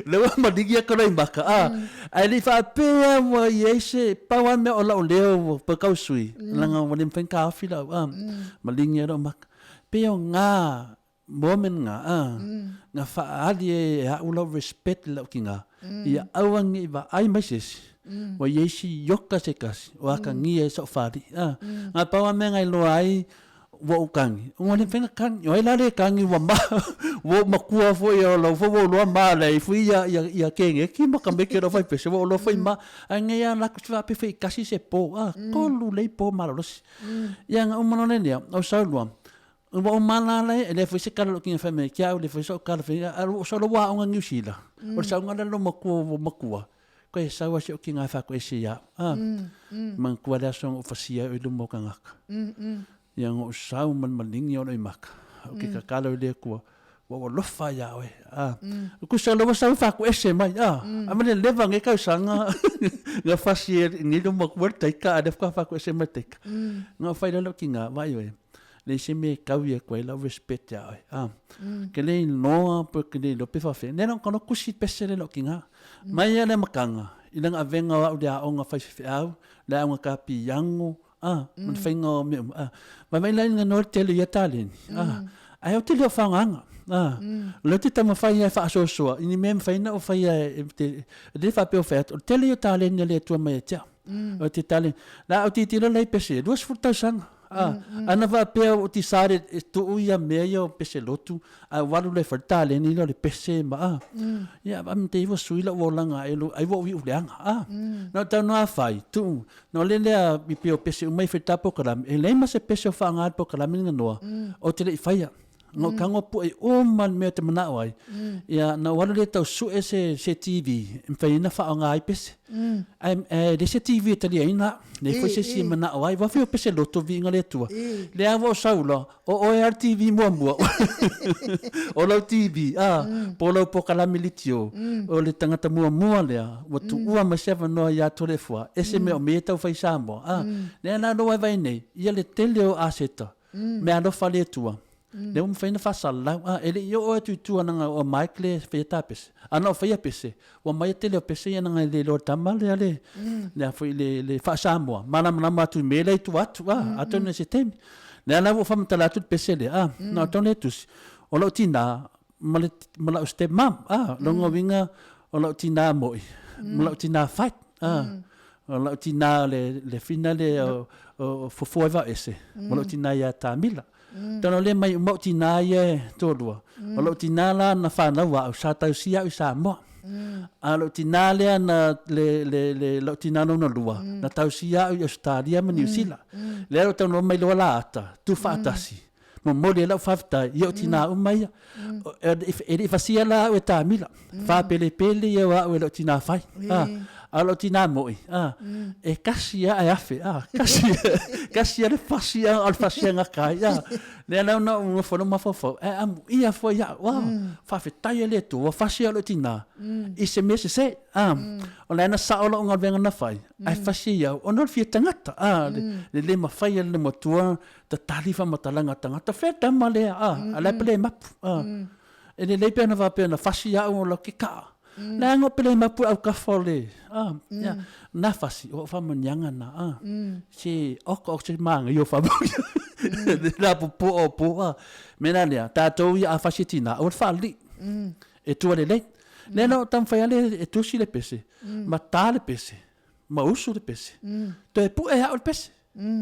Lea ua maligi a ka loimaka, a. Ae le i faapea ua i ai se, pau lava le mea o lau leo ua pau tausui, leaga ua le mafai ona taofi lau, a. Maligi a lou maka. Pei o na moment nga a nga faaali e au lau respect i lau tina ia aua ne i vaai mai se isi ua i ai si ioka se tasi o atagia ai sou faalii a na pau lava mea na iloa ai ua ou tagi ua le mafai ona tagi o ai la le tagi ua ma ua ou matua foi o lau foi ua ou iloa ma leai foi ia ia ia keneti ma tamaiti o lau faipese ua ou iloa foi ma ae nei lava latou se faapea fai tasi se po a tolu lelei po malolosi ia na uma loa lea o sau loa Ua ou malala e le foi se kala lo kinga fai mai kia au le foi so kala fai a o solo wa onga New Zealand. O le saunga le lo matua o matua. Ko e sau ase o kinga fa ko e se ia. Ah. Man kua le aso o fasia o lumo kangaka. Ia ngo sau man malingi o i maka. O ke kakalo le kua. Ua ua lofa ia oe. Ah. Ku sa lo sau fa ko ese mai. Ah. A mane leva nge kau sanga. Nga fasi e ngi lo makua taika a le fa ko ese mai taika. Nga fai lo kinga vai oe. Le isi mea e kau ia koe lau respect ia oe. Ah. Ke le iloa pe ke le iloa pe whawhea. Nena kono kusi pese le loki ngā. Mai ia le makanga, i langa avenga o au le aonga whai whiwhi au, le aonga ka piango, ah, mm. ma whainga o mea, ah. Mai mai lai nga noa tele ia taleni, ah. Ai o te leo whaanganga. A, o lea ou te taumafai lava e faasoasoa i ni mea e mafai ona ou faia e te, e le faapea o fai atu, o le tele ia o taleni a le Atua mai ia te au. O te taleni, la ou tilotilo la i pese, 20 tausaga, a, ana faapea ua decided e tuu ia mea ia o pese lotu, ae ua alu loa e fai le taleni lea o le pese ma, a, ia, te i ua sui lou olaga ai ua ou iu leaga, a. Na ou talanoa lava fai, tuu, Na o le lea i pei o pese uma i fai ta polokalame, e leai ma se pese o faaaoga i le polokalame lena noa, ou te le i faia. Na ou tago pue uma le mea ou te manao ai, ia na ou alu lea e tau sue se, se TV e mafai ai ona faaaoga ai pese. Ae, ae leai se TV e taliaina au, leai foi se isi e manao ai. Ua fia o pese loto viiga le Atua. Lea ua ou sau loa, O oe a le TV muamua o lau TV a po o lau polokalame litio o le tagata muamua lea ua tuua mai se avanoa ia Toleafoa e se mea o mea e tau fai i Samoa a lea la lou vaivai nei ia le tele o aseta meaalofa a le Atua lea ua mafai ona faasalalau a e le i oo atu i tua leaga o Mike lea e faia ta pese a na o faia pese ua aumai le tele o pese ia leaga e le iloa e le tama lea le le a foi le le faa-Samoa malamalama atu i mea la i tua atu a atonu i se taimi. Lea la ua ou faamatala atu le pese lea a na o tonu e tusi o lou tinā ma le ma lau step mom a lona uiga o lau tinā moi ma lau tinā fai a o lau tinā le le fina lea o o Fofo Vaoese ma lou tinā ia Tamila. Tonu lea mai uma ou tinā ia e toalua. O lou tinā la na fanau au sa tausia au i Samoa. A o lou tinā lea na le le le lou tinā lona lua na tausia au i Ausetalia ma Niu Sila. Lea o lo o taunuu mai loa Laata, tuufaatasi, momoli ai lau faafetai i ou tinā uma ia. E le i fasia la au e Tamila, faapelepele ia o au e lou tinā fai. A o lou tinā moi, e kasi lava e afe, kasi, kasi lava le fasi a o le fasi a gata ai. Lea la na ou nofo ai lou mafaufau, ae amuia foi au, faafetai e le Atua ua fasi au e lou tinā i se mea sese. O la e na sao lau galuega na fai, ae fasi ai au ona o le fia tagata, a, le le mafai e le matua tatali faamatalaga a tagata, fea le tama lea, a, a la e pele mapu, a. E lelei pe ana faapea na fasi au o lau ke kaa. Leaga o pele mapu e aukafa o le, a, ia, na fasi, o au faamanuiaga na, a. Se oka o se māngai o faamanuiaga. Le la popo o po, a. Mea la lea, tatou ia a fasi e tinā, aua le faalii. E tua lelei. Lea la o taumafai lava lea e tusi le pese, ma ta le pese, ma usu le pese. Toe pue au le pese.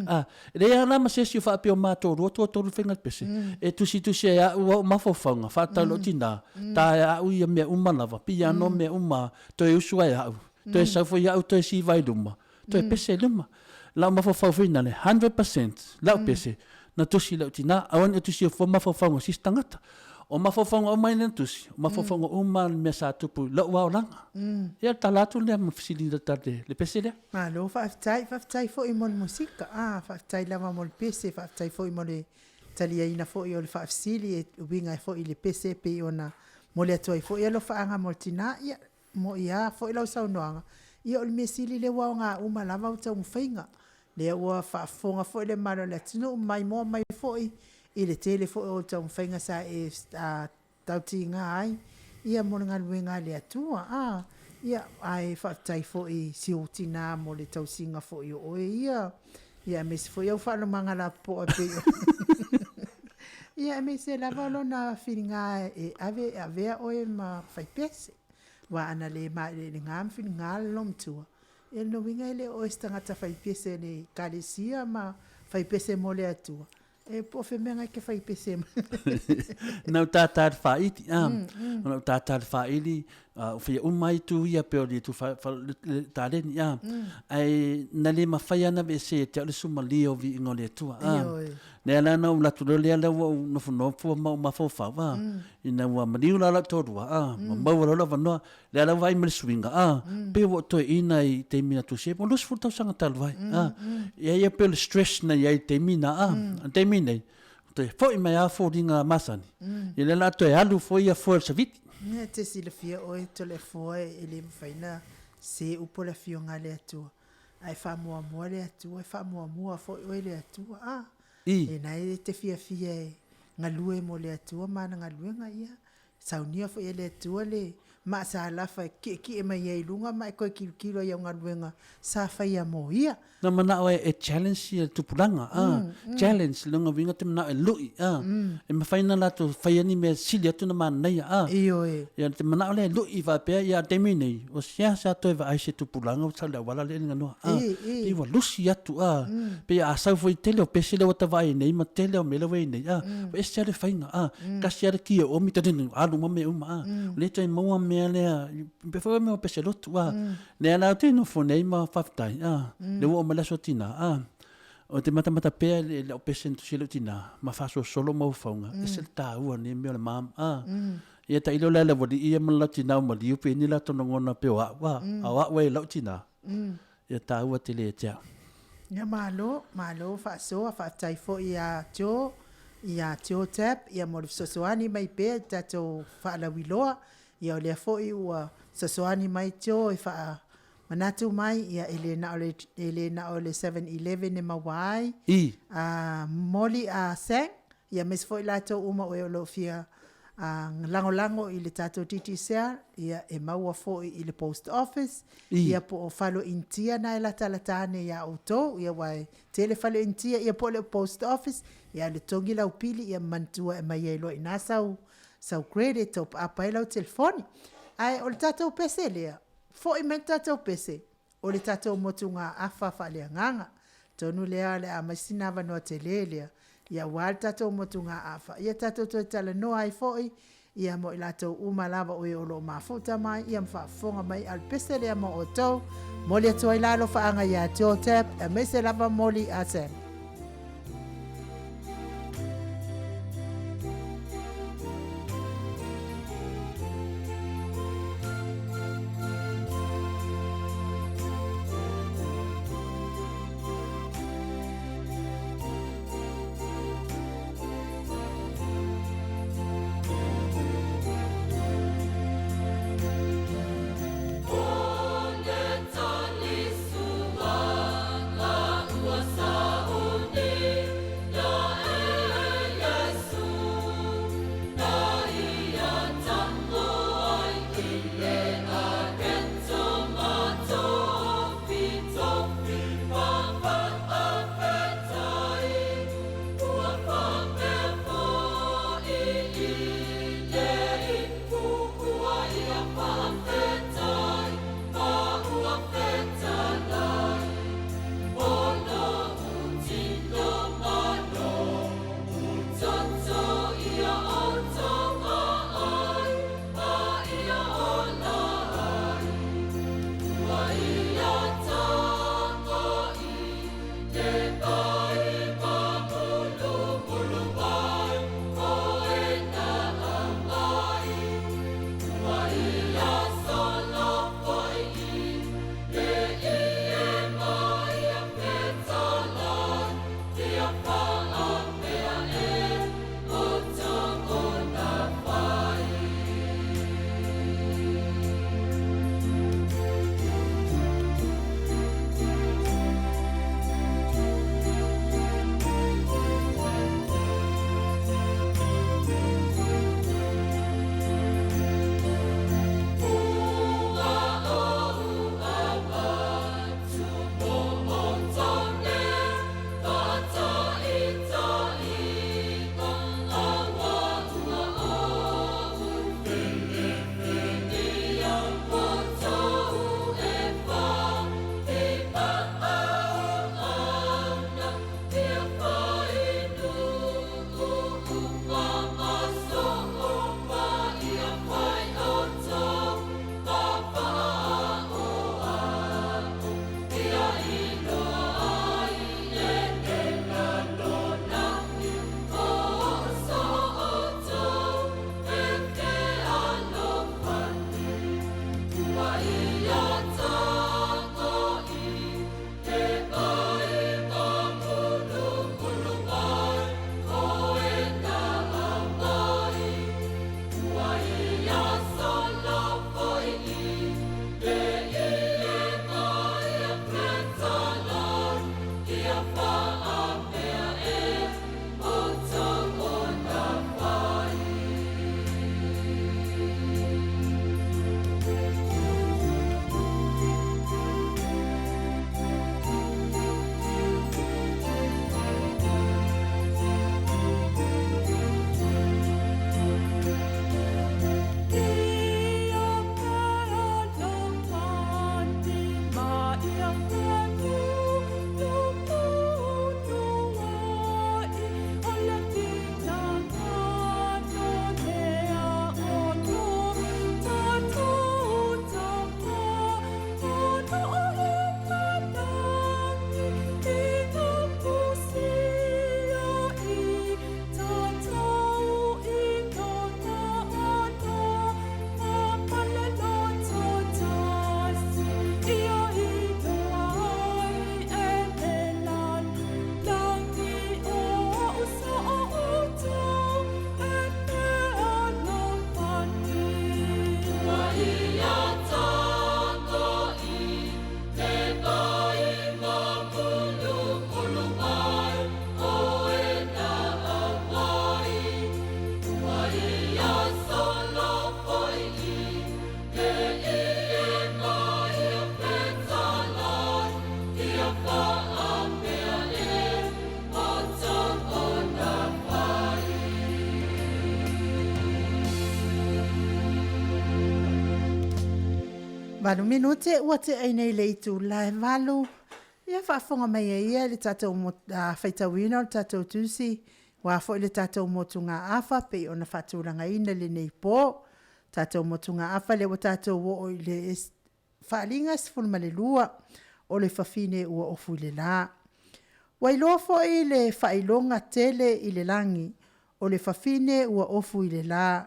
A, e leai lava la ma se isi o faapea o matou lua toatolu faiga le pese, e tusitusi ai au au mafaufauga, faatatau i lou tinā, ta e au ia mea uma lava, piano mea uma, toe usu ai au, toe sau foi au toe siva i luma, toe pese i luma. Lau mafaufau foi nale, 100% lau pese, na tusi i lou tinā, aua ne i tusi fua mafaufauga o se isi tagata. O mafaufauga uma ia na tusi, o mafaufauga uma le mea sa tupu i lou aolaga. Ia, o le tala atu lea ma fesili i le pese lea. Malo faafetai, faafetai foi mo le musika, ah faafetai lava mo le pese, faafetai foi mo le taliaina foi o le faafesili e uiga ai foi i le pese e pei ona momoli atu ai foi alofaaga mo le tina, ia mo'i a foi lau saunoaga, ia o le mea sili lea ua aoga uma lava au taumafaiga, lea ua faafofoga foi le mamalu o le atunuu maimoa mai foi i le tele foi o taumafaiga sa e tautiga ai ia mo le galuega a le Atua. A, ia, ae faafetai foi i si ou tina mo le tausiga foi o oe ia, ia aemaise foi au faalomaga lapopoa e pei o ia aemaise lava o lona filiga e ave e avea oe ma faipese. Aua ana le maeleelega ma filiga le loomatua, ia lona uiga e le o oe se tagata faipese i le Ekalesia ma faipese mo le Atua, E po o fea mea e te fai pese mai. Na ou tātā le whaiti, ah, na ou tātā le whaili, o whia uma ai tū ia pe o li tu le tāleni, ah, ai na le mawhai ana ve se te au le suma li o vi ingo le atua, ah. Lea la na ou latu leo lea lea ua ou nofonofo ma ou mafaufau, ah, ina ua maniu la lau toalua, ah, ma maua loa lau avanoa, Lea la ua vaai mai le suiga, a, pei ua ou toeaina i taimi na tusi ai, ua 20 tausaga talu ai, a. Ia ia pei o le stress na i ai i le taimi na, a. O le taimi nei, toe foi mai lava foliga masani, ia lea la toe alu foi ia foe o le savili. Ia e te silafia oe Toleafoa e le mafai na se upu o le Afioga a le Atua, ae faamuamua le Atua, e faamuamua foi oe e le Atua, a. Lena e te fiafia e galue mo le Atua ma ana galuega, ia, Saunia foi e le Atua le maasalafa e ki'eki'e mai ai i luga ma e toe kilokilo ai i au galuega sa faia mo ia. Na manao e challenge ia tupulaga, a, challenge, lona uiga te manao e lu'i, a, e mafai ona latou faia ni mea sili atu ona manaia, a. Ioe. Ia te manao lea e lu'i faapea, ia taimi nei, ua seasea toe vaai se tupulaga ua sau i le auala lea e ganoa, a, pei ua lusi atu, a, pei a sau foi tele o pese lea ua ta vaai nei ma tele o mea lea ua i ai nei, a, ua ese lava le faiga, a, tasi lava le kia oomi, alu uma mea uma, a, le toe maua mea lea, pei foi o mea o pese lotu, a, Lea la ou te nofo nei ma faafetai, a, lea ua oo mai le aso tina, a, ou te matamata pea i lau pese na tusi ai lou tina ma faasolosolo mafaufauga, ese le taua o lenei mea o le mama, a. Ia tailo la i le aualii ia ma le latou tina ua maliu pe i ai ni latou lagona pei o au, a, a o au ai e lau tina, ia taua tele ia te au. Ia malo, malo faasoa, faafetai foi ia Joe, ia Joe Tap, ia mo le fesoasoani mai pea i le tatou faalauiloa. Ia o lea foi ua fesoasoani mai Joe e faamanatu mai, ia e le na o le, e le na o le 7-Eleven e maua ai. I. A momoli a Sang, ia aemaise foi latou uma o e o lo o fia a, lagolago i le tatou Digicel, ia e maua foi i le Post Office, I. ia po o fale o Initia na e latalata ane ia outou, ia aua e tele fale o Initia ia po o le Post Office, ia alu e togi lau pili, ia manatua e aumai ai loa i ina sau sau credit top up ai lau telefoni. Ae o le tatou pese lea, foi mai le tatou pese, o le tatou motugaafa faaleagaga. Atonu lea o le a aumai sina avanoa tele lea, ia aua le tatou motugaafa, ia tatou toe talanoa ai foi, ia mo i latou uma lava o e o lo o mafuta mai, ia ma faafofoga mai, a o le pese lea mo outou. Momoli atu ai la alofaaga ia Jotep, aemaise lava Moli a Sam. Valu minute ua tea nei le itula e 8. Ia faafofoga mai ai ia i le tatou faitauina o le tatou tusi, aua foi le tatou motugaafa pei ona faatulagaina i lenei po. Tatou motugaafa lea ua tatou oo i le faaaliga 12 o le fafine ua ofu i le la. Ua iloa foi le faailoga tele i le lagi, o le fafine ua ofu i le la,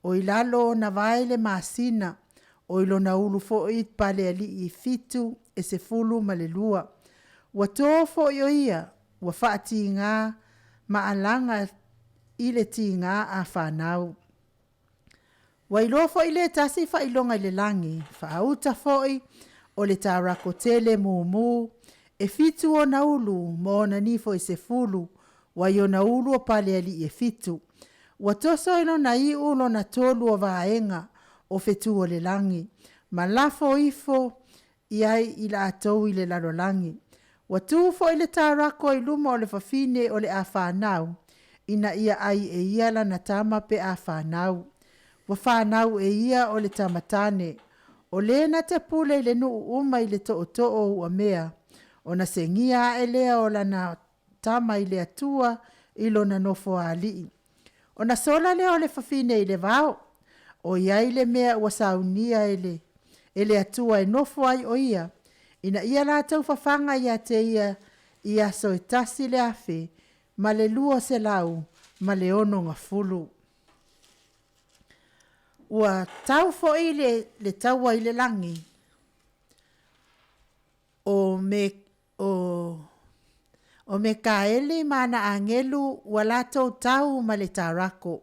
o i lalo ona vae le masina, o i lona ulu foi palealii e 7 e 12. Ua to foi o ia, ua faatiga ma alaga i le tiga a fanau. Ua iloa foi le tasi faailoga i le lagi, faauta foi o le tarako tele mumu, e 7 ona ulu ma ona nifo e 10, ua i ona ulu o palealii e 7. Ua toso i lona iu lona 3 o vaega o fetu o le lagi, ma lafo ifo i ai i latou i le lalolagi. Ua tu foi le tarako i luma o le fafine o le a fanau, ina ia ai e ia lana tama pe a fanau. Ua fanau e ia o le tamatane, o le na te pule i le nuu uma i le tootoo ua mea, ona segia ae lea o lana tama i le Atua i lona nofoalii. Ona sola lea o le fafine i le vao, o i ai le mea ua saunia e le Atua e nofo ai o ia, ina ia latou fafaga ia te ia i aso e 1260. Ua tau foi le taua i le lagi, o Mekaeli ma ana agelu ua latou tau ma le tarako.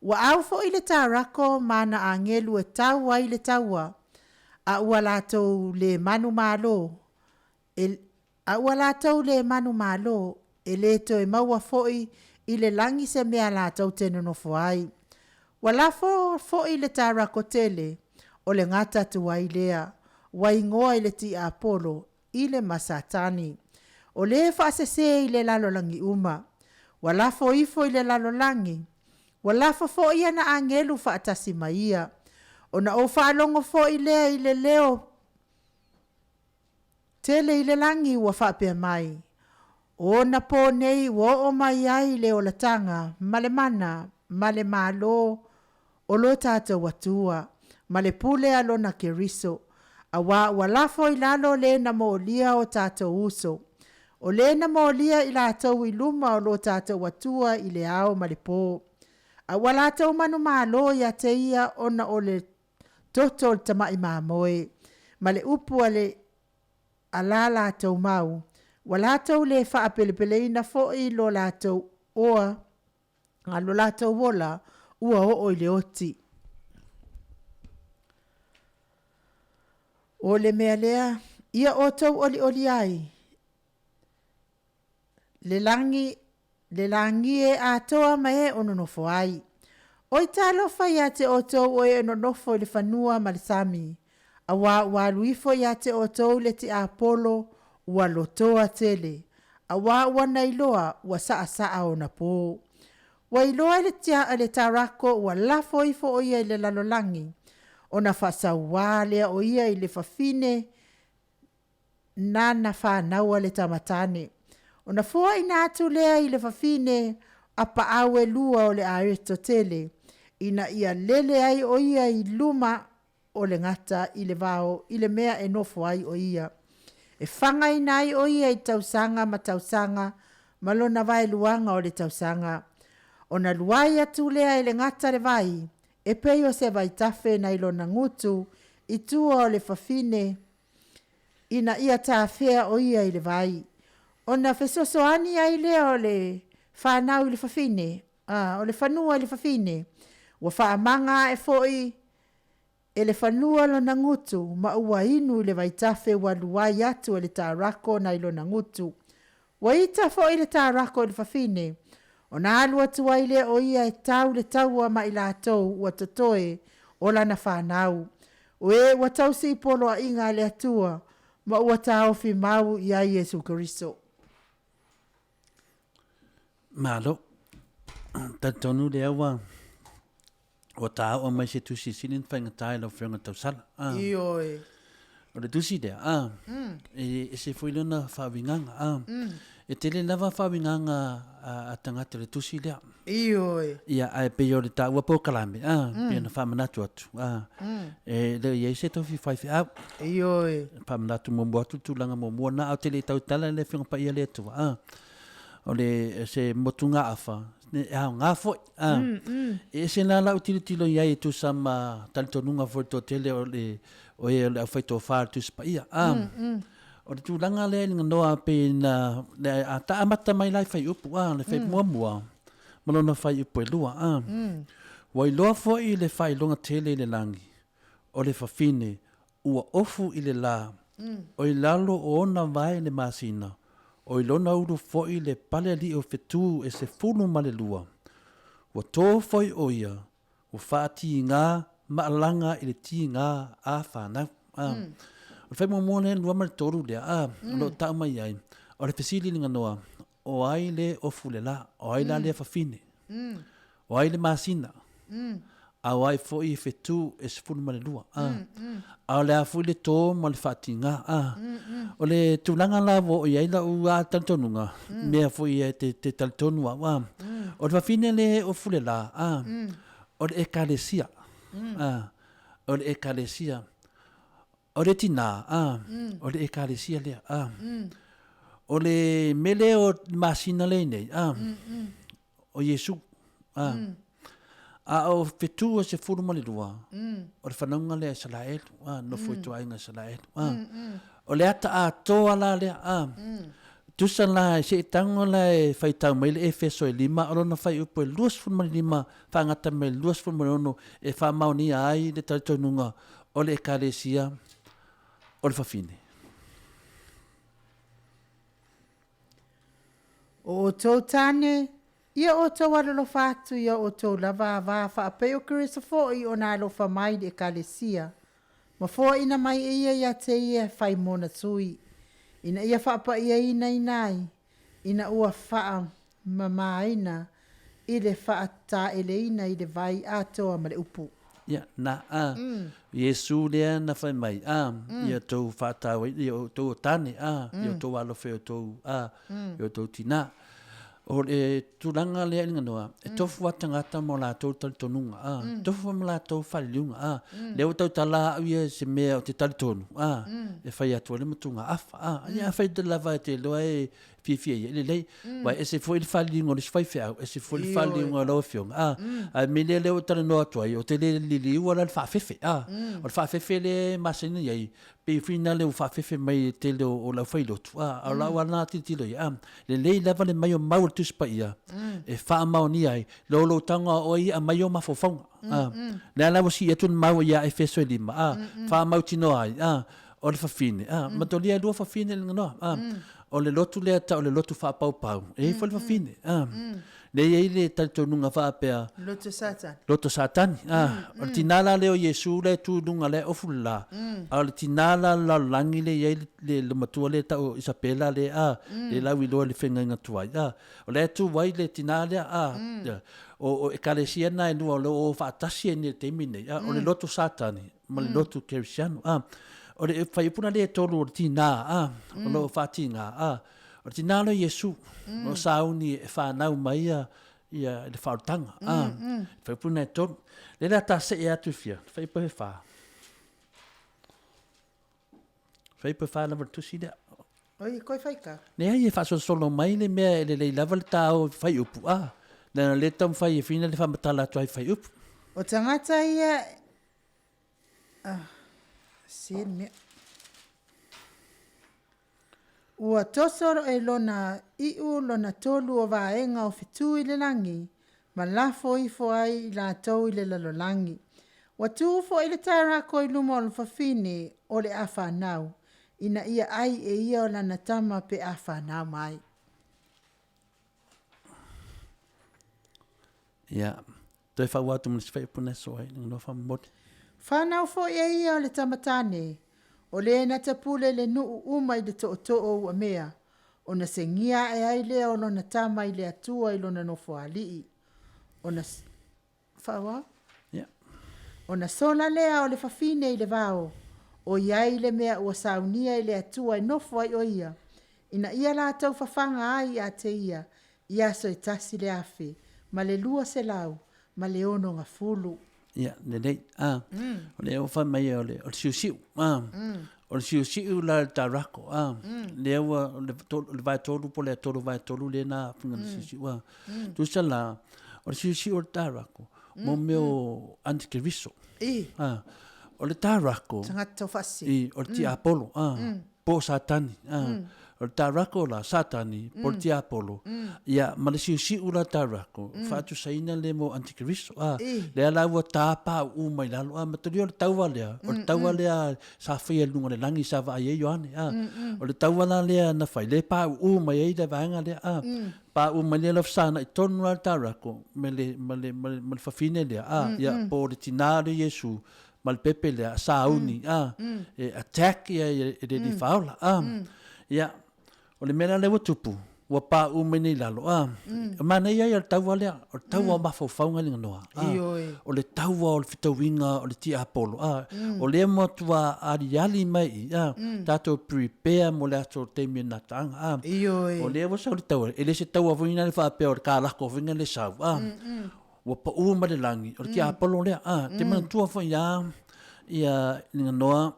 Ua au foi le tarako ma ana agelu e tau ai le taua, a ua latou le manumalo, a ua latou le manumalo, e le toe maua foi i le lagi se mea latou te nonofo ai. Ua lafo foi le tarako tele, o le gata tuai lea, ua igoa i le tiapolo, i le ma Satani. O le faasese i le lalolagi uma. Ua lafo ifo i le lalolagi, ua lafo foi ana agelu faatasi ma ia. Ona ou faalogo foi lea i le leo tele i le lagi ua faapea mai, o ona pō nei ua oo mai ai le olataga ma le mana ma le malo o lo tatou Atua ma le pule a lona Keriso, auā ua lafo i lalo le na molia o tatou uso, o le na molia i latou i luma o lo tatou Atua i le ao ma le pō. A ua latou manumalo ia te ia ona o le toto o le tamai mamoe, ma le upu a le a la latou mau, ua latou le faapelepeleina foi lo latou oa, a lo latou ola ua oo i le oti. O le mea lea, ia outou olioli ai, le lagi, le lagi e atoa ma e o nonofo ai. Oi talofa ia te outou o e nonofo i le fanua ma le sami, auā ua alu ifo ia te outou le tiapolo ua lotoa tele, auā ua na iloa ua saasaa ona pō. Ua iloa e le tia le tarako ua lafo ifo o ia i le lalolagi, ona faasauā lea o ia i le fafine nana fanaua le tamatane. Ona fuaina atu lea i le fafine a paau e lua o le aeto tele, ina ia lele ai o ia i luma o le gata i le vao i le mea e nofo ai o ia. E fagaina ai o ia i tausaga ma tausaga ma lona vaeluaga o le tausaga. Ona luai atu lea e le gata le vai, e pei o se vaitafe nai lona gutu i tua o le fafine ina ia tafea o ia i le vai. Ona fesoasoani ai lea o le fanau i le fafine, o le fanua i le fafine, ua faamaga ae foi e le fanua lona gutu ma ua inu i le vaitafe ua luai atu e le tarako nai lona gutu. Ua ita foi le tarako i le fafine, ona alu atu ai lea o ia e tau le taua ma i latou ua totoe o lana fanau. O e ua tausi i poloaiga a le Atua, ma ua taofi mau ia Iesu Keriso. Malo. Talitonu lea ua ua taoa mai se tusi sili na faigata i lau Afioga Tausala. Ioe. O le tusi lea, a, e ese foi lona faauigaga, a. E tele lava faauigaga a tagata i le tusi lea. Ioe. Ia, ae pei o le taua polokalame, a, pei ona faamanatu atu, a, e le o i ai se tofi faifeau. Ioe. Faamanatu muamua atu le tulaga muamua lena, ae ou te le i tautala i le Afioga Paia a le Atua, a. O le, se motugaafa, e aoga foi, a. E ese la lau tilotilo i ai e tusa ma talitonuga foi o le toatele o le, o e o le aufaitofa o le Tusi Paia, a. O le tulaga lea i le ganoa pei na, le, a ta amata mai la i fuaiupu, a, le fuaiupu muamua ma lona fuaiupu e lua, a. Ua iloa foi le faailoga tele i le lagi, o le fafine ua ofu i le lā, o i lalo o ona vae le masina, o i lona ulu foi le palealii o fetu e 12, ua tō foi ʻo ia, ua faatigā maʻalaga i le tigā a fanau. A. O le fai muamua lea, lua ma le tolu lea, a, o lo o tau mai ai, o le fesili i le ganoa, o ai le ofu le lā? O ai la lea fafine? O ai le masina? A o ai foi e fetu e 12? A. A o le a foi le tō ma le faatigā? A. O le tulaga la ua oo i ai lau a talitonuga, mea foi e te, te talitonu au, a. O le fafine le ofu le lā, a, o le Ekalesia, a, o le Ekalesia. O le tinā, a, o le Ekalesia lea, a. O le mele o le masina lea nei, a, o Iesu, a. A o fetu o 12, o le whanaunga lea Isaraelu, a, nofo i tuaiga Isaraelu, a. O le ata atoa la lea, a. Tusa la, se i tago la e faitau mai le Efeso e 5, o lona fuaiupu e 25, faagata mai le 26, e faamaonia ai le talitonuga o le Ekalesia o le fafine. O outou tane, ia outou alolofa atu ia outou lava va faapei o Keriso foi ona alofa mai i le Ekalesia, ma foaina mai e ia ia te ia e fai mona tui, ina ia faapaiaina ai, ina ua faamamaina i le faataeleina i le vai atoa ma le upu. Ia, na, a, Iesu lea na fai mai, a, ia outou faatauaina, ia outou o tane, a, ia outou alofa i outou, a, i outou tinā. O le tulaga lea i le ganoa, e tofu a tagata ma o latou talitonuga, a, tofu foi ma latou faliliuga, a, lea ua tautala au ia i se mea ou te talitonu, a, e fai atu ai le matugaafa, a, ia afai lava e te iloa e fiafia ia, lelei. Aua e ese foi le faliliuga o le isi faifeau, ese foi le faliliuga o lau afioga, a. Ae mea lea lea ua talanoa atu ai, ou te le liliua la le faafefe, a. O le faafefe lea e masani i ai, pei foi lea ua faafefe mai e le tele o le aufailotu, a. A o lau lava lena tilotilo i ai, a. Lelei lava le mai o mau a le Tusi Paia e faamaonia ai le oloutaga o oe ia aumai ou mafaufauga, a. Lea la ua sii atu le mau ia Efeso e 5, a, faamautinoa ai, a, o le fafine, a, matolia e lua fafine i le ganoa, a. O le lotu lea tau o le lotu faapaupau, e i ai foi le fafine. A. Lea e i ai le talitonuga faapea. Loto Satani. Loto Satani. A. O le tinā la lea o Iesu la e tu i luga la e ofu le la. A o le tinā la o le lalolagi lea e i ai le, le matua lea e tau o Isapela lea, a, lea lauiloa i le feagaiga tuai. A. O la e tu ai le tinā lea, a, o, o ekalesia na e lua o lo o faatasi ai nei i le taimi nei. A. O le loto Satani ma le lotu kerisiano. A. O le fuaiupu lena e tolu o le tinā, a, o lo o faatigā, a, o le tinā loa Iesu, o lo o sauni e whanau mai ia, ia le whaorotanga, a, fuaiupu lena e tolu. Le la ta see atu i whia, fuaiupu he whā. Fuaiupu he whā lava le tusi lea. Oi, koe whai ka. Leai, e faasolosolo mai le mea e lelei lava le tā o fuaiupu, a, leaga o lea e taumafai e whina le faamatala atu ai fuaiupu. O tagata ia Ah, se le mea. Ua toso e lona iu lona tolu o vaega o fetu i le lagi, ma lafo ifo ai i latou i le lalolagi. Ua tu foi le tairako i luma o le fafine o le a fanau, ina ia ai e ia o lana tama pe a fanau mai. Ia, Toe whaua atu ma le whaiupu na soa i ngā whamomori. Whanau foi e ia o le tama tane, o le na tapule le nuu uma i le tootoo ua mea, ona segia ae ai lea o lona tama i le Atua i lona nofoalii. Ona faaauau? Yeah. Ona sola lea o le fafine i le vao, ʻOiai le mea ua saunia e le Atua e nofo ai ʻo ia, ina ia latou fafaga ai ia te ia i aso e 1160. Ia, lelei. A, o lea ua fai mai o le, o le siusiu. A, o le siusiu la le tarako. A, lea ua, o le, o le vaetolu po o le atolu vaetolu lea na afiga le siusiu. A, tusa la, o le siusiu o le tarako, mo mea o antikeriso. I. A, o le tarako. Tagata taufaasese. I, o le tiapolo. A, po o Satani. A, O le tarako la, Satani, po o le tiapolo, ia, ma le siusiu la tarako, faatusaina le mo antikeriso. A, lea la ua tāpāuu mai lalo. A, matalia o le taua lea, o le taua lea sa faia i luga o le lagi sa vaai ai Ioane. A, o le taua la lea na fai, lea e pāuu mai ai le vaega lea. A, pāuu mai lea la fesanai tonu la le tarako me le, ma le, ma le, ma le fafine lea, a, ia, po o le tinā lea Iesu, ma le pepe lea, sauni, a, e attack ia e le alii faaola, a. Ia, o le mea la lea ua tupu, ua paʻu mai nei i lalo, a. E manaia ia o le taua lea, o le taua o mafaufauga i Liganoa, a. O le taua o le fetauiga o le tiapolo, a. O lea matua aliali mai i, a, tatou prepare mo le aso o le taimi o le gataaga, a. O lea ua sau le taua, e le se taua foi lea faapea o le kalako foi lea sau, a. Ua paʻu mai le lagi, o le tiapolo lea. A, te manatua foi ia, ia Liganoa,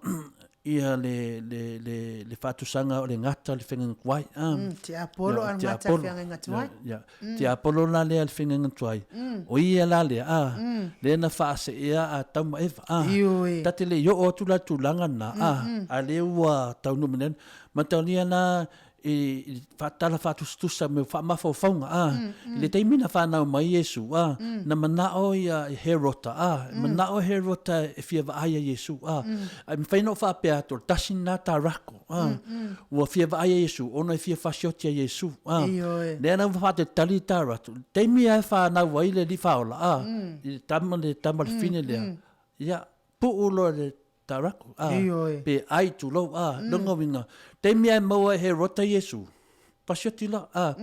ia le, le, le, le faatusaga o le gata le feagaiga tuai. A, Tiapolo a le gata le feagaiga tuai. Ia, tiapolo la lea le feagaiga tuai. O ia la lea, a, lea na faaseea Atamu ma Eva. A, Ioe. ta te le i oo atu la i le tulaga lena, a, a lea ua taunuu mai nei. Matalia la i faatala faatusatusa me faamafaufauga a i le taimi na fanau mai Iesu a na manao ia Herota a manao Herota e fia vaai ia Iesu a ai mafai ona ou faapea atu o le tasi lena tarako a ua fia vaai ia Iesu ona e fia fasioti ia Iesu a lea la ua faatalitali taratu i le taimi lava e fanau ai le alii faaola a i le tama le tama le fine lea ia puu loa le Tarako, a, Ioe. pe ai tulou, a, lona uiga, taimi lava e maua e Herota Iesu, pasioti loa, a,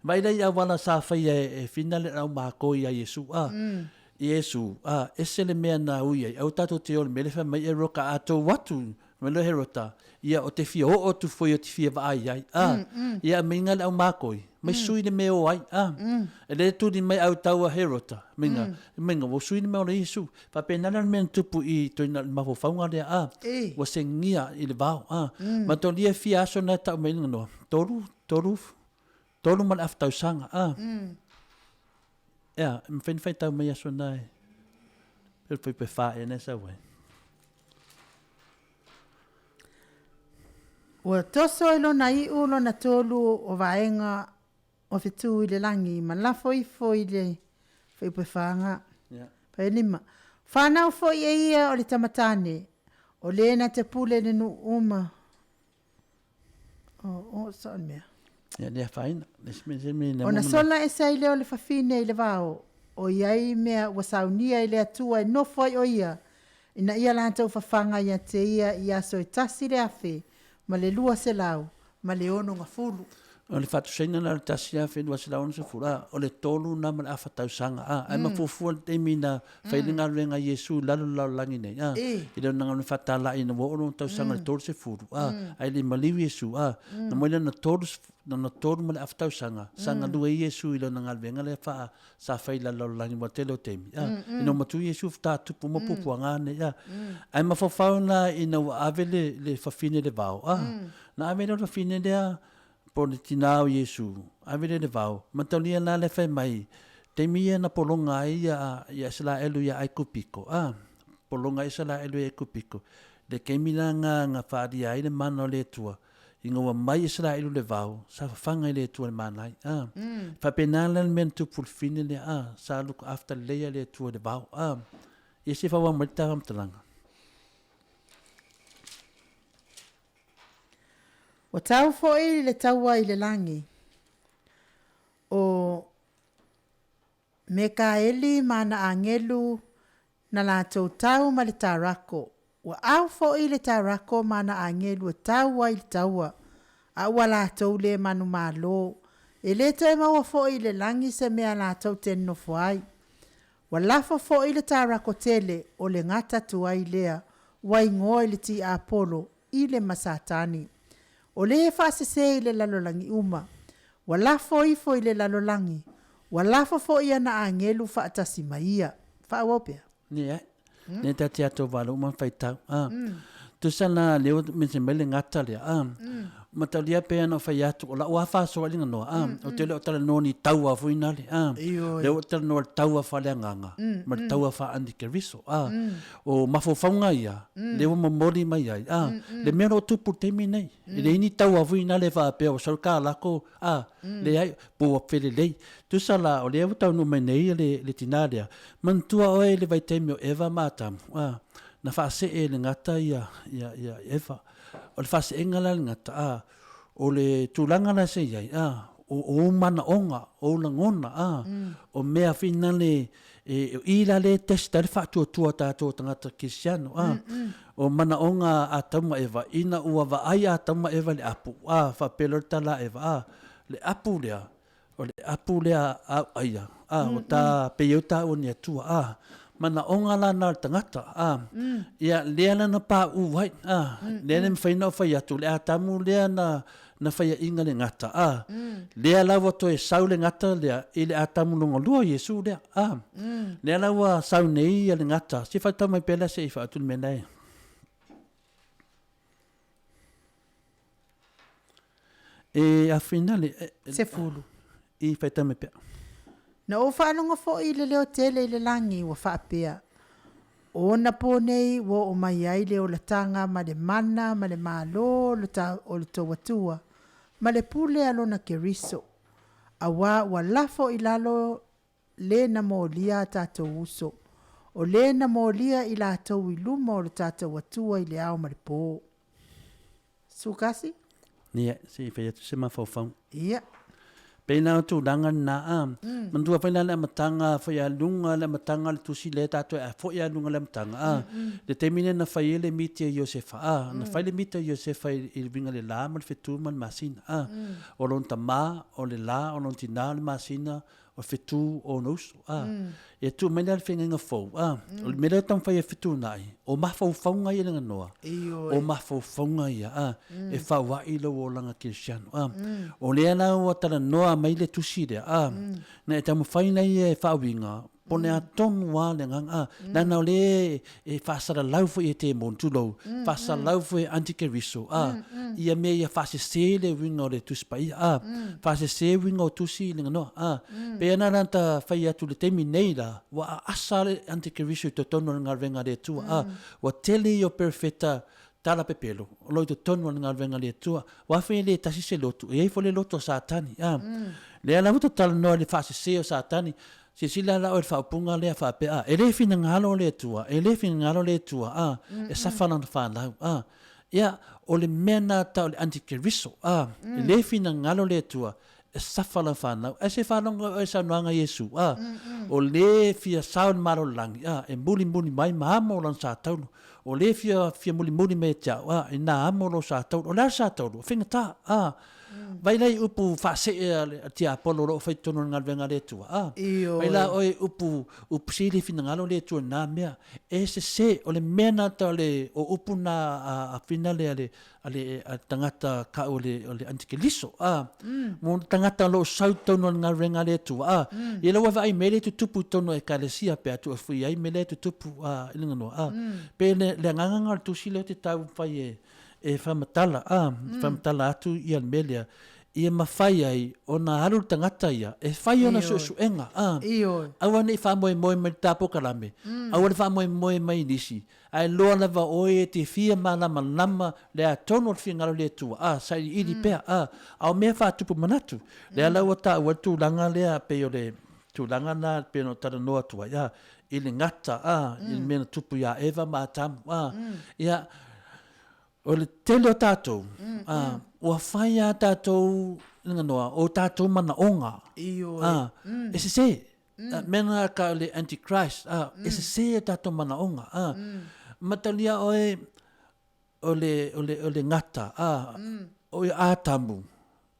vaai la i auala sa faia e Whina le aumākoi iā Iesu, a, Iesu, a, ese le mea na ui ai, aua tatou te o i le mea lea fai mai Eroka a tou atu, fai mai loa Herota, ia o te fia oo atu foi o te fia vaai ai, a, ia meinga le aumākoi, mai sui le mea o ai, a, e le tuli mai au tau a Herota, meinga, meinga ua sui le mea o le Iesu, Faapena la le mea na tupu i toi na mafaufauga lea a ua segia i le vao a ma tolia e fia aso na e tau mai noa tolu tolu tolu ma le afa tausaga a ea e mafai na faitau mai aso na e pe pe pe fa ea na e sau ai. Ua toso i lona iʻu lona tolu o vaega O fetu i le lagi ma lafo ifo i le fuaiupefaga. Paelima. Fanau foi e ia o le tama tane, o le na te pule le nuu uma. O, o, sao le mea. Ia, le afaina. Le se mea, se mea, Ona sola ese ai lea o le fafine i le vao, o iai mea ua saunia e le Atua e nofo ai o ia, ina ia latou fafaga ia te ia i aso e 1260. O le faatusaina la o le 1260, a, o le tolu lena ma le afa tausaga, a, ae mafuafua le taimi na fai ai le galuega a Iesu i lalo o le lalolagi nei, a, i lona galuega faatalai ina ua oo lona tausaga i le 30, a, ae le i maliu Iesu, a, na mai lona tolu, lona tolu ma le afa tausaga, sa galue ai Iesu i lona galuega lea faa, sa fai i lalo o le lalolagi mo le tele o taimi, a, ina ua matua Iesu faatoa tupu ma puapuaga nei, a, ae mafaufau la ina ua ave le, le fafine i le vao, a, Na ave lea o le fafine lea, po o le tinā o Iesu, ave lea i le vao, mataulia la lea fai mai, taimi ia na pologa ai ia, ia Isaraelu ia Aikupiko, a, pologa ai Isaraelu ia Aikupiko, le taimi la nga, nga faalia ai le mana o le Atua, ina ua mai Isaraelu i le vao, sa fafaga i le Atua i le mana ai, a. Faapena la le mea na tupu i le fafine lea, a, sa look after lelei e le Atua i le vao, a. Ia se i faaauau mai le ta faamatalaga. Ua tau foi le taua i le lagi, o Mekaeli ma ana agelu na latou tau ma le Tarako. Ua ao foi le Tarako ma ana agelu e tau ai le taua, a ua latou le manumalo, e le toe maua foi i le lagi se mea latou te nonofo ai. Ua lafo foi le Tarako tele, o le gata tuai lea. Ua igoa i le tiapolo, i le ma Satani. O le e faasese i le lalolagi uma. Ua lafo ifo i le lalolagi, ua lafo foi ana agelu faatasi ma ia. Faaauau pea. Leai. Lea ta te ato valo uma faitau. Ah. Tusa la leo mention mai le gata lea. Ah. Mataulia pe ana fai atu o lau afa so ali nganoa. Ah. O te le o tala no ni taua foi na le. Ah. Le o tala no taua fa le nganga. Ma taua fa andi keriso. Ah. O mafaufauga ia, lea ua momoli mai ai, a, le mea o lo o tupu i le taimi lenei. E leai ni taua foi na le faapea ua sau le kalako, a, leai, po ua felelei. Tusa la, o lea ua taunuu mai nei le, le tinā lea, manatua oe i le vaitaimi o Eva ma Atamu, a, na faasee e le gata ia, ia, ia Eva. O le faaseega la le gata, a, o le tulaga la se i ai, a, o, o ou manaoga, o ou lagona, a, o mea finale E, o i la le test ai le faatuatua o tatou tagata Kerisiano, a, o manaoga a Atamu ma Eva, ina ua vaai a Atamu ma Eva i le apu, a, faapea loa le tala a Eva, a, le apu lea, o le apu lea a au aia, a, o ta, pei au taua ni Atua, a, manaoga la na o le tagata, a, ia, lea la na paʻu ai, a, lea le mafai ona ou fai atu, o le Atamu lea na, na faiaʻiga le gata, a, lea la ua toe sau le gata lea i le Atamu longa lua o Iesu lea, a, lea la ua sau nei ia le gata, se faitau mai pea lea se i faatu le mea lea e. E a finale, e, 10. I faitau mai pea. Na ou faalogo foi i le leo tele i le lagi ua faapea, O ona pō nei ua oo mai ai le olataga ma le mana ma le malo o le tou Atua, ma le pule a lona Keriso, auā ua lafo i lalo le na molia a tatou uso, o le na molia i latou i luma o lo tatou Atua i le ao ma le pō. Sukasi? Ia, se i fai atu se mafaufauga. Ia. Pei la o tulaga lena, a, manatua foi la le amataga foi a luga le amataga o le tusi lea tatou e foi a luga le amataga, a, le taimi lea na fai ai le miti a Iosefa, a, na fai le miti a Iosefa i le uiga i le la ma le fetu ma le masina, a, o lona tama, o le la, o lona tina, o le masina, o fetu o ona uso, a. Ia tuu mai lea le feagaiga fou, a. O le mea lea e taumafai e fetuunai, o mafaufauga ia le ganoa, o mafaufauga ia, a, e faua'i lou olaga kerisiano, a. O lea la ua talanoa mai le tusi lea, a, na e taumafai la ia e faauiga, pone atonu lava le agaga, a, leaga o lea e faasalalau foi e Temon, tulou, faasalalau foi e Antikeriso, a, ia mea ia faasese le uiga o le Tusi Paia, a, faasese uiga o tusi i le ganoa, a. Pei ana la ta fai atu i le taimi nei la, ua aasa le Antikeriso i totonu o le galuega a le Atua, a, ua tele ia o perofeta tala pepelo o lo o i totonu o le galuega a le Atua, ua afe e le tasi se lotu, e i ai foi le lotu a Satani, a. Lea la ua ta talanoa i le faasese o Satani, Silasila la oe i le faaupuga lea faapea, a, e le finagalo le Atua, e le finagalo le Atua, a, e safa lana fanau, a. Ia, o le mea na tau o le antikeriso, a, e le finagalo le Atua, e safa lana fanau. Ae se faalogo oe i saunoaga a Iesu, a, o le fia sao i le Malo o le lagi, a, e mulimuli mai ma amo lana sataulu. O le fia, fia mulimuli mai ia te au, a, ina amo lou sataulu. O le a le sataulu? O faigata, a. Vai la i upu faasee a le tiapolo o lo o fai totonu o le galuega a le Atua, a. Vai la oe i upu, upu sili finagalo le Atua i na mea. E sese, o le mea na ta o le, o upu na a, a finale a le, a le, a le tagata kau o le, o le antikeliso, a. Mo le tagata o lo o sau i totonu o le galuega a le Atua, a. Ia la ua vaai mea lea e tutupu i totonu o Ekalesia pe a tuu e fui ai mea lea e tutupu, a, i le ganoa, a. Pe le, le agaga na o le tusi lea ou te taumafai e, e faamatala, a, faamatala atu ia le mea lea, ia mafai ai ona alu le tagata ia e fai ona suesuega, a, aua ne i faamoemoe mai i le ta polokalame, aua le faamoemoe mai i nisi, ae loa lava oe e te fia malamalama le atonu o le finagalo o le Atua, a, sailiili pea, a, a o mea faatupu manatu, lea la ua taua le tulaga lea pei o le tulaga lena pei ona ou talanoa atu ai, a, i le gata, a, i le mea na tupu ia Eva ma Atamu, a, ia, O le tele o tatou, a, ua fai a tatou ganoa, o tatou manaoga, a, e sese. Mea na ka o le Antichrist, a, e sese o tatou manaoga, a. Matalia oe o le, o le, o le gata, a, o Atamu,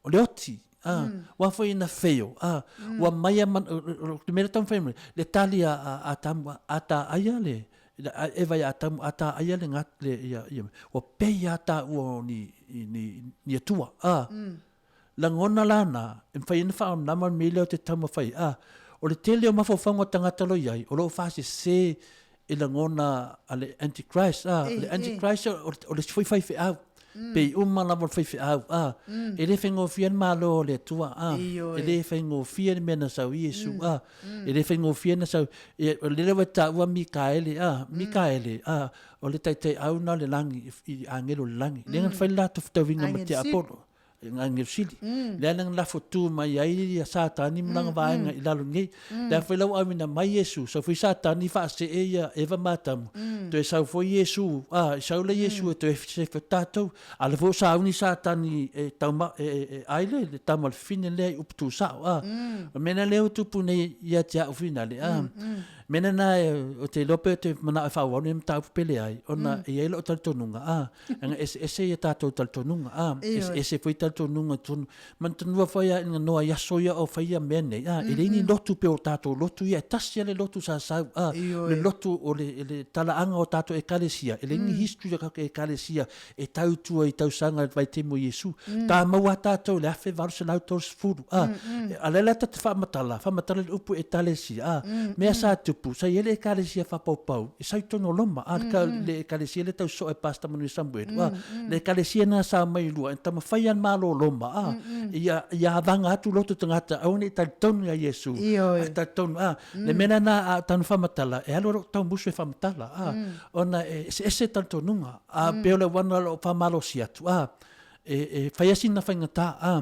o le oti, a, ua foi ina fail, a, ua mai a, o le mea lea taumafai mai, le tali a Atamu, a ta aia le, Eva ia Atamu, a ta aia le gat, le, ia, ia, ua pei a taua o ni, ni, ni atua, a. Lagona la na, e mafai ai ona faaonama le mea lea o te taumafai, a. O le tele o mafaufauga o tagata o lo o i ai, o lo o faasese i lagona a le Antichrist, a. O le Antichrist o le isi foi faifeau, pei uma lava o le faifeau, a. E le faigofie le Malo o le Atua, a. E le faigofie le mea na sau ai Iesu, a. E le faigofie na sau, o lea ua e taua Mikaele, a, Mikaele, a, o le taitaiau na o le lagi, i agelo o le lagi. Lea na fai le latou fetauiga ma tiapolo, agelo sili. Lea na lafo tu mai ai ia Satani ma lana vaega i lalo nei. Lea foi la ua auina mai Iesu, sau foi Satani faasee ia Eva ma Atamu, toe sau foi Iesu, a, sau le Iesu e toe sefe tatou. A lea foi ua sauni Satani e tauma, e ai le tama o le fafine lea i upu tusao, a. O le mea lena lea ua tupu nei ia te au finale, a. Mea lena ou te iloa pe ou te manao e faaauau lenei mataupu pe leai, ona e i ai lou talitonuga, a, leaga e eseese ia tatou talitonuga, a, eseese foi talitonuga i totonu. Manatua foi lava ina noa i aso ia o faia mea nei, a, e leai ni lotu pei o tatou lotu ia, e tasi lava le lotu sa sau, a, le lotu o le talaaga o tatou Ekalesia, e leai ni history o tatou Ekalesia e tau i tua i tausaga i le vaitaimi o Iesu. Tamau lava tatou i le 1830, a, a o lea la ta te faamatala, faamatala i le upu Ekalesia, a, mea sa tupu, sa i ai le Ekalesia faapaupau i sau i totonu o Roma, a, le Ekalesia lea tau soa e Pastor Manuia Samuelu, a, le Ekalesia lena sa omai i lua, e taumafai lava le Malo o Roma, a, ia, ia avaga atu loto tagata aua ne i talitonu ia Iesu, ae talitonu, a, le mea lena a tanu faamatala, e alu alu taumusu e faamatala, a, ona e eseese talitonuga, a, pei o le uana o lo o faamalosi atu, a, e fai lava sina faigata, a,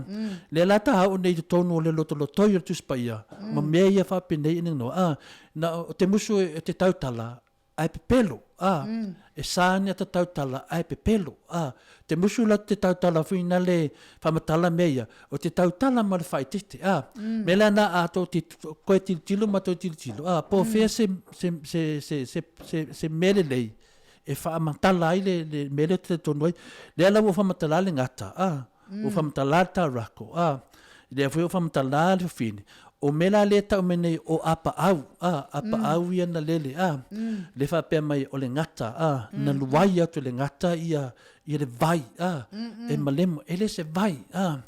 lea la ta oo nei i totonu o le lotolotoi o le Tusi Paia, ma mea ia faapenei ina noa, a, na o te musu e te tautala, ae pepelo, a, e sa ni ata tautala ae pepelo, a, te musu la te tautala foi na le faamatala mea ia, o te tautala ma le faaeteete, a, mea la na a to te koe tilotilo ma toe tilotilo, a, po o fea se, se, se, se, se, se, se mea lelei e faamatala ai le, le mea lea te talitonu ai, lea la ua faamatala le gata, a, ua faamatala le taurako, a, lea foi ua faamatala le fafine. O mea la lea e tau mai nei o apaau, a, apaau ia na lele, a, le faapea mai o le gata, a, na luai atu e le gata ia, ia le vai, a, e malemo, e le se vai, a,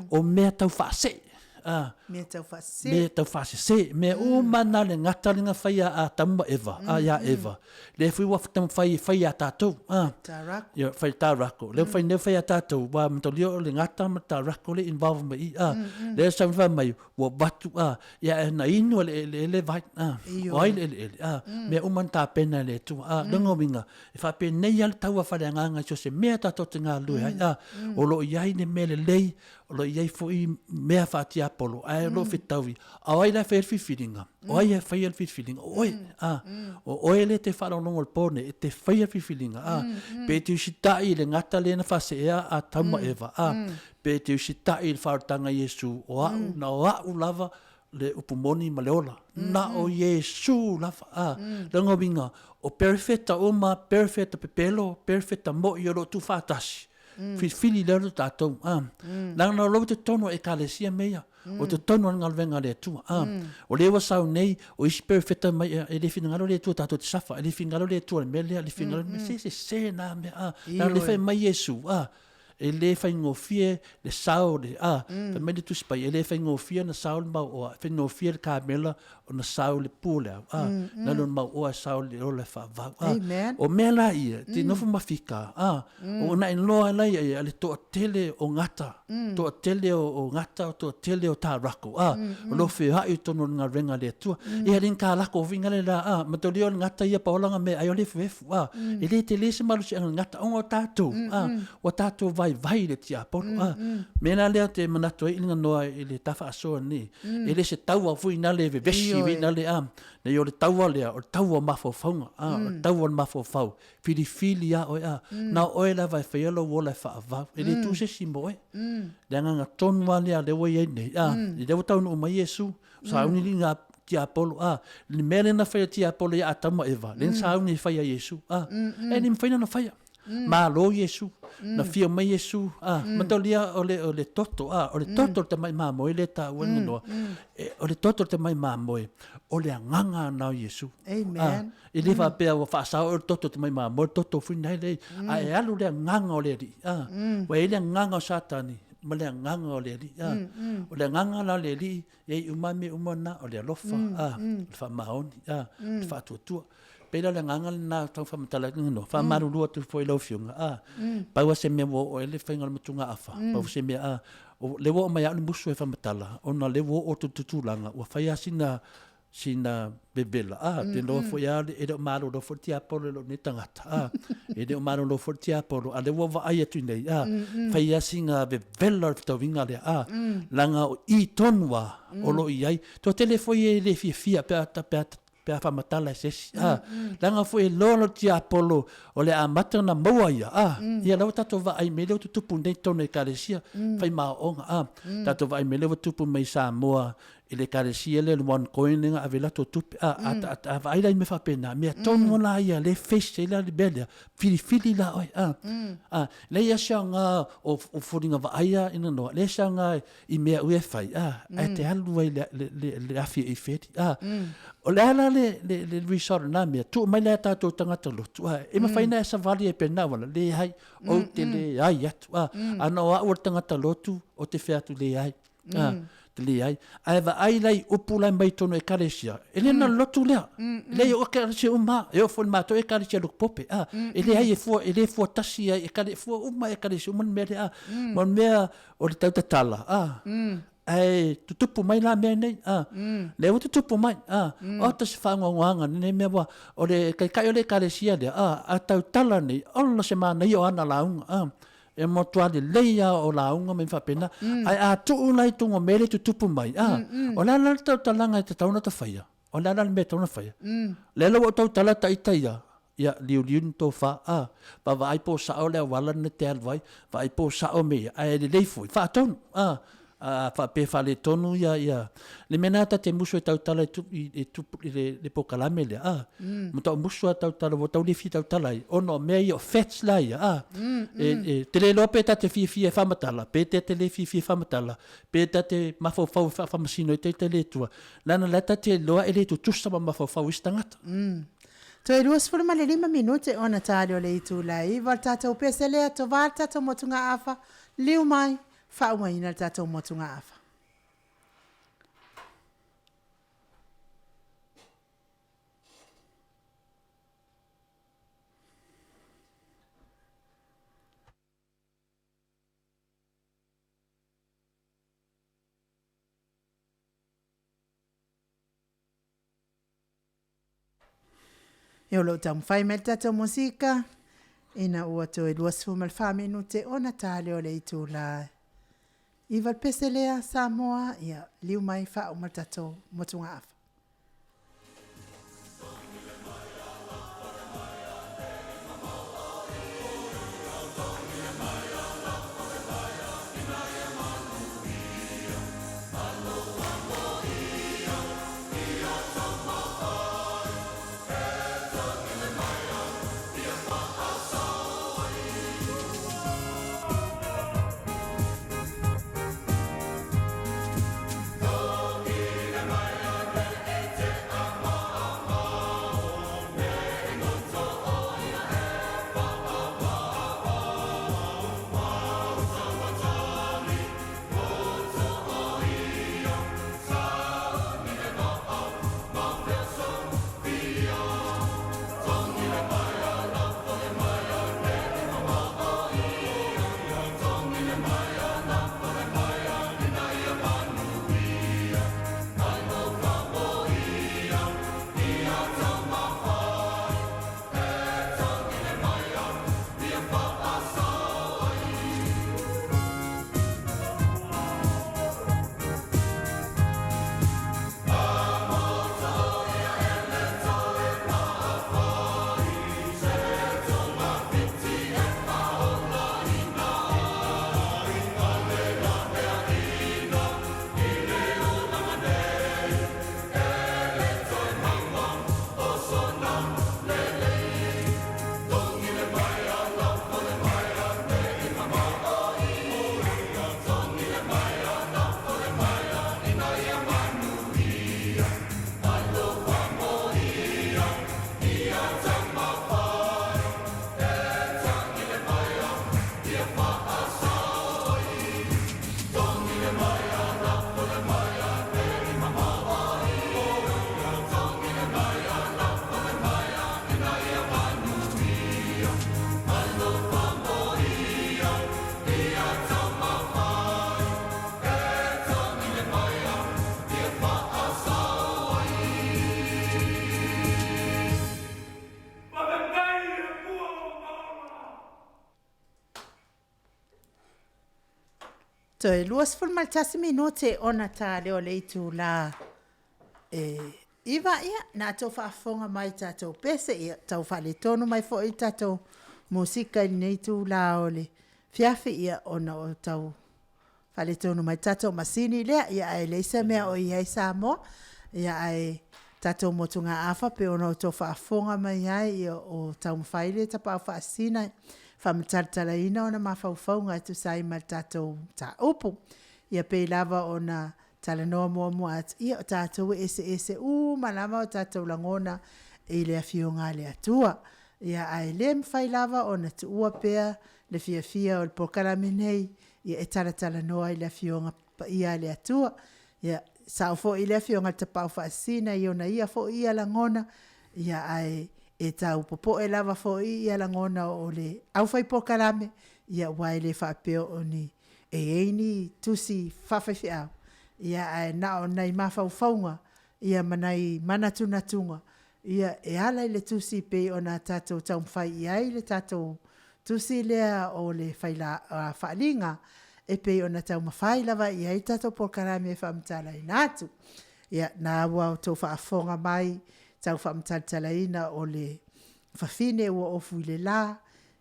o mea tau faasee, a, Mea tau faasese. Mea tau faasese. Mea uma na le gata le na fai a Atamu ma Eva, a ia Eva. Lea foi ua taumafai e fai ia tatou, a. Tarako. Ia, fai tarako. Lea fai nei fai ia tatou, ua matalia o le gata ma tarako le involve mai i, a. Lea sau fai mai, ua avatu, a, ia e na inu e le eleele vai, a. O ai le eleele, a. Mea uma na tapena e le Atua, a. Lona uiga, e faapenei lava le taua faaleagaga i so o se mea tatou te galulue ai, a. O lo o i ai le mea lelei, o lo o i ai foi mea faatiapolo, ae o lo o fetaui, a o ai la e faia le filifiliga? O ai e faia le filifiliga? O oe, a. O oe lea e te faalogologo i le po nei, e te faia le filifiliga, a. Pe e te usitai i le gata lea na faaseea Atamu ma Eva, a. Pe e te usitai i le faaolataga a Iesu, o au, na o au lava le upu moni ma le ola. Na o Iesu lava, a. Lona uiga, o perefeta uma, perefeta pepelo, perefeta moi o lo o tuufaatasi, Filifili lea lo tatou, a. Leaga o lou totonu o Ekalesia me ia, o totonu o le galuega a le Atua, a. O lea ua sau nei, o isi perofeta mai, e le finagalo le Atua tatou te safa, e le finagalo le Atua i le mea lea, e le finagalo, se sese na mea, a. Leaga o lea fai mai Iesu, a, e le faigofie le sao, le, a, fai mai le Tusi Paia, e le faigofie ona sao le mauoa, e faigofie le kamela ona sao le pu o le au, a, na lona mauoa e sao le ola e faavau, a. O mea la ia, te nofo ma fika, a, o na iloa ai la ia ia le toatele o gata, toatele o gata, toatele o tarako, a, o lo feoai i totonu o le galuega a le Atua. Ia le ka lako finga le la, a, matalia o le gata ia paolanga me ai o le efuefu, a, e le tele se malosiaga o le gata, ona o tatou, a, ua tatou vaivai i le tiapolo, a. Mea la lea te manatu ai i le noa i le ta faasoa nei, E le se taua foi na le vevesi vi na le a nei o le taua lea o le taua o mafaufauga a o le taua o le mafaufau filifili a oe a na o oe lava e faia lou ola e faavau e le tu se isi mo oe le agaga tonu lava lea lea ua i ai nei a lea ua taunuu mai Iesu sauni li ngā tiapolo a le mea lea na faia tiapolo ia Atamu ma Eva lea na sauni e faia Iesu a e le mafai ona faia Malo Iesu. Na fia mai Iesu, a, mataulia o le, o le toto, a, o le toto o le tamai mamoe lea e taua le noa. E, o le toto o le tamai mamoe, o le agaga na o Iesu. Amen. A, e le faapea ua faasao o le toto o le tamai mamoe, le toto foi nei lea, a e alu le agaga o le Alii, a, ua i ai le agaga o Satani ma le agaga o le Alii, a. O le agaga la o le Alii, e i ai uma mea uma na, o le alofa, a, o le faamaoni, a, o le faatuatua. Pei la o le agaga lena tau faamatala atu no, faamalulu atu foi i lau Afioga, a, pau lava se mea ua oo ai le faiga o le matugaafa, pau se mea, a, o lea ua oo mai lava au le musu e faamatala, ona o lea ua oo atu i le tulaga ua fai lava sina, sina vevela, a, ou te iloa foi lava e le o malolo foi le tiapolo i lou nei tagata, a, e le o malolo foi le tiapolo, a o lea ua vaai atu i inei, a, fai lava sina vevela o le fetauiga lea, a, leaga o i tonu lava o lo o i ai. Toatele foi e le fiafia pe a, pe a pe a faamatala e se isi, a, leaga foi e loa lo tiapolo o le amata ona maua ia, a, ia la ua tatou vaai mai lea ua tutupu nei i totonu o Ekalesia, fai maoaoga, a, tatou vaai mai lea ua tupu mai i Samoa i le Ekalesia lea le One Coin lea na ave ai latou tupe, a, a, a, a vaai la i mea faapena, mea tonu la ia lea e face ai la le mea lea, filifili la oe, a, a, leai lava se aoga o, o foliga vaaia ina noa, leai se aoga i mea ua e fai, a, ae te alu ai le, le, le, le afi e i feli, a. O le a la le, le, le result o na mea, tuu mai la e tatou tagata lotu, a, e mawhai na e savali e pena wala, le hai, ou te le ai atu, a, ana o au o le tagata lotu, o te whea atu le ai, a, te le ai. Ae vaai la i upu la e mai tonu ekalesia, e le na lotu lea, leai o ekalesia uma, e oo foi i le matou ekalesia Lukupope, a, e leai e fua, e le fua tasi ai, e fua uma ekalesia uma le mea lea, a, ma le mea, o le tautatala, a, ae tutupu mai la mea nei, a, lea ua tutupu mai, a, o ata se faanoanoaga nei mea ua, o le taitai o le ekalesia lea, a, a tautala nei, ola se manaia o ana lauga, a, e matua lelei lava o lauga ma mea faapena, ae a tuu la i totonu o mea lea e tutupu mai, a, o le a la le tautalaga e tatau ona ta faia? O le a la le mea e tatau ona faia? Lea la ua ou tautala ita ia, ia, liuliu ni tofa, a, vaavaai po o sao le auala na te alu ai, vaai po o sao mea ia, ae lelei foi, faatonu, a, a faapea e faaletonu ia, ia, le mea lena ta te musu e tautala i, i, i, i le, le polokalame lea, a, ma tau musu a tautala, ua tau le fia tautala ai, ona o mea ia o facts la ia, a, e, e, te le iloa pe ta te fiafia e faamatala, pe te te le fiafia e faamatala, pe ta te mafaufau e faafaamasino ai ita i le Atua, leaga la ta te iloa e le tutusa ma mafaufau o isi tagata. Toe 25 minute ona tali o le itula e 9 o le tatou pese lea, tovā le tatou motugaafa, liu mai, faaumaina le tatou motugaafa. E o lo o taumafai mai le tatou musika ina ua toe 24 minute ona ta lea o le itula 9 le pese lea Samoa, ia liu mai faauma le tatou motugaafa. Toe 21 minute ona ta lea o le itulā e iva, ia, na tou faafofoga mai i tatou pese, ia, tau faaletonu mai foi le tatou musika i lenei itulā o le afiafi, ia, ona o tau faaletonu mai le tatou masini lea, ia ae leai se mea o i ai Samoa. Ia ae tatou motugaafa e pei ona outou faafofoga mai ai, ia o taumafai le Tapaau Faasisina e faamatalatalaina ona mafaufauga e tusa ai ma le tatou mataupu. Ia e pei lava ona talanoa muamua atu, ia o tatou e eseese uma lava o tatou lagona i le Afioga a le Atua. Ia ae le mafai lava ona tuua pea le fiafia o le polokalame nei e talatalanoa i le Afioga Paia a le Atua. Ia, e sao foi le Afioga i le Tapaau Faasisina i ona ia foi lagona, ia ae e tau popoe lava foi lagona o le aufaipolokalame, aua e le faapea o ni e i ai ni tusi faafaifeau, ae na o nai mafaufauga ma nai manatunatuga e ala i le tusi pei ona tatou taumafai i ai le tatou tusi lea o le Faaaliga e pei ona taumafai lava i ai le tatou polokalame e faamatalaina atu. Ia, lena ua outou faafofoga mai i tau faamatalatalaina o le fafine ua ofu i le la,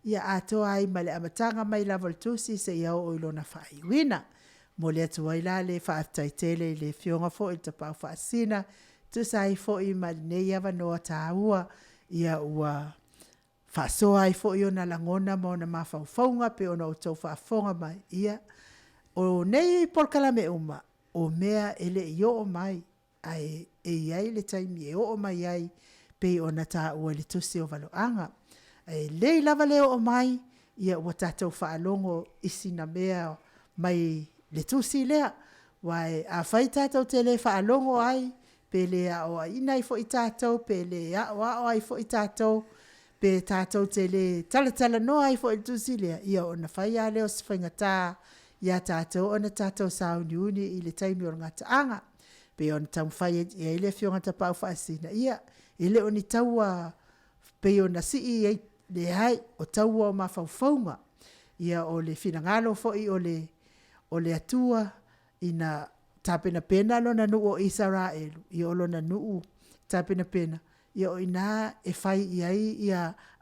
ia atoa ai ma le amataga mai lava o le tusi seia oo i lona faaiuina. E momoli atu ai la le faafetai tele i le Afioga foi i le Tapaau Faasisina e tusa ai foi ma lenei avanoa taua ua faasoa ai foi ona lagona ma ona mafaufauga pei ona outou faafofoga mai. Ia, o nei polokalame uma, o mea e le i oo mai ae e i ai le taimi e oo mai ai pei ona taua i le tusi o Valoaga. E lelei lava le oo mai, ia ua tatou faalogo i sina mea mai le tusi lea, aua afai tatou te le faalogo ai, pe le aoaiina ai foi tatou, pe le aoao ai foi tatou, pe tatou te le talatalanoa ai foi i le tusi lea, ia ona fai lava lea o si faigata ia tatou ona tatou sauniuni i le taimi o le gataaga. E pei ona taumafai atu i ai le Afioga i le Tapaau Faasisina, ia, e le o ni taua pei ona sii ai, leai, o taua o mafaufauga. Ia, o le finagalo foi o le Atua ina tapenapena lona nuu o Isaraelu, ia o lona nuu tapenapena, ia o i ina e fai i ai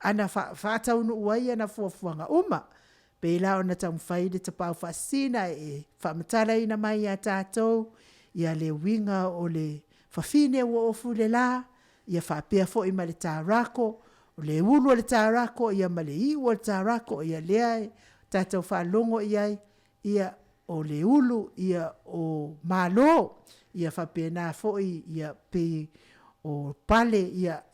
ana faataunuu ai ana fuafuaga uma. E pei la ona taumafai le Tapaau Faasisina e faamatalaina mai ia tatou ia le uiga o le fafine ua ofu i le la, ia faapea foi ma le taurako, o le ulu o le taurako ma le iu o le taurako, ia lea e tatou faalogo i ai, ia o le ulu ia o Malo, ia faapena foi ia pei o pale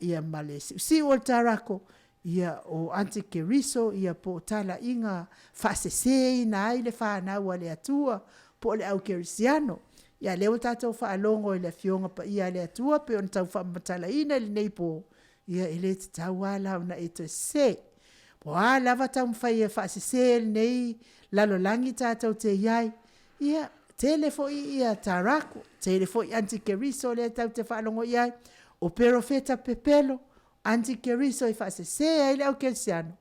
ia ma le siusiu o le taurako, ia o antikeriso ia po o talaiga faaseseina ai le fanau a le Atua po o le au kerisiano. Ia a lea ua tatou faalogo i le Afioga Paia a le Atua pei ona tau faamatalaina i lenei po, ia e le tatau lava la ona e toe sese. Po o a lava taumafai e faasese e lenei lalolagi tatou te i ai, ia, tele foi tarako, tele foi antikeriso lea tatou te faalogo i ai, o perofeta pepelo, antikeriso e faasese ai le au kerisiano,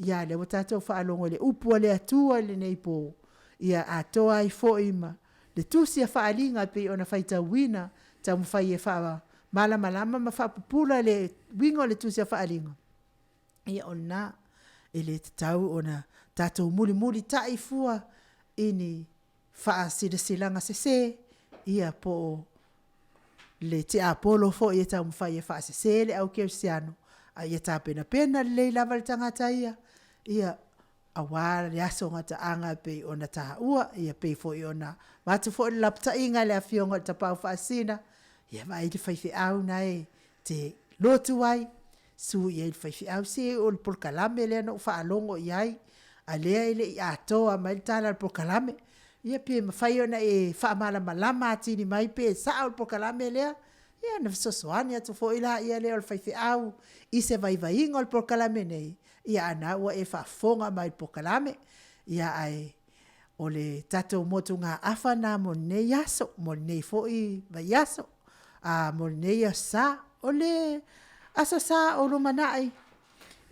ia a lea ua tatou faalogo i le upu a le Atua i lenei po, ia atoa ai foi ma le tusi a Faaaliga e pei ona faitauina, taumafai e faamalamalama ma faapupula le uiga o le tusi a Faaaliga, ia o lena, e le tatau ona tatou mulimulitai fua i ni faasilasilaga sese, ia po o le tiapolo foi e taumafai e faasese le au kerisiano, a ia tapenapena lelei lava le tagata ia, ia aua le aso gataaga e pei ona taua, ia pei foi ona avatu foi le lapataiga i le Afioga i le Tapaau Faasisina, ia vaai le faifeau lena e te lotu ai, Sui i ai le faifeau, se o le polokalame lea na ou faalogo i ai, a o lea e le i atoa mai le tala o le polokalame. Ia pe mafai ona e faamalamalama atili mai pe sao le polokalame lea? Ia ona fesoasoani atu foi lea o le faifeau i se vaivaiga o le polokalame nei, ia a o lena ua e faafofoga mai i le polokalame. Ia ae o le tatou motugaafa lena mo lenei aso, mo lenei foi vaiaso, a, mo lenei Aso Sa. O le Aso Sa o lumanai,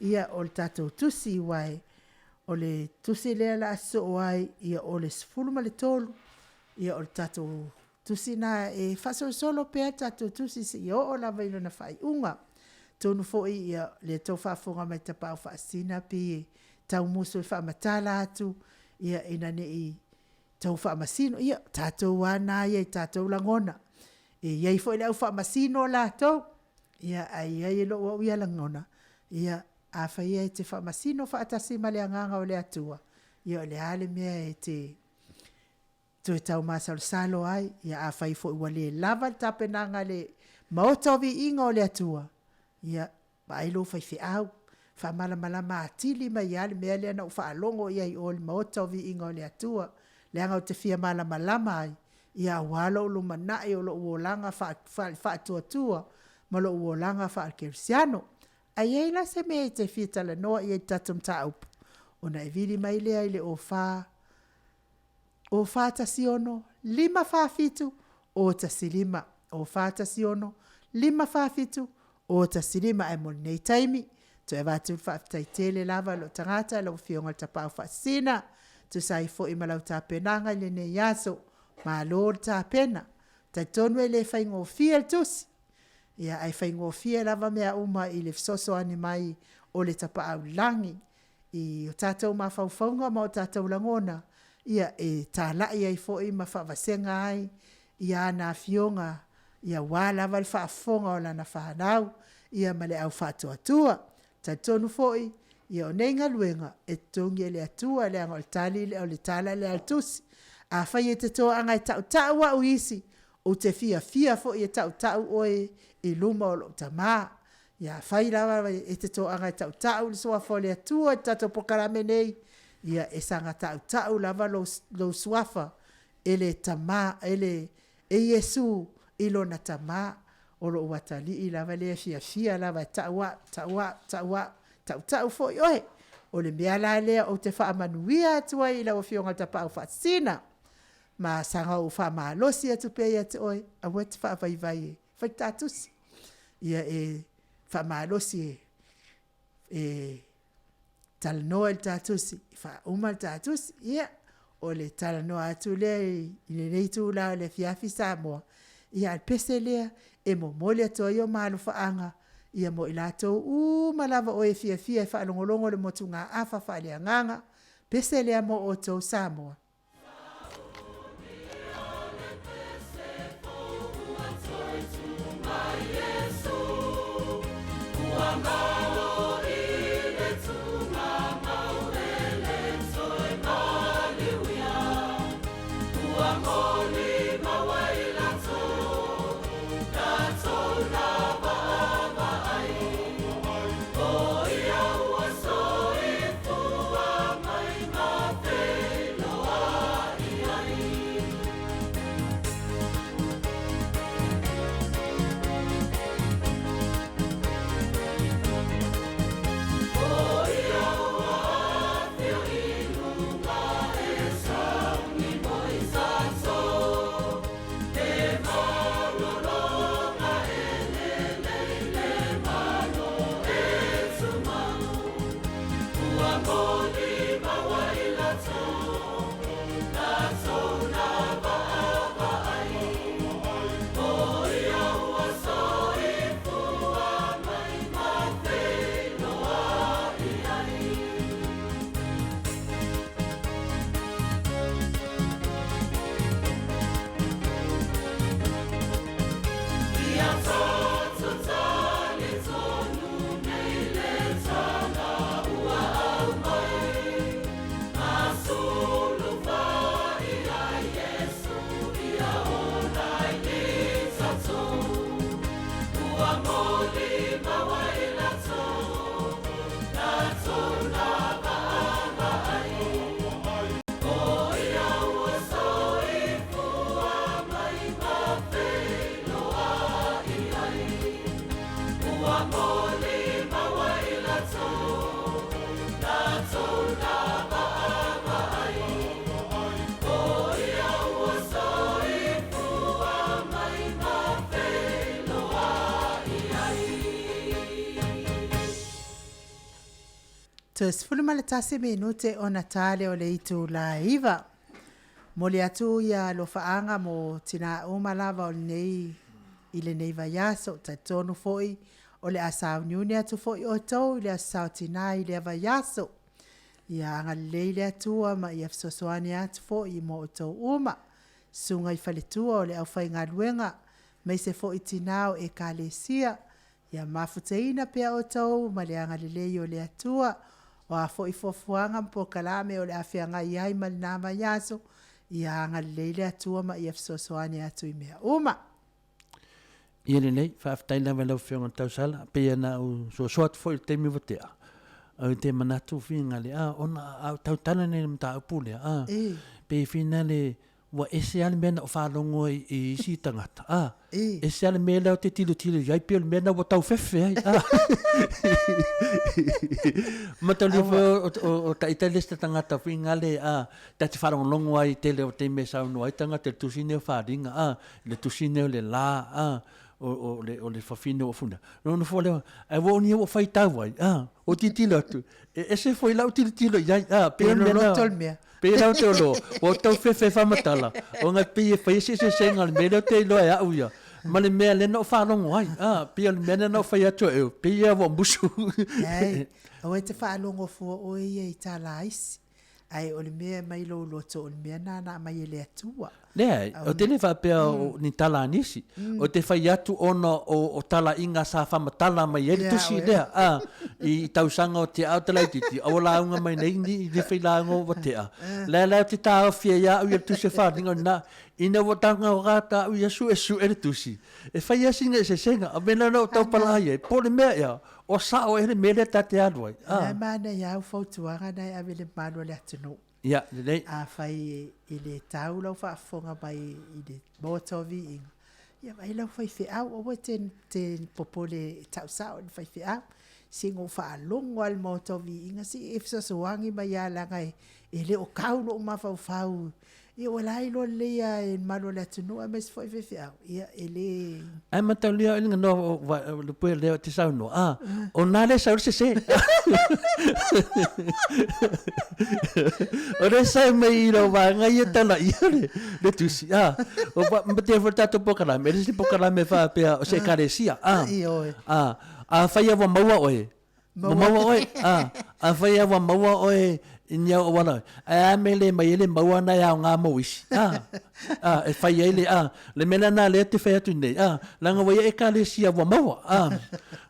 ia o le tatou tusi, aua e. O le tusi lea la a sosoo ai ia o le 13, ia o le tatou tusi na e faasolosolo pea tatou tusi seia oo lava i lona faaiuga. Atonu foi ia le tou faafofoga mai Tapaau Faasisina pei e tau musu e faamatala atu ia ina ne i tau faamasino. Ia, o tatou lava na ia i tatou lagona. E i ai foi le au faamasino latou, ia ae i ai i lou au ia lagona, ia afai e te faamasino faatasi ma le Agaga o le Atua, ia o le a le mea e te toe taumasalosalo ai, ia afai foi ua le lava le tapenaga a le Maota o Viiga o le Atua, ia vaai lou faifeau, faamalamalama atili mai lava le mea lea na ou faalogo i ai i o i le Maota o Viiga o le Atua, leaga ou te fia malamalama ai, ia aua lou lumanai o lou olaga faale-faatuatua ma lou olaga faale-kerisiano. A i ai la se mea e te fia talanoa i ai i le tatou mataupu, ona e vili mai lea i le 04 0416 547 015 0416 547 015. Ae mo lenei taimi, toe avatu le faafetai tele lava i lou tagata lau Afioga i le Tapaau Faasisina, tusa ai foi ma lau tapenaga i lenei aso. Malo le tapena. Talitonu e le faigofie le tusi, ia ae faigofie lava mea uma i le fesoasoani mai o le Tapaau i le Lagi i o tatou mafaufauga ma o tatou lagona, ia e talai ai foi ma faavasega ai ia ana Afioga, ia aua lava le faafofoga o lana fanau, ia ma le au faatuatua. E talitonu foi, ia o nei galuega, e totogi e le Atua, leaga o le tali lea o le tala lea a le tusi. Afai e te toaga e tautau au i isi, ou te fiafia foi e tautau oe i luma o lou Tama. Ia afai lava e te toaga e tautau le Suafa o le Atua i le tatou polokalame nei, ia e saga tautau lava lou, lou suafa e le Tama, e le e Iesu i lona Tama. O lou atalii lava lea e fiafia lava e tau au, tau au, tau au, tautau foi oe. O le mea la lea ou te faamanuia atu ai i lau Afioga i le Tapaau Faasisina, ma saga ou faamalosi atu pea ia te oe, aua e te faavaivai e fai le ta tusi. Ia e faamalosi e, e talanoa i le ta tusi, faauma le ta tusi. Ia, o le talanoa atu lea i lenei itula o le afiafi Samoa, ia a o le pese lea e momoli atu ai o malofaaga ia mo i latou uma lava o e fiafia e faalogologo i le motugaafa faaleagaga, pese lea mo outou Samoa. Toe 11 minute ona ta lea o le itula e 9. Momoli atu ia alofaaga mo tinā uma lava o lenei i lenei vaiaso. Talitonu foi o le a sauniuni atu foi outou i le Aso Sa o Tinā i lea vaiaso. Ia agalelei le Atua ma ia fesoasoani atu foi mo outou uma. Susuga i faletua o le aufaigaluega, aemaise foi tinā o Ekalesia, Ia mafutaina pea outou ma le agalelei o le Atua. O a foi fuafuaga ma polokalame o le a feagai ai ma lena vaiaso, ia agalelei le Atua ma ia fesoasoani atu i mea uma. Ia lelei, faafetai lava i lau Afioga i le Tausala, pei ona ou soasoa atu foi i le taimi ua tea, ou te manatu finagale, a, ona a ou tautala nei i le mataupu lea, a, pei finagale Ua ese lava le mea na ou faalogo ai i isi tagata, a, ese lava le mea lea ou te tilotilo i ai pei o le mea lena ua taufefe ai, a. Mataulia foi o ita le isi tagata foi gale, a, ta te faalogologo ai i le tele o taimi e saunoa ai tagata i le tusi lenei o Faaaliga, a, le tusi lenei o le la, a, o le fafine ua funa. Ona ou nofo lea, ae ua ou nia ua faitau ai, a, ou tilotilo atu, e ese foi lau tilotilo i ai, a, pei o le mea lena. le mea. Pei la te olo, ua tau fefe faamatala, ona pei e fai se eseesega o le mea lea ou te iloa e au ia, ma le mea lea na ou faalogo ai, a, pei o le mea lea na ou fai atu e, pei ia ua musu. Leai, aua e te faalogo fua oe ia i tala a isi. Ae o le mea e aumai lou loto o le mea lena na aumai e le Atua. Leai, ou te le faapea o ni tala a nisi. Ou te fai atu ona o talaiga sa faamatala mai ai le tusi lea, a, i tausaga o tea o te laitiiti, a ua lauga mai nei ni i le failauga ua tea. Lea la ou te taofi ai au ia le tusi o Faaaliga o lena, ina ua tagata au ia suesue le tusi, e fai lava sina eseesega. O le mea lena na ou taupala ai ai, po o le mea ea, O sao ea le mea lea ta te alu ai? O lea e manaia lava au fautuaga na e ave i le mamalu o le atunuu. Ia, lelei. Afai e le tau lau faafofoga mai i le Maota o Viiga, ia vaai lau faifeau, aua e te popole e tau sao i le faifeau. Sina ou faalogo lava i le Maota o Viiga, se i e fesoasoani mai lava leaga e le o tau lou mafaufau Ia ua la iloa lelei lava e le mamalu o le atunuu aemaise foi faifeau, ia e le... Ae mataulia o le noa le pue lea o te saunoa, a, o na le sau le sese. O le sau mai i lau vaega ia tala ia le, le tusi, a. O pa, ma te foi tatou pokalame, le se pokalame faapea o se ekalesia, a. A, afai lava ua maua oe, Ua maua oe, a, afai lava ua maua oe i ni au auala, ae a mea e le mai ai le maua na e aoga mo isi, a, a, e fai ai le, a, le mea lena lea e te fai atu nei, a, leaga ua i ai Ekalesia ua maua, a,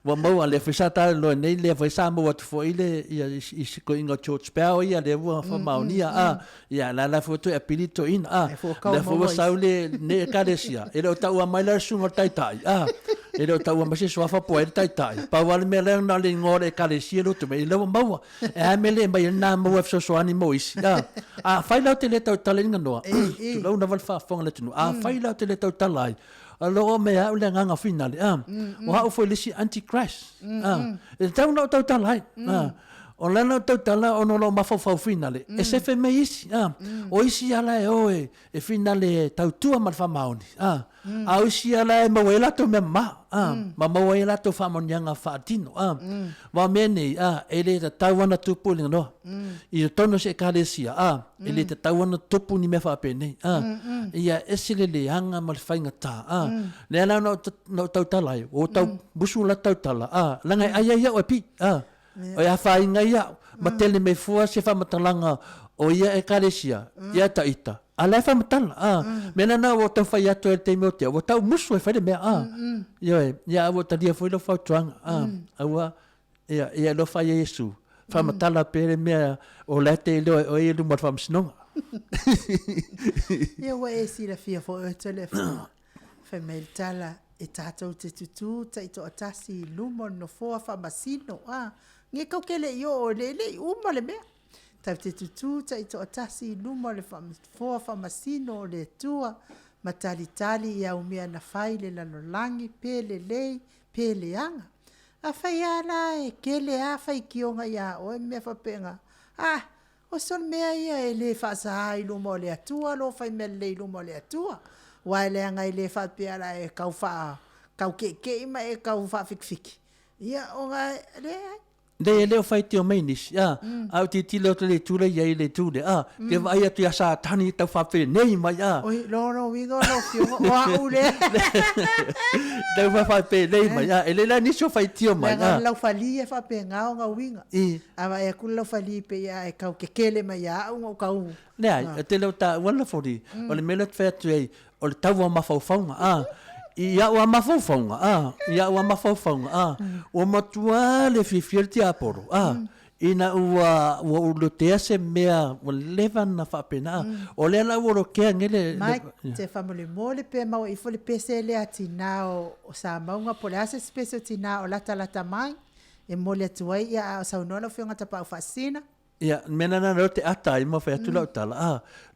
ua maua, lea foi sa talanoa nei, lea foi sa maua atu foi le, ia, i si toeaina o George Bell ia, lea ua faamaonia, a, Ia, la la foi toe apili toeaina, a, lea foi ua sau le, lenei Ekalesia, e le o taua mai la le susuga o le taitai, a, e le o taua mai se suafa po o ai le taitai. Pau lava le mea lea na o le igoa o le Ekalesia lea ua tuu mai, lea ua maua. E a mea le aumai ai lena maua e fesoasoani mo isi, a. Afai la ou te le tautala i le ganoa, tulou lava le faafofoga a le atunuu, afai la ou te le tautala ai, o lo o mea au le agaga finale, a, o au foi le isi anti-Christ, a, e tatau ona ou tautala ai, a. O le ala o tautala ona o lou mafaufau finale, e sefe mai isi, a. O isi ala e o e, e finale e tautua ma le faamaoni, a. A o isi ala e maua ai latou mea mama, a. Ma maua ai latou faamaoniaga faatino, a. Aua o mea nei, a, e le tatau ona tupu i le ganoa. I totonu o se Ekalesia, a, e le tatau ona tupu ni mea faapenei, a. Ia ese le leaga ma le faigata, a. Lea la na ou tautala ai, ua ou tau musu la tautala, a, leaga e ai ai au e pi, a. O e afaina ai au, ma tele mai fua se faamatalaga o ia Ekalesia, ia Taita, a la e faamatala, a. Mea lena ua tau fai atu ai i le taimi o tea, ua tau musu e fai le mea, a. Ioe, ia a ua talia foi lau fautuaga, a. Aua, ia, ia alofa ia Iesu, faamatala pea le mea o la e te iloa e oe i luma o le faamasinoga. Ia ua e silafia foi oe Toleafoa, fai mai le tala, e tatou te tutū taitoatasi i luma o le nofoa faamasino, a, nge kau ke le i oo, le le i uma le mea. Tatou te tutū taitoatasi i luma o le nofoa faamasino o le Atua ma talitali i au mea na fai i le lalolagi, pe lelei, pe leaga. Afai lava la e tele lava faitioga ia oe ma mea faapena, a, O sona mea ia e le faasaā i luma o le Atua lou fai mea lelei i luma o le Atua, aua e leaga e le faapea la e tau faa tau keʻikeʻi ma e tau faafikifiki, ia ona e leai. Nei, e le o faitio mai nisi, a, a ou tilotilo atu i le itu lea i ai i le itu lea, a, ke vaai atu ia Satani e tau faapenei mai, a. Oi, lona uiga o lau Afioga, o au lea. Tau faapenei mai, a, e le la nisi o faitio mai, a. Leaga o le laufali e faapena ona uiga. A vaai atu le laufali pei a e tau kekele mai ia au ona ou tau. Leai, e te le o taua le lafoli, o le mea lea ou te fai atu ai, o le tau o mafaufauga, a, i a'u a mafaufauga, a, i a'u a mafaufauga, a, ua matuā le fiafia le tiapolo, a, ina ua, ua ou lotea se mea ua leva ona faapena, a, o lea la ua lotea nei le, le. Mike, te faamolemole pe maua ifo le pese lea a tinā o Samauga po o le a se isi pese o tinā o latalata mai e momoli atu ai, ia a o saunoa lau Afioga Tapaau Faasisina. Ia, le mea lena lea ou te ata ai ma fai atu lau tala, a,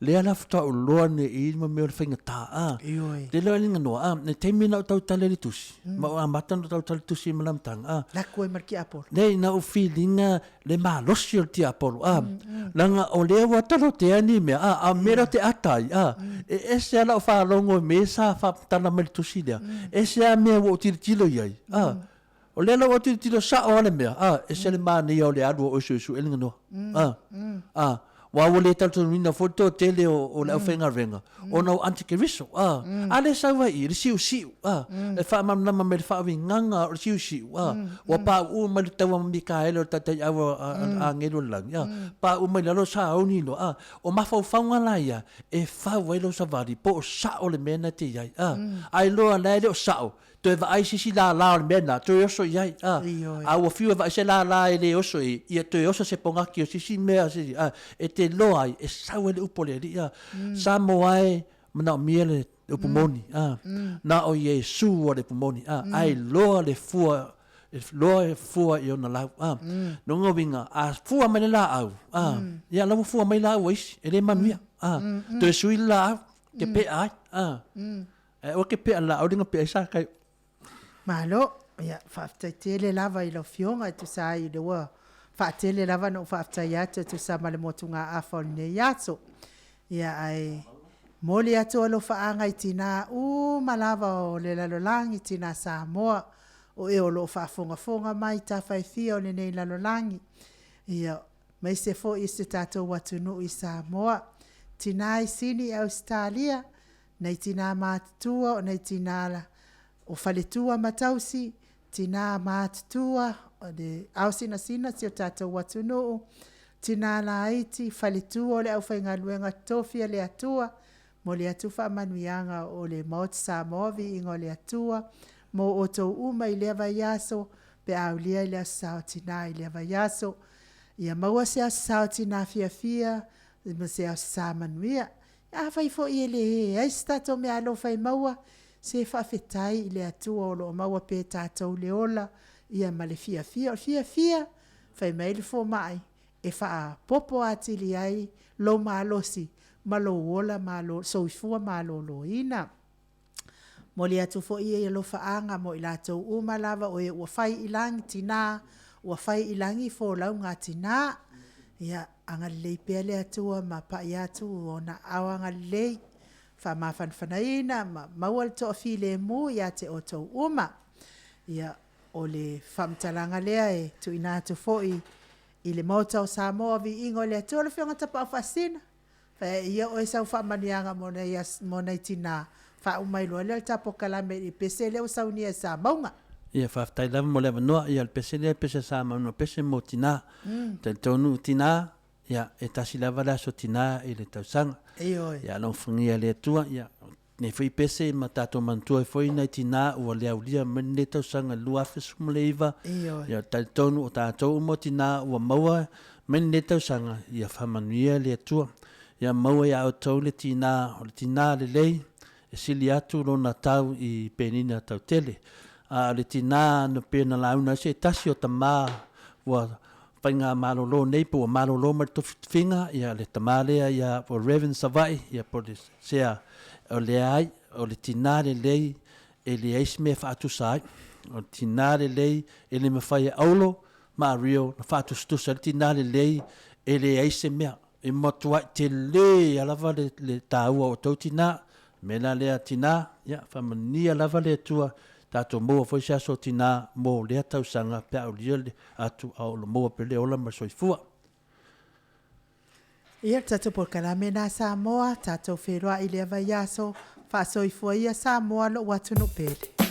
lea la faatoa ou iloa nei i ma mea o le faigata, a. Ioe. Te iloa le noa, a, le taimi na ou tautala i le tusi, ma ou amata ona tautala i le tusi ma le amataga, a. Lako ai ma le tiapolo. Nei, na ou feel ina le malosi o le tiapolo, a, leaga o lea ua talotea ni mea, a, a o le mea lea ou te ata ai, a, e ese lava lau faalogo i mea sa faamatala mai i le tusi lea, ese lava mea ua ou tilotilo i ai, a. O lea la ua tilotilo sao lava le mea, a, ese le manaia o le alu o oe suesue le ganoa. A, a, aua ua le talitonuina foi le toatele o, o le aufaigaluega, ona o antikeriso, a, a lea sau ai i i le siusiu, a, e faamalamalama mai le faauigaga o le siusiu, a, ua pauu mai le taua ma Mikaele o le taitaiau a, a, a agelu o le lagi, a, pauu mai lalo sauni loa, a, o mafaufauga la ia e fau ai lou savali po o sao le mea na e te i ai, a, a iloa la e le o sao, Toe vaai se isi lālā o le mea lena, toe oso i ai, a. Ioe. A ua fiu e vaai se lālā e le oso i ai, ia toe oso se pogaki o se isi mea, se isi, a, e te iloa ai, e sau ai le upu a le Alii, a. Samoa e, manaomia le upu moni, a. Na o Iesu o le upu moni, a, ae iloa le fua, e iloa e fua i ona lau, a. Lona uiga, a fua mai le laau, a, ia la ua fua mai laau a isi, e le manuia, a. Toe sui le laau, ke pea ai, a. Ae aua ke pea laau le pea ai sa kai. Malo, ia faafetai tele lava i lau Afioga e tusa ai le ua faatele lava na ou faafetai atu e tusa ma le motugaafa o lenei aso. Ia ae momoli atu alofaaga i tinā uma lava o le lalolagi, tinā Samoa o e o lo o faafogafoga mai i tafa e fia o lenei lalolagi. Ia aemaise foi i si o tatou atunuu i Samoa, tinā i Sini i Ausetalia, Nei tinā mātutua o nei tinā o faletua ma tausi, tinā mātutua o le ao sinasina si o tātou atunuu, tinā laiti, faletua o le aufaigaluega tofi a le Atua, momoli atu faamanuiaga o le Maota Samoa viiga o le Atua mo outou uma i lea vaiaso pe a aulia i le Aso Sa o Tinā i lea vaiaso. Ia maua se Aso Sa o Tinā fiafia ma se Aso Sa manuia. Afai foi e leai se tatou meaalofa e maua, se faafetai i le Atua o lo o maua pea e tatou le ola ia ma le fiafia. O le fiafia, fai mai le fomai, e faaopoopo atili ai lou malosi ma lou ola malo, soifua maloloina. Momoli atu foi ia alofaaga mo i latou uma lava o e ua fai i lagi tina, ua fai i lagi folauga a tina. Ia, agalelei pea le Atua ma pai atu ona aao agalelei, faamafanafanaina ma maua le toafilemu ia te outou uma. Ia, o le faamatalaga lea e tuuina atu foi i le Maota o Samoa, viiga o le Atua. Lau Afioga Tapaau Faasisina. Fai ia oe sau faamanuiaga mo nai mo nai tinā, faauma ai loa lea o le ta polokalame i le pese lea ua saunia e Samauga. Ia, faafetai lava mo le avanoa. Ia, o le pese lea, pese a Samauga, o le pese mo tinā. Talitonu o tinā, ia, e tasi lava le aso tinā i le tausaga. Ioe. Ia, alofagia e le Atua, ia, Nei foi pese ma tatou manatua ai foi nai tinā ua le aulia mai lenei tausaga 2019. Ioe. Ia talitonu o tatou uma o tinā ua maua mai lenei tausaga, ia faamanuia le Atua. Ia maua ia outou le tinā, o le tinā lelei e sili atu lona tau i penina tautele. A o le tinā na pei ona lauga ai se tasi o tama ua faigamalolo nei po ua malolo mai le tofitofiga, ia le tama lea ia po o Reverend Savaii, ia po o le sea, o leai, o le tinā lelei e leai se mea e faatusa ai. O le tinā lelei e le mafai e Aolo ma Ario ona faatusatusa ai le tinā lelei e leai se mea. E matuai tele lava le, le taua o outou tinā. O le mea la lea tinā, ia faamanuia lava le Atua. tatou maua foi se aso tinā mo lea tausaga pe a aulia le atu a o lo maua pea le ola ma le soifua. Ia le tatou polokalame lena Samoa, tatou feiloai i lea vaiaso, faasoifua ia Samoa lou atunuu pele.